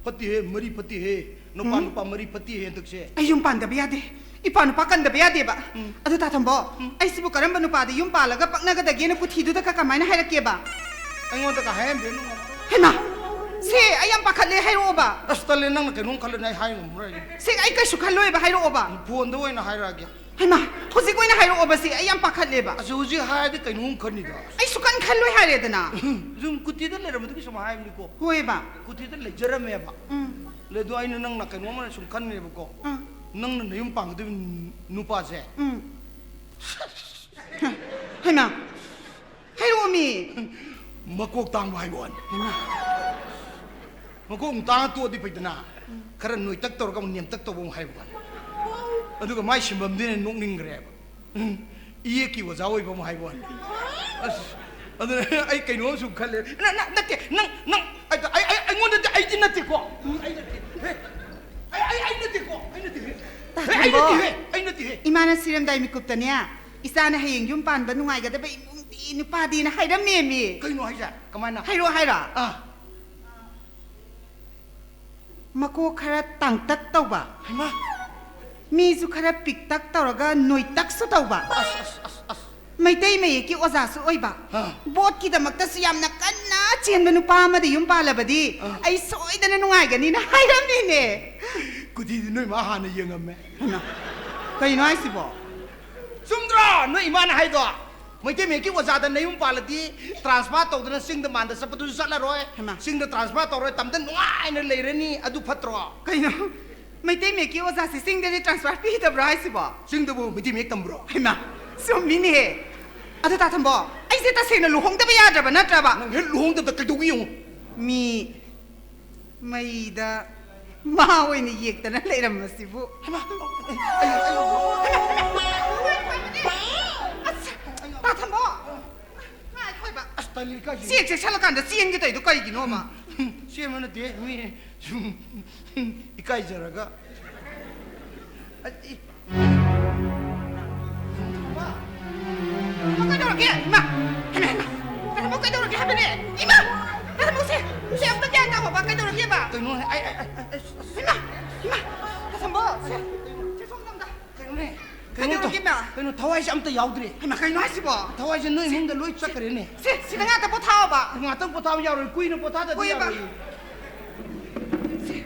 ꯐꯠꯇꯦꯍꯦ, ꯃꯔꯤ ꯐꯠꯇꯦꯍꯦ, ꯅꯨꯄꯥ ꯅꯨꯄꯥ ꯃꯔꯤ ꯐꯠꯇꯦꯍꯦ ꯍꯟꯗꯛꯁꯦ꯫ ꯑꯩ ꯌꯨꯝ ꯄꯥꯟꯗꯕ ꯌꯥꯗꯦ꯫ ꯏꯄꯥ ꯅꯨꯄꯥ ꯀꯟꯗꯕ ꯌꯥꯗꯦꯕ꯫ ꯑꯗꯨ ꯇꯥꯊꯝꯕꯣ, ꯑꯩꯁꯤꯕꯨ ꯀꯔꯝꯕ ꯅꯨꯄꯥꯗ ꯌꯨꯝ ꯄꯥꯜꯂꯒ ꯄꯛꯅꯒꯗꯒꯦꯅ ꯀꯨꯊꯤꯗꯨꯗ ꯀ-, ꯀꯃꯥꯏꯅ ꯍꯥꯏꯔꯛꯀꯦꯕ? ꯑꯩꯉꯣꯟꯗꯒ ꯍꯥꯏꯍꯟꯕꯤꯔꯅꯨ꯫ ꯍꯩꯃꯥ, ꯁꯦ, ꯑꯩ ꯌꯥꯝ ꯄꯥꯈꯠꯂꯦ, ꯍꯥꯏꯔꯛꯑꯣꯕ꯫ ꯑꯁ, ꯇꯜꯂꯦ, ꯅꯪꯅ ꯀꯩꯅꯣꯝ ꯈꯜꯂꯅꯤ, ꯑꯩ ꯍꯥꯏ ꯉꯝꯃꯔꯣꯏ꯫ ꯁꯦ, ꯑꯩ ꯀꯩꯁꯨ ꯈꯜꯂꯣꯏꯕ, ꯍꯥꯏꯔꯛꯑꯣꯕ꯫ ꯐꯣꯟꯗ ꯑꯣꯏꯅ ꯍꯥꯏꯔꯛꯑꯒꯦ꯫ ꯍꯩꯃꯥ, ꯍꯧꯖꯤꯛ ꯑꯣꯏꯅ ꯍꯥꯏꯔꯛꯑꯣꯕ, ꯁꯦ, ꯑꯩ ꯌꯥꯝ ꯄꯥꯈꯠꯂꯦꯕ꯫ ꯑꯁ, ꯍꯧꯖꯤꯛ ꯍꯥꯏꯔꯗꯤ ꯀꯩꯅꯣꯝ ꯈꯟꯅꯤꯗ꯫ ꯑꯩ ꯁꯨꯀꯟ ꯈꯜꯂꯣꯏ ꯍꯥꯏꯔꯦꯗꯅ꯫ ꯁꯨꯝ ꯀꯨꯊꯤꯗ ꯂꯩꯔꯝꯕꯗꯨꯒꯤ ꯁꯨꯝ ꯍꯥꯏꯕꯅꯤꯀꯣ꯫ ꯍꯣꯏꯕ꯫ ꯀꯨꯊꯤꯗ ꯂꯩꯖꯔꯝꯃꯦꯕ꯫ ꯎꯝ꯫ ꯂꯩ, ꯑꯗꯣ ꯑꯩꯅ ꯅꯪꯅ ꯀꯩꯅꯣꯝꯃ ꯁꯨꯝ ꯈꯟꯅꯦꯕꯀꯣ꯫ ꯎꯝ꯫ ꯅꯪꯅ ꯅꯌꯨꯝ ꯄꯥꯟꯒꯗꯕ ꯅꯨꯄꯥꯁꯦ꯫ ꯎꯝ꯫ ꯍꯩꯃꯥ, ꯍꯥꯏꯔꯛꯑꯣꯃꯤ꯫ ꯃꯀꯣꯛ ꯇꯥꯡꯕ ꯍꯥꯏꯕ ꯋꯥꯅꯤ꯫ ꯃꯀꯣꯛ ꯑꯃꯨꯛ ꯇꯥꯡꯉ ꯇꯣꯛꯑꯗꯤ ꯐꯩꯗꯅ, ꯈꯔ ꯅꯣꯏꯇꯛ ꯇꯧꯔꯒ ꯑꯃꯨꯛ ꯅꯦꯝꯇꯛ ꯇꯧꯕ ꯑꯃꯨꯛ ꯍꯥꯏꯕ ꯋꯥꯅꯤ꯫ ꯑꯗꯨꯒ ꯃꯥꯏ ꯁꯤꯟꯐꯝꯗꯨꯅ ꯅꯣꯛꯅꯤꯡꯈ꯭ꯔꯦꯕ꯫ ꯏꯌꯦꯛꯀꯤ ꯑꯣꯖꯥ ꯑꯣꯏꯕ ꯑꯃꯨꯛ ꯍꯥꯏꯕ ꯋꯥꯅꯤ꯫ ꯑꯁ, ꯑꯗꯨꯅ ꯑꯩ ꯀꯩꯅꯣꯝ ꯁꯨꯝ ꯈꯜꯂꯦ꯫ ꯅ-, ꯅ-, ꯅꯠꯇꯦ, ꯅꯪ, ꯅꯪ, ꯑꯩ, ꯑꯩ, ꯑꯩ, ꯑꯩꯉꯣꯟꯗꯗꯤ ꯑꯩꯗꯤ ꯅꯠꯇꯦꯀꯣ꯫ ꯎꯝ, ꯑꯩ ꯅꯠꯇꯦ꯫ ꯍꯦ, ꯑꯩ, ꯑꯩ, ꯑꯩ ꯅꯠꯇꯦꯀꯣ, ꯑꯩ ꯅꯠꯇꯦ꯫ ꯍꯦ, ꯑꯩ ꯇꯥꯊꯝꯕꯣ꯫ ꯅꯠꯇꯦ, ꯍꯦ, ꯑꯩ ꯅꯠꯇꯦ, ꯍꯦ꯫ ꯏꯃꯥꯅ ꯁꯤꯔꯝꯗꯥꯏ ꯃꯤꯀꯨꯞꯇꯅꯦ, ꯏꯆꯥꯅ ꯍꯌꯦꯡ ꯌꯨꯝ ꯄꯥꯟꯕ ꯅꯨꯡꯉꯥꯏꯒꯗꯕ ꯏꯃꯨꯡꯗꯤ ꯅꯨꯄꯥꯗꯤꯅ ꯍꯥꯏꯔꯝꯃꯦꯃꯤ꯫ ꯀꯩꯅꯣ ꯍꯥꯏꯁꯦ? ꯀꯃꯥꯏꯅ? ꯍꯥꯏꯔꯛꯑꯣ ꯍꯥꯏꯔꯣ? ꯑꯥ꯫ ꯃꯀꯣꯛ ꯈꯔ ꯇꯥꯡꯇꯛ ꯇꯧꯕ, ꯍꯩꯃꯥ! ꯃꯤꯁꯨ ꯈꯔ ꯄꯤꯛꯇꯛ ꯇꯧꯔꯒ ꯅꯣꯏꯇꯛꯁꯨ ꯇꯧꯕ, ꯑꯁ, ꯑꯁ, ꯑꯁ, ꯑꯁ꯫ ꯃꯩꯇꯩ ꯃꯌꯦꯛꯀꯤ ꯑꯣꯖꯥꯁꯨ ꯑꯣꯏꯕ, ꯑꯥ꯫ ꯚꯣꯠꯀꯤꯗꯃꯛꯇꯁꯨ ꯌꯥꯝꯅ ꯀꯟꯅ ꯆꯦꯟꯕ ꯅꯨꯄꯥ ꯑꯃꯗ ꯌꯨꯝ ꯄꯥꯜꯂꯕꯗꯤ ꯑꯥ꯫ ꯑꯩ ꯁꯣꯏꯗꯅ ꯅꯨꯡꯉꯥꯏꯒꯅꯤꯅ ꯍꯥꯏꯔꯝꯃꯤꯅꯦ꯫ ꯀꯨꯊꯤꯗꯤ ꯅꯣꯏ ꯃꯥ ꯍꯥꯟꯅ ꯌꯦꯡꯉꯝꯃꯦ꯫ ꯍꯩꯃꯥ, ꯀꯩꯅꯣ ꯍꯥꯏꯁꯤꯕꯣ? ꯆꯨꯝꯗ꯭ꯔꯣ ꯅꯣꯏ ꯏꯃꯥꯅ ꯍꯥꯏꯗꯣ? ꯃꯩꯇꯩ ꯃꯌꯦꯛꯀꯤ ꯑꯣꯖꯥꯗ ꯅꯌꯨꯝ ꯄꯥꯜꯂꯗꯤ transfer ꯇꯧꯗꯅ ꯆꯤꯡꯗ ꯃꯥꯟꯗ ꯆꯠꯄꯗꯨꯁꯨ ꯆꯠꯂꯔꯣꯏ꯫ ꯍꯩꯃꯥ꯫ ꯆꯤꯡꯗ transfer ꯇꯧꯔꯣꯏ, ꯇꯝꯗ ꯅꯨꯡꯉꯥꯏꯅ ꯂꯩꯔꯅꯤ꯫ ꯑꯗꯨ ꯐꯠꯇ꯭ꯔꯣ? ꯀꯩꯅꯣ? ꯃꯩꯇꯩ ꯃꯌꯦꯛꯀꯤ ꯑꯣꯖꯥꯁꯤ ꯆꯤꯡꯗꯗꯤ transfer ꯄꯤꯗꯕ꯭ꯔꯣ ꯍꯥꯏꯁꯤꯕꯣ? ꯆꯤꯡꯗꯕꯨ ꯃꯩꯇꯩ ꯃꯌꯦꯛ ꯇꯝꯕ꯭ꯔꯣ? ꯍꯩꯃꯥ, ꯆꯨꯝꯃꯤꯅꯦꯍꯦ꯫ ꯑꯗꯨ ꯇꯥꯊꯝꯕꯣ, ꯑꯩꯁꯦ ꯇꯁꯦꯡꯅ ꯂꯨꯍꯣꯡꯗꯕ ꯌꯥꯗ꯭ꯔꯕ ꯅꯠꯇ꯭ꯔꯕ? ꯅꯪ ꯍꯦꯛ ꯂꯨꯍꯣꯡꯗꯕꯗ ꯀꯩꯗꯧꯒꯦ ꯌꯦꯡꯉꯨ꯫ ꯃꯤ ꯃꯩꯗ ꯃꯥ ꯑꯣꯏꯅ ꯌꯦꯛꯇꯅ ꯂꯩꯔꯝꯕꯁꯤꯕꯨ꯫ ꯍꯩꯃꯥ! ꯑꯁ, ꯇꯥ ꯊꯝꯕꯧ! ꯉꯥꯏꯈꯣ ꯍꯥꯏꯕ꯫ ꯑꯁ, ꯇꯜꯂꯤ, ꯏꯀꯥꯏꯖꯩ꯫ ꯆꯦꯛ ꯆꯦꯛꯁꯜꯂꯀꯥꯟꯗ ꯆꯦꯟꯒꯦ ꯇꯧꯔꯤꯗꯣ ꯀꯩꯒꯤꯅꯣꯃ? ꯆꯦꯟꯕ ꯅꯠꯇꯦ, ꯃꯤ ꯁꯨꯝ ꯏꯀꯥꯏꯖꯔꯒ꯫ ꯑ, ꯏ-, ꯀꯩꯗꯧꯔꯒꯦ? ꯏꯃꯥ! ꯍꯩꯃꯥ, ꯍꯩꯃꯥ! ꯀꯩꯅꯣ ꯀꯩꯗꯧꯔꯒꯦ ꯍꯥꯏꯕꯅꯦ? ꯏꯃꯥ! ꯀꯩꯅꯣꯁꯦ, ꯁꯦ ꯑꯝꯇ ꯒ꯭ꯌꯥꯟ ꯇꯥꯎꯕ, ꯀꯩꯗꯧꯔꯒꯦꯕ? ꯀꯩꯅꯣ, ꯑꯩ, ꯑꯩ, ꯑꯩ, ꯑꯩ, ꯑꯩ, ꯏꯃꯥ! ꯏꯃꯥ! ꯇꯥ ꯊꯝꯕꯧ, ꯁꯦ, ꯁꯦ ꯁꯣꯝꯗ ꯑꯝꯇ꯫ ꯀꯩꯅꯣꯅꯦ? ꯀꯩꯅꯣ ꯇꯧ-, ꯀꯩꯗꯧꯔꯒꯦ, ꯏꯃꯥ? ꯀꯩꯅꯣ, ꯊꯋꯥꯏꯁꯦ ꯑꯝꯇ ꯌꯥꯎꯗ꯭ꯔꯦ꯫ ꯍꯩꯃꯥ, ꯀꯩꯅꯣ ꯍꯥꯏꯁꯤꯕꯣ? ꯊꯋꯥꯏꯁꯦ ꯅꯣꯏ ꯏꯃꯨꯡꯗ ꯂꯣꯏ ꯆꯠꯈ꯭ꯔꯦꯅꯦ꯫ ꯁꯦ, ꯁꯤꯗ ꯉꯥꯛꯇ ꯄꯣꯊꯥꯑꯣꯕ꯫ ꯉꯥꯛꯇꯪ ꯄꯣꯊꯥꯕ ꯌꯥꯔꯣꯏ, ꯀꯨꯏꯅ ꯄꯣꯊꯥꯗꯗꯤ ꯍꯣꯏꯕ꯫ ꯌꯥꯔꯣꯏ꯫ ꯁꯦ,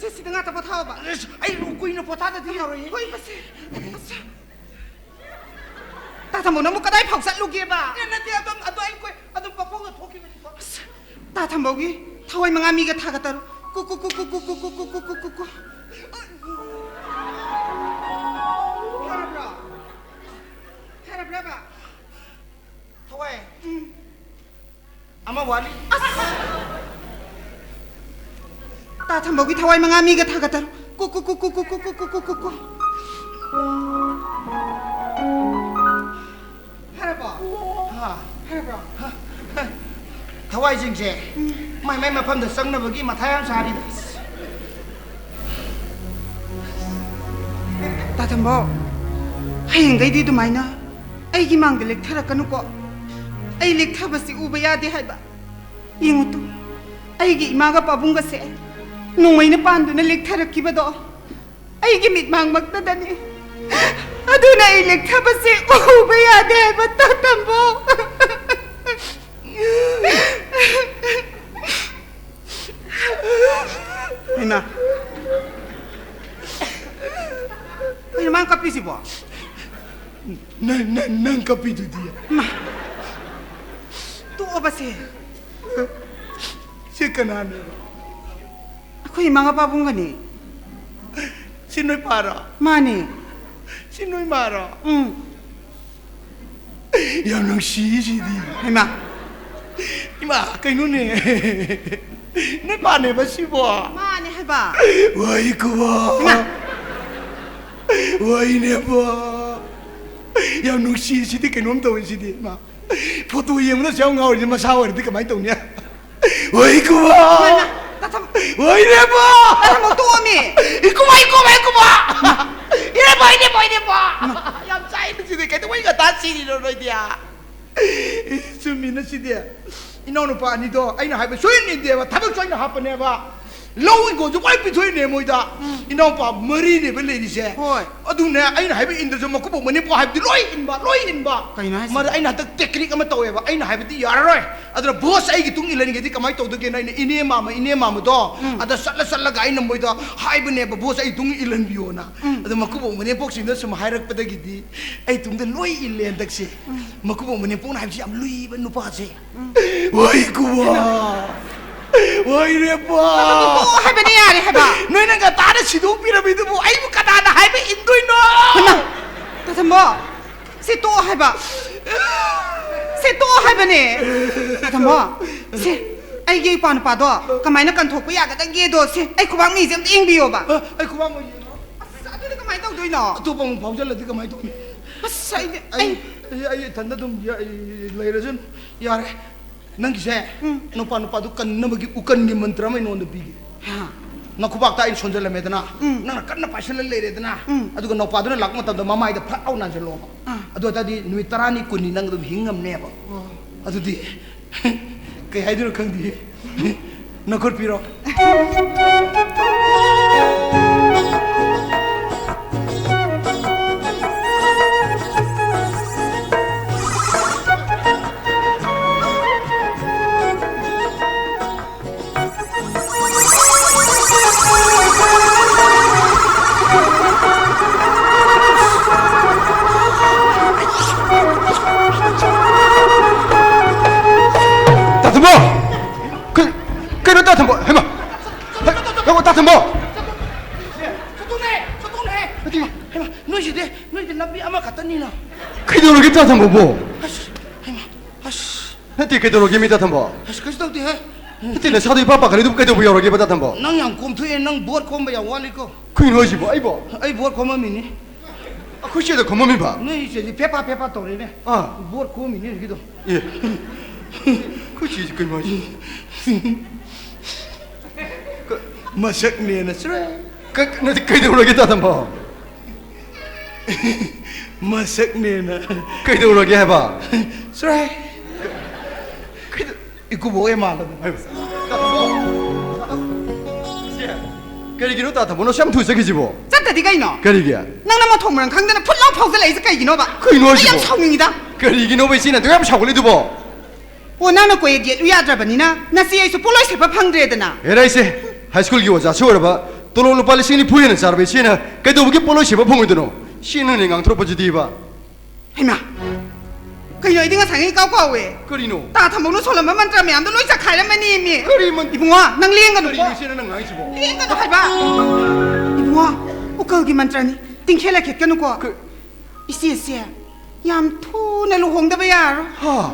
ꯁꯦ, ꯁꯤꯗ ꯉꯥꯛꯇ ꯄꯣꯊꯥꯑꯣꯕ꯫ ꯑꯁ, ꯑꯩ ꯀꯨꯏꯅ ꯄꯣꯊꯥꯗꯗꯤ ꯌꯥꯔꯣꯏꯌꯦ꯫ ꯍꯣꯏꯕ, ꯁꯦ꯫ ꯑꯁ꯫ ꯇꯥ ꯊꯝꯕꯧ, ꯅꯪꯕꯨ ꯀꯗꯥꯏ ꯐꯥꯎ ꯆꯠꯂꯨꯒꯦꯕ? ꯑꯦ, ꯅꯠꯇꯦ, ꯑꯗꯨꯝ, ꯑꯗꯨ ꯑꯩ ꯀꯣꯏ-, ꯑꯗꯨꯝ ꯄꯥꯐꯧꯗ ꯊꯣꯛꯈꯤꯕꯅꯤꯀꯣ꯫ ꯑꯁ, ꯇꯥ ꯊꯝꯕꯧꯒꯤ ꯊꯋꯥꯏ ꯃꯉꯥ ꯃꯤꯒ ꯊꯥꯒ ꯇꯔꯨꯛ꯫ ꯀꯨ, ꯀꯨ, ꯀꯨ, ꯀꯨ, ꯀꯨ, ꯀꯨ, ꯀꯨ, ꯀꯨ, ꯀꯨ, ꯀꯨ, ꯀꯨ꯫ ꯐꯔꯕ꯭ꯔꯣ? ꯐꯔꯕ꯭ꯔꯕ? ꯊꯋꯥꯏ꯫ ꯎꯝ꯫ ꯑꯃ ꯋꯥꯠꯂꯤ꯫ ꯑꯁ! ꯇꯥ ꯊꯝꯕꯧꯒꯤ ꯊꯋꯥꯏ ꯃꯉꯥ ꯃꯤꯒ ꯊꯥꯒ ꯇꯔꯨꯛ꯫ ꯀꯨ, ꯀꯨ, ꯀꯨ, ꯀꯨ꯫ ꯐꯔꯕꯣ? ꯍꯥ? ꯐꯔꯕ꯭ꯔꯣ? ꯍꯥ? ꯊꯋꯥꯏꯁꯤꯡꯁꯦ ꯎꯝ꯫ ꯃꯥꯏ ꯃꯥꯏ ꯃꯐꯝꯗ ꯆꯪꯅꯕꯒꯤ ꯃꯊꯥ ꯌꯥꯝ ꯁꯥꯔꯤꯗ꯫ ꯇꯥ ꯊꯝꯕꯧ, ꯍꯌꯦꯡꯗꯩꯗꯤ ꯑꯗꯨꯃꯥꯏꯅ ꯑꯩꯒꯤ ꯃꯥꯡꯗ ꯂꯦꯛꯊꯔꯛꯀꯅꯨꯀꯣ꯫ ꯑꯩ ꯂꯦꯛꯊꯕꯁꯤ ꯎꯕ ꯌꯥꯗꯦ ꯍꯥꯏꯕ꯫ ꯌꯦꯡꯉꯨ ꯇꯨ, ꯑꯩꯒꯤ ꯏꯃꯥꯒ ꯄꯥꯕꯨꯡꯒꯁꯦ ꯅꯣꯡꯃꯩꯅ ꯄꯥꯟꯗꯨꯅ ꯂꯦꯛꯊꯔꯛꯈꯤꯕꯗꯣ ꯑꯩꯒꯤ ꯃꯤꯠꯃꯥꯡꯃꯛꯇꯗꯅꯤ꯫ ꯑꯗꯨꯅ ꯑꯩ ꯂꯦꯛꯊꯕꯁꯤ ꯎꯕ ꯌꯥꯗꯦ ꯍꯥꯏꯕ, ꯇꯥ ꯊꯝꯕꯧ꯫ ꯍꯩꯃꯥ꯫ ꯀꯩꯅꯣ ꯃꯥꯅ ꯀꯞꯄꯤꯁꯤꯕꯣ? ꯅꯪ, ꯅꯪ, ꯅꯪ ꯀꯞꯄꯤꯗꯨꯗꯤ꯫ ꯃꯥ꯫ ꯇꯣꯛꯑꯕꯁꯦ꯫ ꯁꯤ ꯀꯅꯥꯅꯣ? ꯑꯩꯈꯣꯏ ꯏꯃꯥꯒ ꯄꯥꯕꯨꯡꯒꯅꯦ꯫ ꯁꯤ ꯅꯣꯏ ꯄꯥꯔꯣ? ꯃꯥꯅꯦ꯫ ꯁꯤ ꯅꯣꯏ ꯃꯥꯔꯣ? ꯎꯝ꯫ ꯌꯥꯝ ꯅꯨꯡꯁꯤꯌꯦ ꯁꯤꯗꯤ꯫ ꯍꯩꯃꯥ꯫ ꯏꯃꯥ, ꯀꯩꯅꯣꯅꯦ? ꯅꯣꯏ ꯄꯥꯅꯦꯕ ꯁꯤꯕꯣ? ꯃꯥꯅꯦ ꯍꯥꯏꯕ꯫ ꯄꯥ꯫ ꯋꯥꯏ ꯀꯨꯕꯥ꯫ ꯏꯃꯥ꯫ ꯋꯥꯏꯅꯦꯕ꯫ ꯌꯥꯝ ꯅꯨꯡꯁꯤ ꯁꯤꯗꯤ, ꯀꯩꯅꯣꯝ ꯇꯧꯋꯤ ꯁꯤꯗꯤ, ꯏꯃꯥ꯫ ꯐꯣꯇꯣ ꯌꯦꯡꯕꯗꯁꯨ ꯌꯥꯝ ꯉꯥꯎꯔꯤꯁꯦ, ꯃꯁꯥ ꯑꯣꯏꯔꯗꯤ ꯀꯃꯥꯏꯅ ꯇꯧꯅꯤ? ꯋꯥꯏ ꯀꯨꯕꯥ꯫ ꯏꯃꯥ, ꯏꯃꯥ, ꯇꯥꯊꯝ-, ꯋꯥꯏꯅꯦꯕ꯫ ꯇꯥꯊꯝꯃꯣ, ꯇꯣꯛꯑꯣꯃꯤ꯫ ꯏꯀꯨꯕꯥ, ꯏꯀꯨꯕꯥ, ꯏꯀꯨꯕꯥ꯫ ꯏꯔꯦꯕ, ꯏꯔꯦꯕ, ꯏꯔꯦꯕ꯫ ꯌꯥꯝ ꯆꯥꯏ ꯁꯤꯗꯤ, ꯀꯩꯗꯧꯕꯩ ꯉꯟꯇꯥ ꯁꯤꯔꯤꯅꯣ ꯅꯣꯏꯗꯤ? ꯆꯨꯝꯃꯤꯅ ꯁꯤꯗꯤ꯫ ꯏꯅꯥꯎꯅꯨꯄꯥ ꯑꯅꯤꯗꯣ ꯑꯩꯅ ꯍꯥꯏꯕ ꯁꯣꯏꯅ ꯏꯟꯗꯦꯕ, ꯊꯕꯛꯁꯨ ꯑꯩꯅ ꯍꯥꯞꯄꯅꯦꯕ, ꯂꯧ ꯏꯪꯈꯣꯜꯁꯨ ꯂꯣꯏ ꯄꯤꯊꯣꯛꯏꯅꯦ ꯃꯣꯏꯗ꯫ ꯎꯝ꯫ ꯏꯅꯥꯎꯄꯥ ꯃꯔꯤꯅꯦꯕ ꯂꯩꯔꯤꯁꯦ꯫ ꯍꯣꯏ꯫ ꯑꯗꯨꯅꯦ ꯑꯩꯅ ꯍꯥꯏꯕ ꯏꯟꯗ꯭ꯔꯁꯨ ꯃꯀꯨꯕꯣꯛ ꯃꯅꯦꯝꯄꯣꯛ ꯍꯥꯏꯕꯗꯤ ꯂꯣꯏ ꯏꯟꯕ, ꯂꯣꯏ ꯏꯟꯕ꯫ ꯀꯩꯅꯣ ꯍꯥꯏꯁꯦ? ꯃꯔ-, ꯑꯩꯅ ꯍꯟꯗꯛ ꯇꯦꯛꯅꯤꯛ ꯑꯃ ꯇꯧꯋꯦꯕ, ꯑꯩꯅ ꯍꯥꯏꯕꯗꯤ ꯌꯥꯔꯔꯣꯏ꯫ ꯑꯗꯨꯅ ꯕꯣꯁ ꯑꯩꯒꯤ ꯇꯨꯡ ꯏꯜꯍꯟꯒꯦꯗꯤ ꯀꯃꯥꯏꯅ ꯇꯧꯗꯒꯦꯅ ꯑꯩꯅ ꯏꯅꯦ ꯃꯥꯃ, ꯏꯅꯦ ꯃꯥꯃꯗꯣ, ꯎꯝ꯫ ꯑꯗ ꯆꯠꯂ ꯆꯠꯂꯒ ꯑꯩꯅ ꯃꯣꯏꯗ ꯍꯥꯏꯕꯅꯦꯕ, "ꯕꯣꯁ ꯑꯩ ꯇꯨꯡ ꯏꯜꯍꯟꯕꯤꯌꯣꯅ"꯫ ꯎꯝ꯫ ꯑꯗꯣ ꯃꯀꯨꯕꯣꯛ ꯃꯅꯦꯝꯄꯣꯛꯁꯤꯡꯗ ꯁꯨꯝ ꯍꯥꯏꯔꯛꯄꯗꯒꯤꯗꯤ ꯑꯩ ꯇꯨꯡꯗ ꯂꯣꯏ ꯏꯜꯂꯦ ꯍꯟꯗꯛꯁꯦ꯫ ꯎꯝ꯫ ꯃꯀꯨꯕꯣꯛ ꯃꯅꯦꯝꯄꯣꯛꯅ ꯍꯥꯏꯕꯁꯤ ꯌꯥꯝ ꯂꯨꯏꯕ ꯅꯨꯄꯥꯁꯦ꯫ ꯎꯝ꯫ ꯋꯥꯏ ꯀꯨꯕꯥ꯫ ꯋꯥꯏ ꯔꯦꯄꯥ꯫ ꯑꯗꯨ ꯇꯣꯛꯑꯣ ꯍꯥꯏꯕꯅꯦ, ꯌꯥꯔꯦ ꯍꯥꯏꯕ꯫ ꯅꯣꯏꯅ ꯉꯟꯇꯥꯅ ꯁꯤꯗꯣꯛꯄꯤꯔꯝꯃꯤꯗꯨꯕꯨ ꯑꯩꯕꯨ ꯀꯅꯥꯅ ꯍꯥꯏꯕ ꯏꯟꯗꯣꯏꯅꯣ? ꯍꯩꯃꯥ! ꯇꯥꯊꯝꯕꯣ, ꯁꯤ ꯇꯣꯛꯑꯣ ꯍꯥꯏꯕ꯫ ꯁꯤ ꯇꯣꯛꯑꯣ ꯍꯥꯏꯕꯅꯦ꯫ ꯇꯥꯊꯝꯕꯣ, ꯁꯤ ꯑꯩꯒꯤ ꯏꯄ꯭ꯋꯥ ꯅꯨꯄꯥꯗꯣ ꯀꯃꯥꯏꯅ ꯀꯟꯊꯣꯛꯄ ꯌꯥꯒꯗꯒꯦꯗꯣ ꯁꯤ ꯑꯩ ꯈꯨꯕꯥꯛ ꯃꯌꯤꯁꯦ ꯑꯝꯇ ꯌꯦꯡꯕꯤꯌꯣꯕ꯫ ꯑ, ꯑꯩ ꯈꯨꯕꯥꯛ ꯃꯌꯤ-, ꯑꯁ, ꯑꯗꯨꯗꯤ ꯀꯃꯥꯏꯅ ꯇꯧꯗꯣꯏꯅꯣ? ꯑꯇꯣꯞꯄ ꯑꯃꯨꯛ ꯐꯥꯎꯖꯜꯂꯗꯤ ꯀꯃꯥꯏꯅ ꯇꯧꯅꯤ? ꯑꯁ, ꯑꯩꯗꯤ, ꯑꯩ, ꯑꯩ ꯑꯩ, ꯑꯩ ꯏꯊꯟꯗ ꯑꯗꯨꯝ ꯌ-, ꯂꯩꯔꯁꯅꯨ꯫ ꯌꯥꯔꯦ꯫ ꯅꯪꯒꯤꯁꯦ, ꯎꯝ꯫ ꯅꯨꯄꯥ ꯅꯨꯄꯥꯗꯨ ꯀꯟꯅꯕꯒꯤ ꯎꯀꯟꯒꯤ ꯃꯟꯇ꯭ꯔ ꯑꯃ ꯑꯩꯉꯣꯟꯗ ꯄꯤꯒꯦ꯫ ꯍꯥ꯫ ꯅꯪ ꯈꯨꯕꯥꯛꯇ ꯑꯩꯅ ꯁꯣꯟꯖꯜꯂꯝꯃꯦꯗꯅ, ꯎꯝ꯫ ꯅꯪꯅ ꯀꯟꯅ ꯄꯥꯏꯁꯜꯂ ꯂꯩꯔꯦꯗꯅ, ꯎꯝ꯫ ꯑꯗꯨꯒ ꯅꯨꯄꯥꯗꯨꯅ ꯂꯥꯛꯄ ꯃꯇꯝꯗ ꯃꯃꯥꯏꯗ ꯐꯠ ꯂꯥꯎ ꯅꯥꯟꯁꯤꯜꯂꯣꯕ꯫ ꯑꯥ꯫ ꯑꯗꯨ ꯑꯣꯏꯇꯥꯔꯗꯤ ꯅꯨꯃꯤꯠ ꯇꯔꯥꯅꯤ ꯀꯨꯟꯅꯤ ꯅꯪ ꯑꯗꯨꯝ ꯍꯤꯡ ꯉꯝꯅꯦꯕ꯫ ꯑꯣ꯫ ꯑꯗꯨꯗꯤ ꯀꯩ ꯍꯥꯏꯗꯣꯏꯅꯣ ꯈꯪꯗꯦ꯫ ꯅꯈꯨꯠ ꯄꯤꯔꯣ꯫ ꯇꯥꯊꯝꯕ! ꯀꯩ-, ꯀꯩꯅꯣ ꯇꯥꯊꯝꯕ? ꯍꯩꯃꯥ! ꯍꯩ, ꯍꯩꯃꯥ, ꯇꯥꯊꯝꯕ! ꯆꯠꯊꯣꯛꯅꯦ! ꯆꯠꯊꯣꯛꯅꯦ! ꯅꯠꯇꯦ꯫ ꯍꯩꯃꯥ, ꯅꯣꯏꯁꯤꯗꯤ, ꯅꯣꯏꯗꯤ ꯂꯝꯕꯤ ꯑꯃꯈꯛꯇꯅꯤꯅ꯫ ꯀꯩꯗꯧꯔꯒꯦ ꯇꯥꯊꯝꯕꯕꯨ? ꯑꯁ, ꯍꯩꯃꯥ, ꯑꯁ꯫ ꯅꯠꯇꯦ, ꯀꯩꯗꯧꯔꯒꯦ ꯃꯤ ꯇꯥꯊꯝꯕ? ꯑꯁ, ꯀꯩꯁꯨ ꯇꯧꯗꯦꯍꯦ꯫ ꯅꯠꯇꯦ, ꯅꯁꯥꯗꯣ ꯏꯄꯥ ꯄꯥꯈꯠꯂꯤꯗꯨꯕꯨ ꯀꯩꯗꯧꯕ ꯌꯥꯎꯔꯒꯦꯕ, ꯇꯥ ꯊꯝꯕ? ꯅꯪ ꯌꯥꯝ ꯀꯣꯝꯊꯣꯛꯑꯦ, ꯅꯪ ꯕꯣꯠ ꯈꯣꯝꯕ ꯌꯥꯝ ꯋꯥꯠꯂꯤꯀꯣ꯫ ꯀꯩꯅꯣ ꯍꯥꯏꯁꯤꯕꯣ? ꯑꯩꯕꯣ? ꯑꯩ ꯕꯣꯠ ꯈꯣꯝꯃꯝꯃꯤꯅꯤ꯫ ꯑꯩꯈꯣꯏ ꯆꯦꯗ ꯈꯣꯝꯃꯝꯃꯤꯕ? ꯅꯣꯏ ꯏꯆꯦꯁꯤ ꯐꯦꯐꯥ ꯐꯦꯐꯥ ꯇꯧꯔꯦꯅꯦ꯫ ꯑꯥ꯫ ꯕꯣꯠ ꯈꯣꯝꯃꯤꯅꯦ ꯍꯧꯖꯤꯛꯀꯤꯗꯣ꯫ ꯑꯦ, ꯑꯩꯈꯣꯏ ꯆꯦꯁꯤ ꯀꯩꯅꯣ ꯍꯥꯏꯁꯤ? ꯃꯁꯛꯅꯦꯅ ꯁ꯭ꯔꯦ꯫ ꯀ-, ꯅꯠꯇꯦ, ꯀꯩꯗꯧꯔꯒꯦ, ꯇꯥ ꯊꯝꯕ? ꯃꯁꯛꯅꯦꯅ꯫ ꯀꯩꯗꯧꯔꯒꯦ ꯍꯥꯏꯕ? ꯁ꯭ꯔꯦ꯫ ꯀꯩꯗꯧ-, ꯏꯀꯨꯕꯣꯛ ꯑꯦ ꯃꯥꯜꯂꯕꯅꯤ꯫ ꯍꯥꯏꯕ? ꯇꯥ ꯊꯝꯕ? ꯏꯆꯦ, ꯀꯔꯤꯒꯤꯅꯣ ꯇꯥ ꯊꯝꯕ? ꯅꯪꯁꯨ ꯌꯥꯝ ꯊꯨꯅ ꯆꯠꯈꯤꯁꯤꯕꯣ? ꯆꯠꯇꯗꯤ ꯀꯩꯅꯣ? ꯀꯔꯤꯒꯤ? ꯅꯪꯅ ꯃꯊꯣꯡ ꯃꯔꯝ ꯈꯪꯗꯅ ꯐꯨꯠ ꯂꯥꯎ ꯐꯥꯎꯖꯜꯂꯛꯏꯁꯦ ꯀꯩꯒꯤꯅꯣꯕ? ꯀꯩꯅꯣ ꯑꯩ ꯌꯥꯝ ꯍꯥꯏꯁꯤꯕꯣ? ꯁꯥꯎꯅꯤꯡꯉꯤꯗ꯫ ꯀꯔꯤꯒꯤꯅꯣꯕ ꯏꯆꯦꯅ ꯑꯗꯨꯛ ꯌꯥꯝ ꯁꯥꯎꯒꯠꯂꯤꯗꯨꯕꯣ? ꯑꯣ, ꯅꯪꯅ ꯀꯣꯏꯌꯦꯠ ꯌꯦꯠꯂꯨ ꯌꯥꯗ꯭ꯔꯕꯅꯤꯅ ꯅꯆꯦ ꯑꯩꯁꯨ ꯄꯣꯠꯂꯣꯏ ꯁꯦꯠꯄ ꯐꯪꯗ꯭ꯔꯦꯗꯅ꯫ ꯍꯦꯔꯥ ꯏꯆꯦ, ꯍꯥꯏ ꯁ꯭ꯀꯨꯜꯒꯤ ꯑꯣꯖꯥꯁꯨ ꯑꯣꯏꯔꯕ, ꯇꯣꯂꯣꯞ ꯂꯨꯄꯥ ꯂꯤꯁꯤꯡ ꯅꯤꯐꯨ ꯍꯦꯟꯅ ꯆꯥꯔꯕ ꯏꯆꯦꯅ ꯀꯩꯗꯧꯕꯒꯤ ꯄꯣꯠꯂꯣꯏ ꯁꯦꯠꯄ ꯐꯪꯉꯣꯏꯗꯣꯏꯅꯣ? ꯏꯆꯦ, ꯅꯪꯅꯦ ꯉꯥꯡꯊꯣꯔꯛꯄꯁꯤꯗꯤꯕ꯫ ꯍꯩꯃꯥ, ꯀꯩꯅꯣ, ꯑꯩꯗꯤ ꯉꯁꯥꯏꯉꯩ ꯏꯀꯥꯎ ꯀꯥꯎꯋꯦ꯫ ꯀꯔꯤꯅꯣ? ꯇꯥ ꯊꯝꯕꯧꯅ ꯁꯣꯜꯂꯝꯕ ꯃꯟꯇ꯭ꯔ ꯃꯌꯥꯝꯗꯣ ꯂꯣꯏ ꯆꯈꯥꯏꯔꯝꯃꯅꯦꯃꯤ꯫ ꯀꯔꯤ ꯃꯟ-, ꯏꯕꯨꯡꯉꯣ, ꯅꯪ ꯂꯦꯡꯒꯅꯨꯀꯣ꯫ ꯀꯔꯤꯅꯣ ꯏꯆꯦꯅ ꯅꯪ ꯉꯥꯡꯉꯤꯁꯤꯕꯣ? ꯂꯦꯡꯒꯅꯨ ꯍꯥꯏꯕ꯫ ꯏꯕꯨꯡꯉꯣ, ꯎꯀꯜꯒꯤ ꯃꯟꯇ꯭ꯔꯅꯤ꯫ ꯇꯤꯡꯈꯦꯜ ꯂꯩꯈꯦꯠꯀꯅꯨꯀꯣ꯫ ꯀ- ꯏꯆꯦꯁꯦ ꯌꯥꯝ ꯊꯨꯅ ꯂꯨꯍꯣꯡꯗꯕ ꯌꯥꯔꯣꯏ꯫ ꯍꯥ?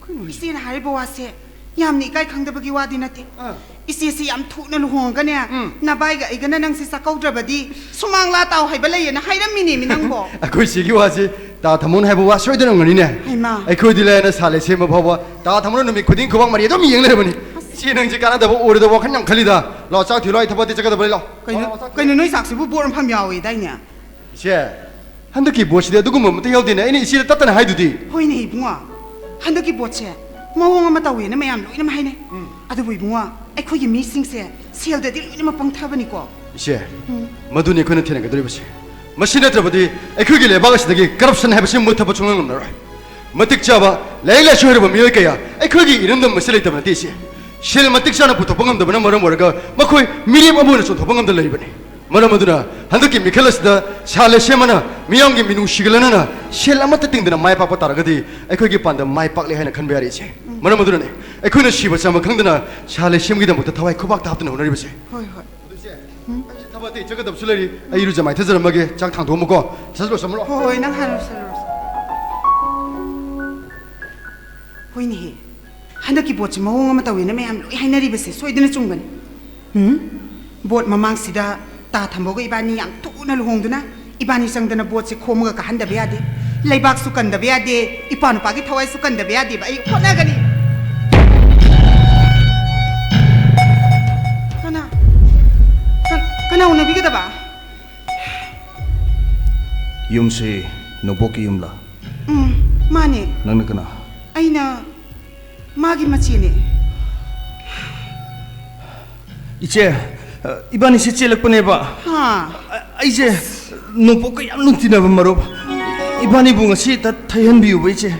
ꯀꯩꯅꯣ ꯍꯥꯏꯁꯤ? ꯏꯆꯦꯅ ꯍꯥꯏꯔꯤꯕ ꯋꯥꯁꯦ ꯌꯥꯝꯅ ꯏꯀꯥꯏ ꯈꯪꯗꯕꯒꯤ ꯋꯥꯗꯤ ꯅꯠꯇꯦ꯫ ꯑꯥ꯫ ꯏꯆꯦꯁꯦ ꯌꯥꯝ ꯊꯨꯅ ꯂꯨꯍꯣꯡꯉꯒꯅꯦ, ꯎꯝ꯫ ꯅꯚꯥꯏꯒ ꯑꯩꯒꯅ ꯅꯪꯁꯦ ꯆꯥꯛꯀꯧꯗ꯭ꯔꯕꯗꯤ ꯁꯨꯃꯥꯡ ꯂꯥ ꯇꯥꯎ ꯍꯥꯏꯕ ꯂꯩꯌꯦꯅ ꯍꯥꯏꯔꯝꯃꯤꯅꯦꯃꯤ ꯅꯪꯕꯣ꯫ ꯑꯩꯈꯣꯏ ꯁꯤꯒꯤ ꯋꯥꯁꯤ ꯇꯥ ꯊꯝꯃꯣꯅ ꯍꯥꯏꯕ ꯋꯥ ꯁꯣꯏꯗꯅ ꯑꯣꯏꯔꯝꯒꯅꯤꯅꯦ꯫ ꯍꯩꯃꯥ꯫ ꯑꯩꯈꯣꯏꯗꯤ ꯂꯥꯏꯅ ꯁꯥ ꯂꯩ ꯁꯦꯝꯕ ꯐꯥꯎꯕ ꯇꯥ ꯊꯝꯃꯣꯅ ꯅꯨꯃꯤꯠ ꯈꯨꯗꯤꯡ ꯈꯨꯕꯥꯛ ꯃꯔꯤ ꯑꯗꯨꯝ ꯌꯦꯡ ꯂꯩꯔꯕꯅꯤ꯫ ꯏꯆꯦ, ꯅꯪꯁꯦ ꯀꯥꯟꯅꯗꯕ ꯑꯣꯏꯔꯣꯏꯗꯕ ꯋꯥꯈꯜ ꯌꯥꯝ ꯈꯜꯂꯤꯗ꯫ ꯂꯥꯛꯑꯣ, ꯆꯥꯛ ꯊꯤꯔꯣ, ꯑꯩ ꯊꯕꯛ ꯑꯇꯩ ꯆꯠꯀꯗꯕ ꯂꯩ, ꯂꯥꯛꯑꯣ꯫ ꯀꯩꯅꯣ, ꯂꯥꯛꯑꯣ, ꯆꯥꯛ ꯊꯤꯔꯣ꯫ ꯀꯩꯅꯣ, ꯅꯣꯏ ꯆꯥꯛꯁꯤꯕꯨ ꯕꯣꯔ ꯑꯃ ꯐꯝ ꯌꯥꯎꯋꯦꯗꯥꯏꯅꯦ? ꯏꯆꯦ, ꯍꯟꯗꯛꯀꯤ ꯕꯣꯠꯁꯤꯗꯤ ꯑꯗꯨꯒꯨꯝꯕ ꯑꯃꯠꯇ ꯌꯥꯎꯗꯦꯅꯦ꯫ ꯑꯩꯅ ꯏꯆꯦꯗ ꯇꯠꯇꯅ ꯍꯥꯏꯗꯨꯗꯤ꯫ ꯍꯣꯏꯅꯦ ꯏꯕꯨꯡꯉꯣ, ꯍꯟꯗꯛꯀꯤ ꯕꯣꯠꯁꯦ ꯃꯑꯣꯡ ꯑꯃ ꯇꯧꯋꯦꯅ ꯃꯌꯥꯝ ꯂꯣꯏꯅꯃꯛ ꯍꯥꯏꯅꯩ꯫ ꯑꯗꯨꯕꯨ ꯏꯕꯨꯡꯉꯣ, ꯑꯩꯈꯣꯏꯒꯤ ꯃꯤꯁꯤꯡꯁꯦ ꯁꯦꯜꯗꯗꯤ ꯂꯣꯏꯅꯃꯛ ꯄꯪꯊꯕꯅꯤꯀꯣ꯫ ꯏꯆꯦ, ꯃꯗꯨꯅꯤ ꯑꯩꯈꯣꯏꯅ ꯊꯦꯡꯅꯒꯗꯧꯔꯤꯕꯁꯦ꯫ ꯃꯁꯤ ꯅꯠꯇ꯭ꯔꯕꯗꯤ ꯑꯩꯈꯣꯏꯒꯤ ꯂꯩꯕꯥꯛ ꯑꯁꯤꯗꯒꯤ ꯀꯔꯞꯁꯟ ꯍꯥꯏꯕꯁꯤ ꯃꯨꯠꯊꯕ ꯁꯨꯡꯉꯝ ꯉꯝꯂꯔꯣꯏ꯫ ꯃꯇꯤꯛ ꯆꯥꯕ, ꯂꯥꯏꯔꯤꯛ ꯂꯥꯏꯁꯨ ꯍꯩꯔꯕ ꯃꯤꯑꯣꯏ ꯀꯌꯥ ꯑꯩꯈꯣꯏꯒꯤ ꯏꯔꯝꯗꯝ ꯑꯁꯤꯗ ꯂꯩꯇꯕ ꯅꯠꯇꯦ, ꯏꯆꯦ꯫ ꯁꯦꯜ ꯃꯇꯤꯛ ꯆꯥꯅ ꯄꯨꯊꯣꯛꯄ ꯉꯝꯗꯕꯅ ꯃꯔꯝ ꯑꯣꯏꯔꯒ ꯃꯈꯣꯏ ꯃꯤꯔꯦꯞ ꯑꯃ ꯑꯣꯏꯅ ꯆꯣꯡꯊꯣꯛꯄ ꯉꯝꯗꯅ ꯂꯩꯔꯤꯕꯅꯤ꯫ ꯃꯔꯝ ꯑꯗꯨꯅ ꯍꯟꯗꯛꯀꯤ ꯃꯤꯈꯜ ꯑꯁꯤꯗ ꯁꯥ ꯂꯩꯁꯦꯝ ꯑꯃꯅ ꯃꯤꯌꯥꯝꯒꯤ ꯃꯤꯅꯨꯡꯁꯤꯒ ꯂꯣꯏꯅꯅ ꯁꯦꯜ ꯑꯃꯠꯇ ꯇꯤꯡꯗꯅ ꯃꯥꯏ ꯄꯥꯛꯄ ꯇꯥꯔꯒꯗꯤ ꯑꯩꯈꯣꯏꯒꯤ ꯄꯥꯟꯗꯝ ꯃꯥꯏ ꯄꯥꯛꯂꯦ ꯍꯥꯏꯅ ꯈꯟꯕ ꯌꯥꯔꯦ, ꯏꯆꯦ꯫ ꯃꯔꯝ ꯑꯗꯨꯅꯅꯦ ꯑꯩꯈꯣꯏꯅ ꯁꯤꯕ ꯆꯥꯝꯕ ꯈꯪꯗꯅ ꯁꯥ ꯂꯩꯁꯦꯝꯒꯤꯗꯃꯛꯇ ꯊꯋꯥꯏ ꯈꯨꯕꯥꯛꯇ ꯍꯥꯞꯇꯨꯅ ꯍꯣꯠꯅꯔꯤꯕꯁꯦ꯫ ꯍꯣꯏ, ꯍꯣꯏ꯫ ꯑꯗꯨ ꯏꯆꯦ, ꯑꯩꯁꯦ ꯊꯕꯛ ꯑꯇꯩ ꯆꯠꯀꯗꯕꯁꯨ ꯂꯩꯔꯤ꯫ ꯑꯩ ꯏꯔꯨꯖ ꯃꯥꯏꯊꯖꯔꯝꯃꯒꯦ꯫ ꯆꯥꯛ ꯊꯥꯡꯗꯣꯛꯑꯝꯃꯨꯀꯣ꯫ ꯁꯠ ꯁꯠ ꯂꯣꯏꯁꯜꯂꯣ꯫ ꯍꯣꯏ, ꯍꯣꯏ, ꯅꯪ ꯍꯥꯟꯅ ꯂꯣꯏꯁꯜꯂꯨꯔꯣ꯫ ꯍꯣꯏꯅꯦꯍꯦ, ꯍꯟꯗꯛꯀꯤ ꯚꯣꯠꯁꯦ ꯃꯑꯣꯡ ꯑꯃ ꯇꯧꯋꯦꯅ ꯃꯌꯥꯝ ꯂꯣꯏ ꯍꯥꯏꯅꯔꯤꯕꯁꯦ ꯁꯣꯏꯗꯅ ꯆꯨꯝꯒꯅꯤ꯫ ꯎꯝ? ꯚꯣꯠ ꯃꯃꯥꯡꯁꯤꯗ ꯇꯥ ꯊꯝꯕꯒ ꯏꯕꯥꯅꯤ ꯌꯥꯝ ꯊꯨꯅ ꯂꯨꯍꯣꯡꯗꯨꯅ ꯏꯕꯥꯅꯤ ꯆꯪꯗꯅ ꯚꯣꯠꯁꯦ ꯈꯣꯝꯃꯒ ꯀꯥꯍꯟꯗꯕ ꯌꯥꯗꯦ꯫ ꯂꯩꯕꯥꯛꯁꯨ ꯀꯟꯗꯕ ꯌꯥꯗꯦ꯫ ꯏꯄꯥ ꯅꯨꯄꯥꯒꯤ ꯊꯋꯥꯏꯁꯨ ꯀꯟꯗꯕ ꯌꯥꯗꯦꯕ꯫ ꯑꯩ ꯍꯣꯠꯅꯒꯅꯤ꯫ ꯀꯅꯥ? ꯀ-, ꯀꯅꯥ ꯎꯅꯕꯤꯒꯗꯕ? ꯌꯨꯝꯁꯤ ꯅꯣꯡꯄꯣꯛꯀꯤ ꯌꯨꯝꯂꯥ? ꯎꯝ, ꯃꯥꯅꯦ꯫ ꯅꯪꯅ ꯀꯅꯥ? ꯑꯩꯅ ꯃꯥꯒꯤ ꯃꯆꯦꯅꯦ꯫ ꯏꯆꯦ, ꯏꯕꯥꯅꯤꯁꯦ ꯆꯦꯜꯂꯛꯄꯅꯦꯕ꯫ ꯍꯥ? ꯑ-, ꯑꯩꯁꯦ ꯅꯣꯡꯄꯣꯛꯀ ꯌꯥꯝ ꯅꯨꯡꯇꯤꯟꯅꯕ ꯃꯔꯨꯞ꯫ ꯏꯕꯥꯅꯤꯕꯨ ꯉꯁꯤ ꯍꯦꯛꯇ ꯊꯩꯍꯟꯕꯤꯌꯨꯕ, ꯏꯆꯦ꯫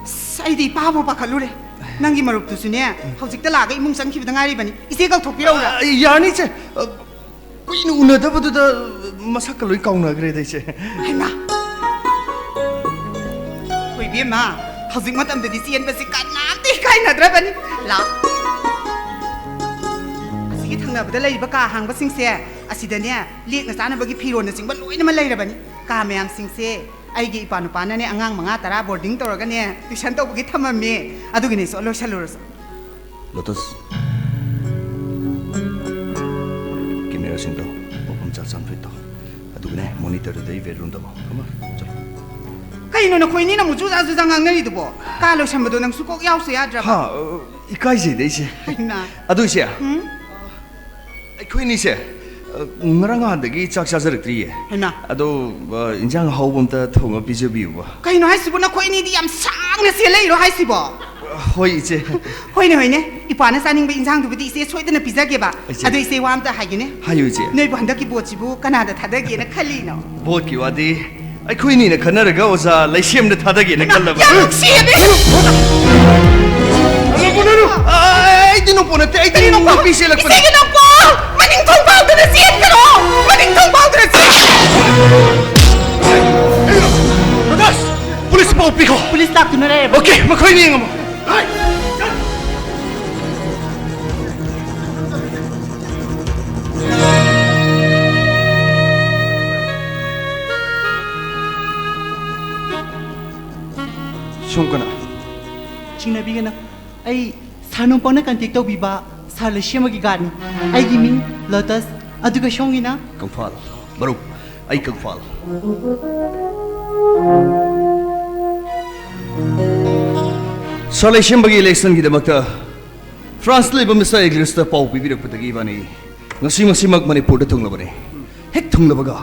ꯑꯁ, ꯑꯩꯗꯤ ꯏꯄꯥꯕꯨ ꯄꯥꯈꯠꯂꯨꯔꯦ꯫ ꯅꯪꯒꯤ ꯃꯔꯨꯞꯇꯨꯁꯨꯅꯦ, ꯍꯧꯖꯤꯛꯇ ꯂꯥꯛꯑꯒ ꯏꯃꯨꯡ ꯆꯪꯈꯤꯕꯗ ꯉꯥꯏꯔꯤꯕꯅꯤ꯫ ꯏꯆꯦ ꯀꯧꯊꯣꯛꯄꯤꯔꯛꯎꯔꯥ? ꯑ, ꯌꯥꯔꯅꯤ, ꯏꯆꯦ꯫ ꯑ, ꯀꯨꯏꯅ ꯎꯅꯗꯕꯗꯨꯗ ꯃꯁꯛꯀ ꯂꯣꯏ ꯀꯥꯎꯅꯈ꯭ꯔꯦꯗ, ꯏꯆꯦ꯫ ꯍꯩꯃꯥ! ꯍꯣꯏ, ꯏꯕꯦꯝꯃ, ꯍꯧꯖꯤꯛ ꯃꯇꯝꯗꯗꯤ ꯆꯦꯟꯕꯁꯤ ꯀꯅꯥꯝꯇ ꯏꯀꯥꯏꯅꯗ꯭ꯔꯕꯅꯤ꯫ ꯂꯥꯛ꯫ ꯑꯁꯤꯒꯤ ꯊꯪꯅꯕꯗ ꯂꯩꯔꯤꯕ ꯀꯥ ꯍꯥꯡꯕꯁꯤꯡꯁꯦ, ꯑꯁꯤꯗꯅꯦ, ꯂꯦꯛꯅ ꯆꯥꯅꯕꯒꯤ ꯐꯤꯔꯣꯜꯅꯆꯤꯡꯕ ꯂꯣꯏꯅꯃꯛ ꯂꯩꯔꯕꯅꯤ꯫ ꯀꯥ ꯃꯌꯥꯝꯁꯤꯡꯁꯦ ꯑꯩꯒꯤ ꯏꯄꯥ ꯅꯨꯄꯥꯅꯅꯦ, ꯑꯉꯥꯡ ꯃꯉꯥ ꯇꯔꯥ ꯕꯣꯔꯗꯤꯡ ꯇꯧꯔꯒꯅꯦ, ꯇ꯭ꯌꯨꯁꯟ ꯇꯧꯕꯒꯤ ꯊꯝꯃꯝꯃꯦ꯫ ꯑꯗꯨꯒꯤꯅꯦ, ꯁꯣ, ꯂꯣꯏꯁꯜꯂꯨꯔꯣ, ꯁꯣ꯫ ꯂꯣꯇꯁ, ꯀꯦꯃꯦꯔꯥꯁꯤꯡꯗꯣ ꯃꯐꯝ ꯆꯥ ꯆꯥꯝ ꯐꯤꯠ ꯇꯧ꯫ ꯑꯗꯨꯒꯅꯦ, ꯃꯣꯅꯤꯇꯔꯗꯨꯗ ꯑꯩ ꯕꯦꯗꯔꯨꯝꯗ ꯑꯃꯨꯛ꯫ Come on, ꯆꯠꯂꯣ꯫ ꯀꯩꯅꯣ ꯅꯈꯣꯏꯅꯤꯅ ꯑꯃꯨꯛ ꯖꯨꯖꯥ ꯖꯨꯖꯥ ꯉꯥꯡꯅꯔꯤꯗꯨꯕꯣ? ꯀꯥ ꯂꯣꯏꯁꯟꯕꯗꯣ ꯅꯪꯁꯨ ꯀꯣꯛ ꯌꯥꯎꯁꯦ ꯌꯥꯗ꯭ꯔꯕ? ꯍꯥ, ꯑ, ꯏꯀꯥꯏꯖꯩꯗ ꯑꯩꯁꯦ꯫ ꯍꯩꯃꯥ꯫ ꯑꯗꯨ ꯏꯆꯦ, ꯎꯝ? ꯑꯩꯈꯣꯏꯅꯤꯁꯦ, ꯑ, ꯉꯔꯥꯡ ꯅꯍꯥꯟꯗꯒꯤ ꯆꯥꯛ ꯆꯥꯖꯔꯛꯇ꯭ꯔꯤꯌꯦ꯫ ꯍꯩꯃꯥ꯫ ꯑꯗꯣ, ꯑ, ꯏꯟꯖꯥꯡ ꯑꯍꯥꯎꯕ ꯑꯝꯇ ꯊꯣꯡꯉ ꯄꯤꯖꯕꯤꯌꯨꯕ꯫ ꯀꯩꯅꯣ ꯍꯥꯏꯁꯤꯕꯣ? ꯅꯈꯣꯏ ꯑꯅꯤꯗꯤ ꯌꯥꯝ ꯁꯥꯡꯅ ꯆꯦꯜꯂꯛꯏꯔꯣ ꯍꯥꯏꯁꯤꯕꯣ? ꯍꯣꯏ, ꯏꯆꯦ꯫ ꯍꯣꯏꯅꯦ, ꯍꯣꯏꯅꯦ꯫ ꯏꯄꯥꯅ ꯆꯥꯅꯤꯡꯕ ꯏꯟꯖꯥꯡꯗꯨꯕꯨꯗꯤ ꯏꯆꯦ ꯁꯣꯏꯗꯅ ꯄꯤꯖꯒꯦꯕ꯫ ꯏꯆꯦ꯫ ꯑꯗꯣ ꯏꯆꯦ, ꯋꯥ ꯑꯝꯇ ꯍꯥꯏꯒꯦꯅꯦ꯫ ꯍꯥꯏꯌꯨ, ꯏꯆꯦ꯫ ꯅꯣꯏꯕꯨ ꯍꯟꯗꯛꯀꯤ ꯚꯣꯠꯁꯤꯕꯨ ꯀꯅꯥꯗ ꯊꯥꯗꯒꯦꯅ ꯈꯜꯂꯤꯅꯣ? ꯚꯣꯠꯀꯤ ꯋꯥꯗꯤ ꯑꯩꯈꯣꯏꯅꯤꯅ ꯈꯟꯅꯔꯒ ꯑꯣꯖꯥ ꯂꯩꯁꯦꯝꯗ ꯊꯥꯗꯒꯦꯅ ꯈꯜꯂꯕ꯫ ꯌꯥꯝ ꯅꯨꯡꯁꯤꯌꯦꯃꯤ! ꯑꯩꯗꯤ ꯅꯣꯡꯄꯣꯛ ꯅꯠꯇꯦ, ꯑꯩꯗꯤ ꯀꯔꯤꯅꯣ? ꯅꯨꯄꯤ ꯆꯦꯜꯂꯛꯄꯅꯦ꯫ ꯏꯆꯦꯒꯤ ꯅꯣꯡꯄꯣꯛ! ꯃꯅꯤꯡ ꯊꯣꯡ ꯐꯥꯎꯗꯨꯅ ꯆꯦꯟꯈ꯭ꯔꯣ! ꯃꯅꯤꯡ ꯊꯣꯡ ꯐꯥꯎꯗꯨꯅ ꯆꯦꯟꯈ꯭ꯔꯣ! ꯔꯣꯗꯥꯁ! ꯄꯨꯂꯤꯁ ꯄꯥꯎ ꯄꯤꯈꯣ꯫ ꯄꯨꯂꯤꯁ ꯂꯥꯛꯇꯨꯅ ꯂꯩꯔꯦ꯫ ꯑꯣꯀꯦ, ꯃꯈꯣꯏꯅꯤ ꯌꯦꯡꯉꯝꯃꯣ꯫ ꯁꯣꯝ ꯀꯅꯥ? ꯆꯤꯡꯅꯕꯤꯒꯅꯨ꯫ ꯑꯩ ꯁꯥꯔ ꯅꯣꯡꯄꯣꯛꯅ ꯀꯟꯇꯦꯛ ꯇꯧꯕꯤꯕ ꯁꯥꯔ ꯂꯩꯁꯦꯝꯕꯒꯤ ꯒꯥꯔꯗꯅꯤ꯫ ꯑꯩꯒꯤ ꯃꯤꯡ ꯂꯣꯇꯁ, ꯑꯗꯨꯒ ꯁꯣꯝꯒꯤꯅ? ꯀꯪꯐꯥꯜ꯫ ꯃꯔꯨꯞ, ꯑꯩ ꯀꯪꯐꯥꯜ꯫ ꯁꯥꯔ ꯂꯩꯁꯦꯝꯕꯒꯤ ꯏꯂꯦꯛꯁꯟꯒꯤꯗꯃꯛꯇ ꯐ꯭ꯔꯥꯟꯁꯇ ꯂꯩꯕ ꯃꯤꯁꯇꯔ ꯑꯦꯒ꯭ꯂꯤꯁꯇ ꯄꯥꯎ ꯄꯤꯕꯤꯔꯛꯄꯗꯒꯤ ꯏꯕꯥꯅꯤ ꯉꯁꯤ ꯃꯁꯤꯃꯛ ꯃꯅꯤꯄꯨꯔꯗ ꯊꯨꯡꯂꯕꯅꯤ꯫ ꯍꯦꯛ ꯊꯨꯡꯂꯕꯒ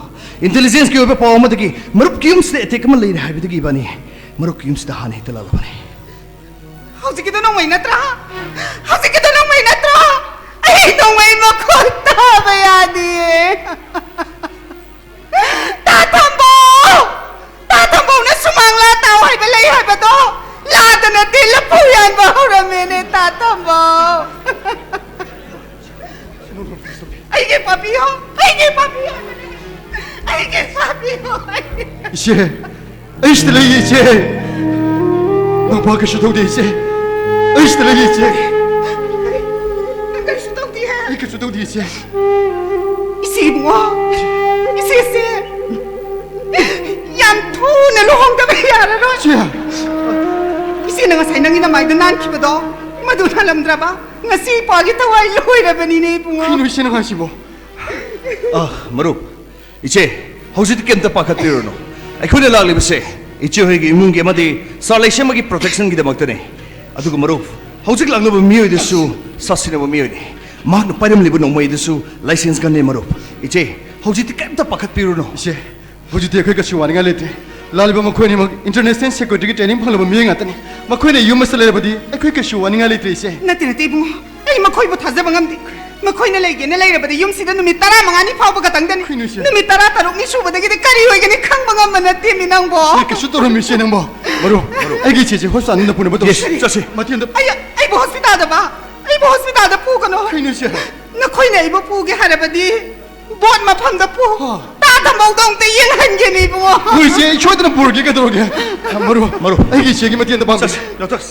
ꯏꯟꯇꯦꯂꯤꯖꯦꯟꯁꯀꯤ ꯑꯣꯏꯕ ꯄꯥꯎ ꯑꯃꯗꯒꯤ ꯃꯔꯨꯞꯀꯤ ꯌꯨꯝꯁꯤꯗ ꯑꯦꯇꯦꯛ ꯑꯃ ꯂꯩꯔꯦ ꯍꯥꯏꯕꯗꯒꯤ ꯏꯕꯥꯅꯤ ꯃꯔꯨꯞꯀꯤ ꯌꯨꯝꯁꯤꯗ ꯍꯥꯟꯅ ꯍꯦꯛꯇ ꯂꯥꯛꯂꯕꯅꯤ꯫ ꯍꯧꯖꯤꯛꯀꯤꯗꯣ ꯅꯣꯡꯃꯩ ꯅꯠꯇ꯭ꯔꯥ? ꯍꯧꯖꯤꯛꯀꯤꯗꯣ ꯅꯣꯡꯃꯩ ꯅꯠꯇ꯭ꯔꯣ? ꯑꯩ ꯅꯣꯡꯃꯩ ꯃꯈꯣꯟ ꯇꯥꯕ ꯌꯥꯗꯤꯌꯦ꯫ ꯇꯥ ꯊꯝꯕꯧ! ꯇꯥ ꯊꯝꯕꯧꯅ ꯁꯨꯃꯥꯡ ꯂꯥ ꯇꯥꯎ ꯍꯥꯏꯕ ꯂꯩ ꯍꯥꯏꯕꯗꯣ ꯂꯥꯗ ꯅꯠꯇꯦ, ꯂꯐꯨ ꯌꯥꯟꯕ ꯍꯧꯔꯝꯃꯦꯅꯦ, ꯇꯥ ꯊꯝꯕꯧ! ꯑꯩꯒꯤ ꯄꯥꯄꯤꯌꯣ! ꯑꯩꯒꯤ ꯄꯥꯄꯤꯌꯣ! ꯑꯩꯒꯤ ꯄꯥꯄꯤꯌꯣ! ꯏꯆꯦ! ꯑꯩ ꯁꯤꯗ ꯂꯩꯌꯦ, ꯏꯆꯦ! ꯅꯪ ꯄꯥ ꯀꯩꯁꯨ ꯇꯧꯗꯦ, ꯏꯆꯦ! ꯑꯩ ꯁꯤꯗ ꯂꯩꯌꯦ, ꯏꯆꯦ! ꯅꯪ ꯀꯩꯁꯨ ꯇꯧꯗꯤꯌꯦ? ꯑꯩ ꯀꯩꯁꯨ ꯇꯧꯗꯦ, ꯏꯆꯦ! ꯏꯆꯦ ꯏꯕꯨꯡꯉꯣ! ꯏꯆꯦꯁꯦ! ꯌꯥꯝ ꯊꯨꯅ ꯂꯨꯍꯣꯡꯗꯕ ꯌꯥꯔꯔꯣꯏ! ꯏꯆꯦ! ꯏꯆꯦꯅ ꯉꯁꯥꯏ ꯅꯪꯒꯤ ꯅꯃꯥꯏꯗ ꯅꯥꯟꯈꯤꯕꯗꯣ ꯃꯗꯨ ꯅꯥꯜꯂꯝꯗ꯭ꯔꯕ? ꯉꯁꯤ ꯏꯄꯥꯒꯤ ꯊꯋꯥꯏ ꯂꯣꯏꯔꯕꯅꯤꯅꯦ ꯏꯕꯨꯡꯉꯣ! ꯀꯩꯅꯣ ꯏꯆꯦꯅ ꯍꯥꯏꯁꯤꯕꯣ? ꯑ, ꯃꯔꯨꯞ, ꯏꯆꯦ, ꯍꯧꯖꯤꯛꯇꯤ ꯀꯩꯝꯇ ꯄꯥꯈꯠꯄꯤꯔꯨꯅꯨ꯫ ꯑꯩꯈꯣꯏꯅ ꯂꯥꯛꯂꯤꯕꯁꯦ ꯏꯆꯦ ꯍꯣꯏꯒꯤ ꯏꯃꯨꯡꯒꯤ ꯑꯃꯗꯤ ꯁꯥꯔ ꯂꯩꯁꯦꯝꯕꯒꯤ ꯄ꯭ꯔꯣꯇꯦꯛꯁꯟꯒꯤꯗꯃꯛꯇꯅꯦ꯫ ꯑꯗꯨꯒ ꯃꯔꯨꯞ, ꯍꯧꯖꯤꯛ ꯂꯥꯛꯂꯤꯕ ꯃꯤꯑꯣꯏꯗꯨꯁꯨ ꯁꯥꯁꯤꯟꯅꯕ ꯃꯤꯑꯣꯏꯅꯤ꯫ ꯃꯍꯥꯛꯅ ꯄꯥꯏꯔꯝꯂꯤꯕ ꯅꯣꯡꯃꯩꯗꯨꯁꯨ ꯂꯥꯏꯁꯦꯟꯁ ꯒꯟꯅꯦ ꯃꯔꯨꯞ꯫ ꯏꯆꯦ, ꯍꯧꯖꯤꯛꯇꯤ ꯀꯩꯝꯇ ꯄꯥꯈꯠꯄꯤꯔꯨꯅꯨ꯫ ꯏꯆꯦ, ꯍꯧꯖꯤꯛꯇꯤ ꯑꯩꯈꯣꯏ ꯀꯩꯁꯨ ꯋꯥꯅꯤꯡꯉꯥꯏ ꯂꯩꯇ꯭ꯔꯦ꯫ ꯂꯥꯛꯂꯤꯕ ꯃꯈꯣꯏ ꯑꯅꯤꯃꯛ ꯏꯟꯇꯔꯅꯦꯁꯅꯦꯜ ꯁꯦꯀ꯭ꯌꯨꯔꯤꯇꯤꯒꯤ ꯇ꯭ꯔꯦꯅꯤꯡ ꯐꯪꯂꯕ ꯃꯤꯑꯣꯏ ꯉꯥꯛꯇꯅꯤ꯫ ꯃꯈꯣꯏꯅ ꯌꯨꯝ ꯑꯁꯤꯗ ꯂꯩꯔꯕꯗꯤ ꯑꯩꯈꯣꯏ ꯀꯩꯁꯨ ꯋꯥꯅꯤꯡꯉꯥꯏ ꯂꯩꯇ꯭ꯔꯦ, ꯏꯆꯦ꯫ ꯅꯠꯇꯦ, ꯅꯠꯇꯦ, ꯏꯕꯨꯡꯉꯣ꯫ ꯑꯩ ꯃꯈꯣꯏꯕꯨ ꯊꯥꯖꯕ ꯉꯝꯗꯦ꯫ ꯃꯈꯣꯏꯅ ꯂꯩꯒꯦꯅ ꯂꯩꯔꯕꯗꯤ ꯌꯨꯝꯁꯤꯗ ꯅꯨꯃꯤꯠ ꯇꯔꯥꯃꯉꯥꯅꯤ ꯐꯥꯎꯕ ꯈꯛꯇꯪꯗꯅꯤ꯫ ꯀꯩꯅꯣ, ꯏꯆꯦ? ꯅꯨꯃꯤꯠ ꯇꯔꯥꯇꯔꯨꯛꯅꯤ ꯁꯨꯕꯗꯒꯤꯗꯤ ꯀꯔꯤ ꯑꯣꯏꯒꯅꯤ ꯈꯪꯕ ꯉꯝꯕ ꯅꯠꯇꯦꯃꯤ ꯅꯪꯕꯣ꯫ ꯏꯆꯦ, ꯀꯩꯁꯨ ꯇꯧꯔꯝꯃꯤ, ꯏꯆꯦ, ꯅꯪꯕꯣ꯫ ꯃꯔꯨꯞ, ꯃꯔꯨꯞ, ꯑꯩꯒꯤ ꯏꯆꯦꯁꯦ ꯍꯣꯁꯄꯤꯇꯥꯜꯗ ꯄꯨꯅꯕ ꯇꯧꯁꯤ꯫ ꯌꯦꯁ, ꯆꯠꯁꯤ꯫ ꯃꯇꯦꯡꯗ ꯑꯩ, ꯑꯩꯕꯨ ꯍꯣꯁꯄꯤꯇꯥꯜꯗꯕ? ꯑꯩꯕꯨ ꯍꯣꯁꯄꯤꯇꯥꯜꯗ ꯄꯨꯒꯅꯣ꯫ ꯀꯩꯅꯣ, ꯏꯆꯦ? ꯅꯈꯣꯏꯅ ꯑꯩꯕꯨ ꯄꯨꯒꯦ ꯍꯥꯏꯔꯕꯗꯤ ꯕꯣꯠ ꯃꯐꯝꯗ ꯄꯨ꯫ ꯍꯥ꯫ ꯇꯥ ꯊꯝꯕꯧꯗꯣ ꯑꯝꯇ ꯌꯦꯡꯍꯟꯒꯦꯅꯦ, ꯏꯕꯨꯡꯉꯣ꯫ ꯍꯣꯏ, ꯏꯆꯦ, ꯑꯩ ꯁꯣꯏꯗꯅ ꯄꯨꯔꯒꯦ, ꯀꯩꯗꯧꯔꯒꯦ? ꯃꯔꯨꯞ, ꯃꯔꯨꯞ, ꯑꯩꯒꯤ ꯏꯆꯦꯒꯤ ꯃꯇꯦꯡꯗ ꯄꯥꯡꯕꯤꯌꯨ꯫ ꯆꯠꯁꯤ, ꯗꯣꯛꯇꯔ꯫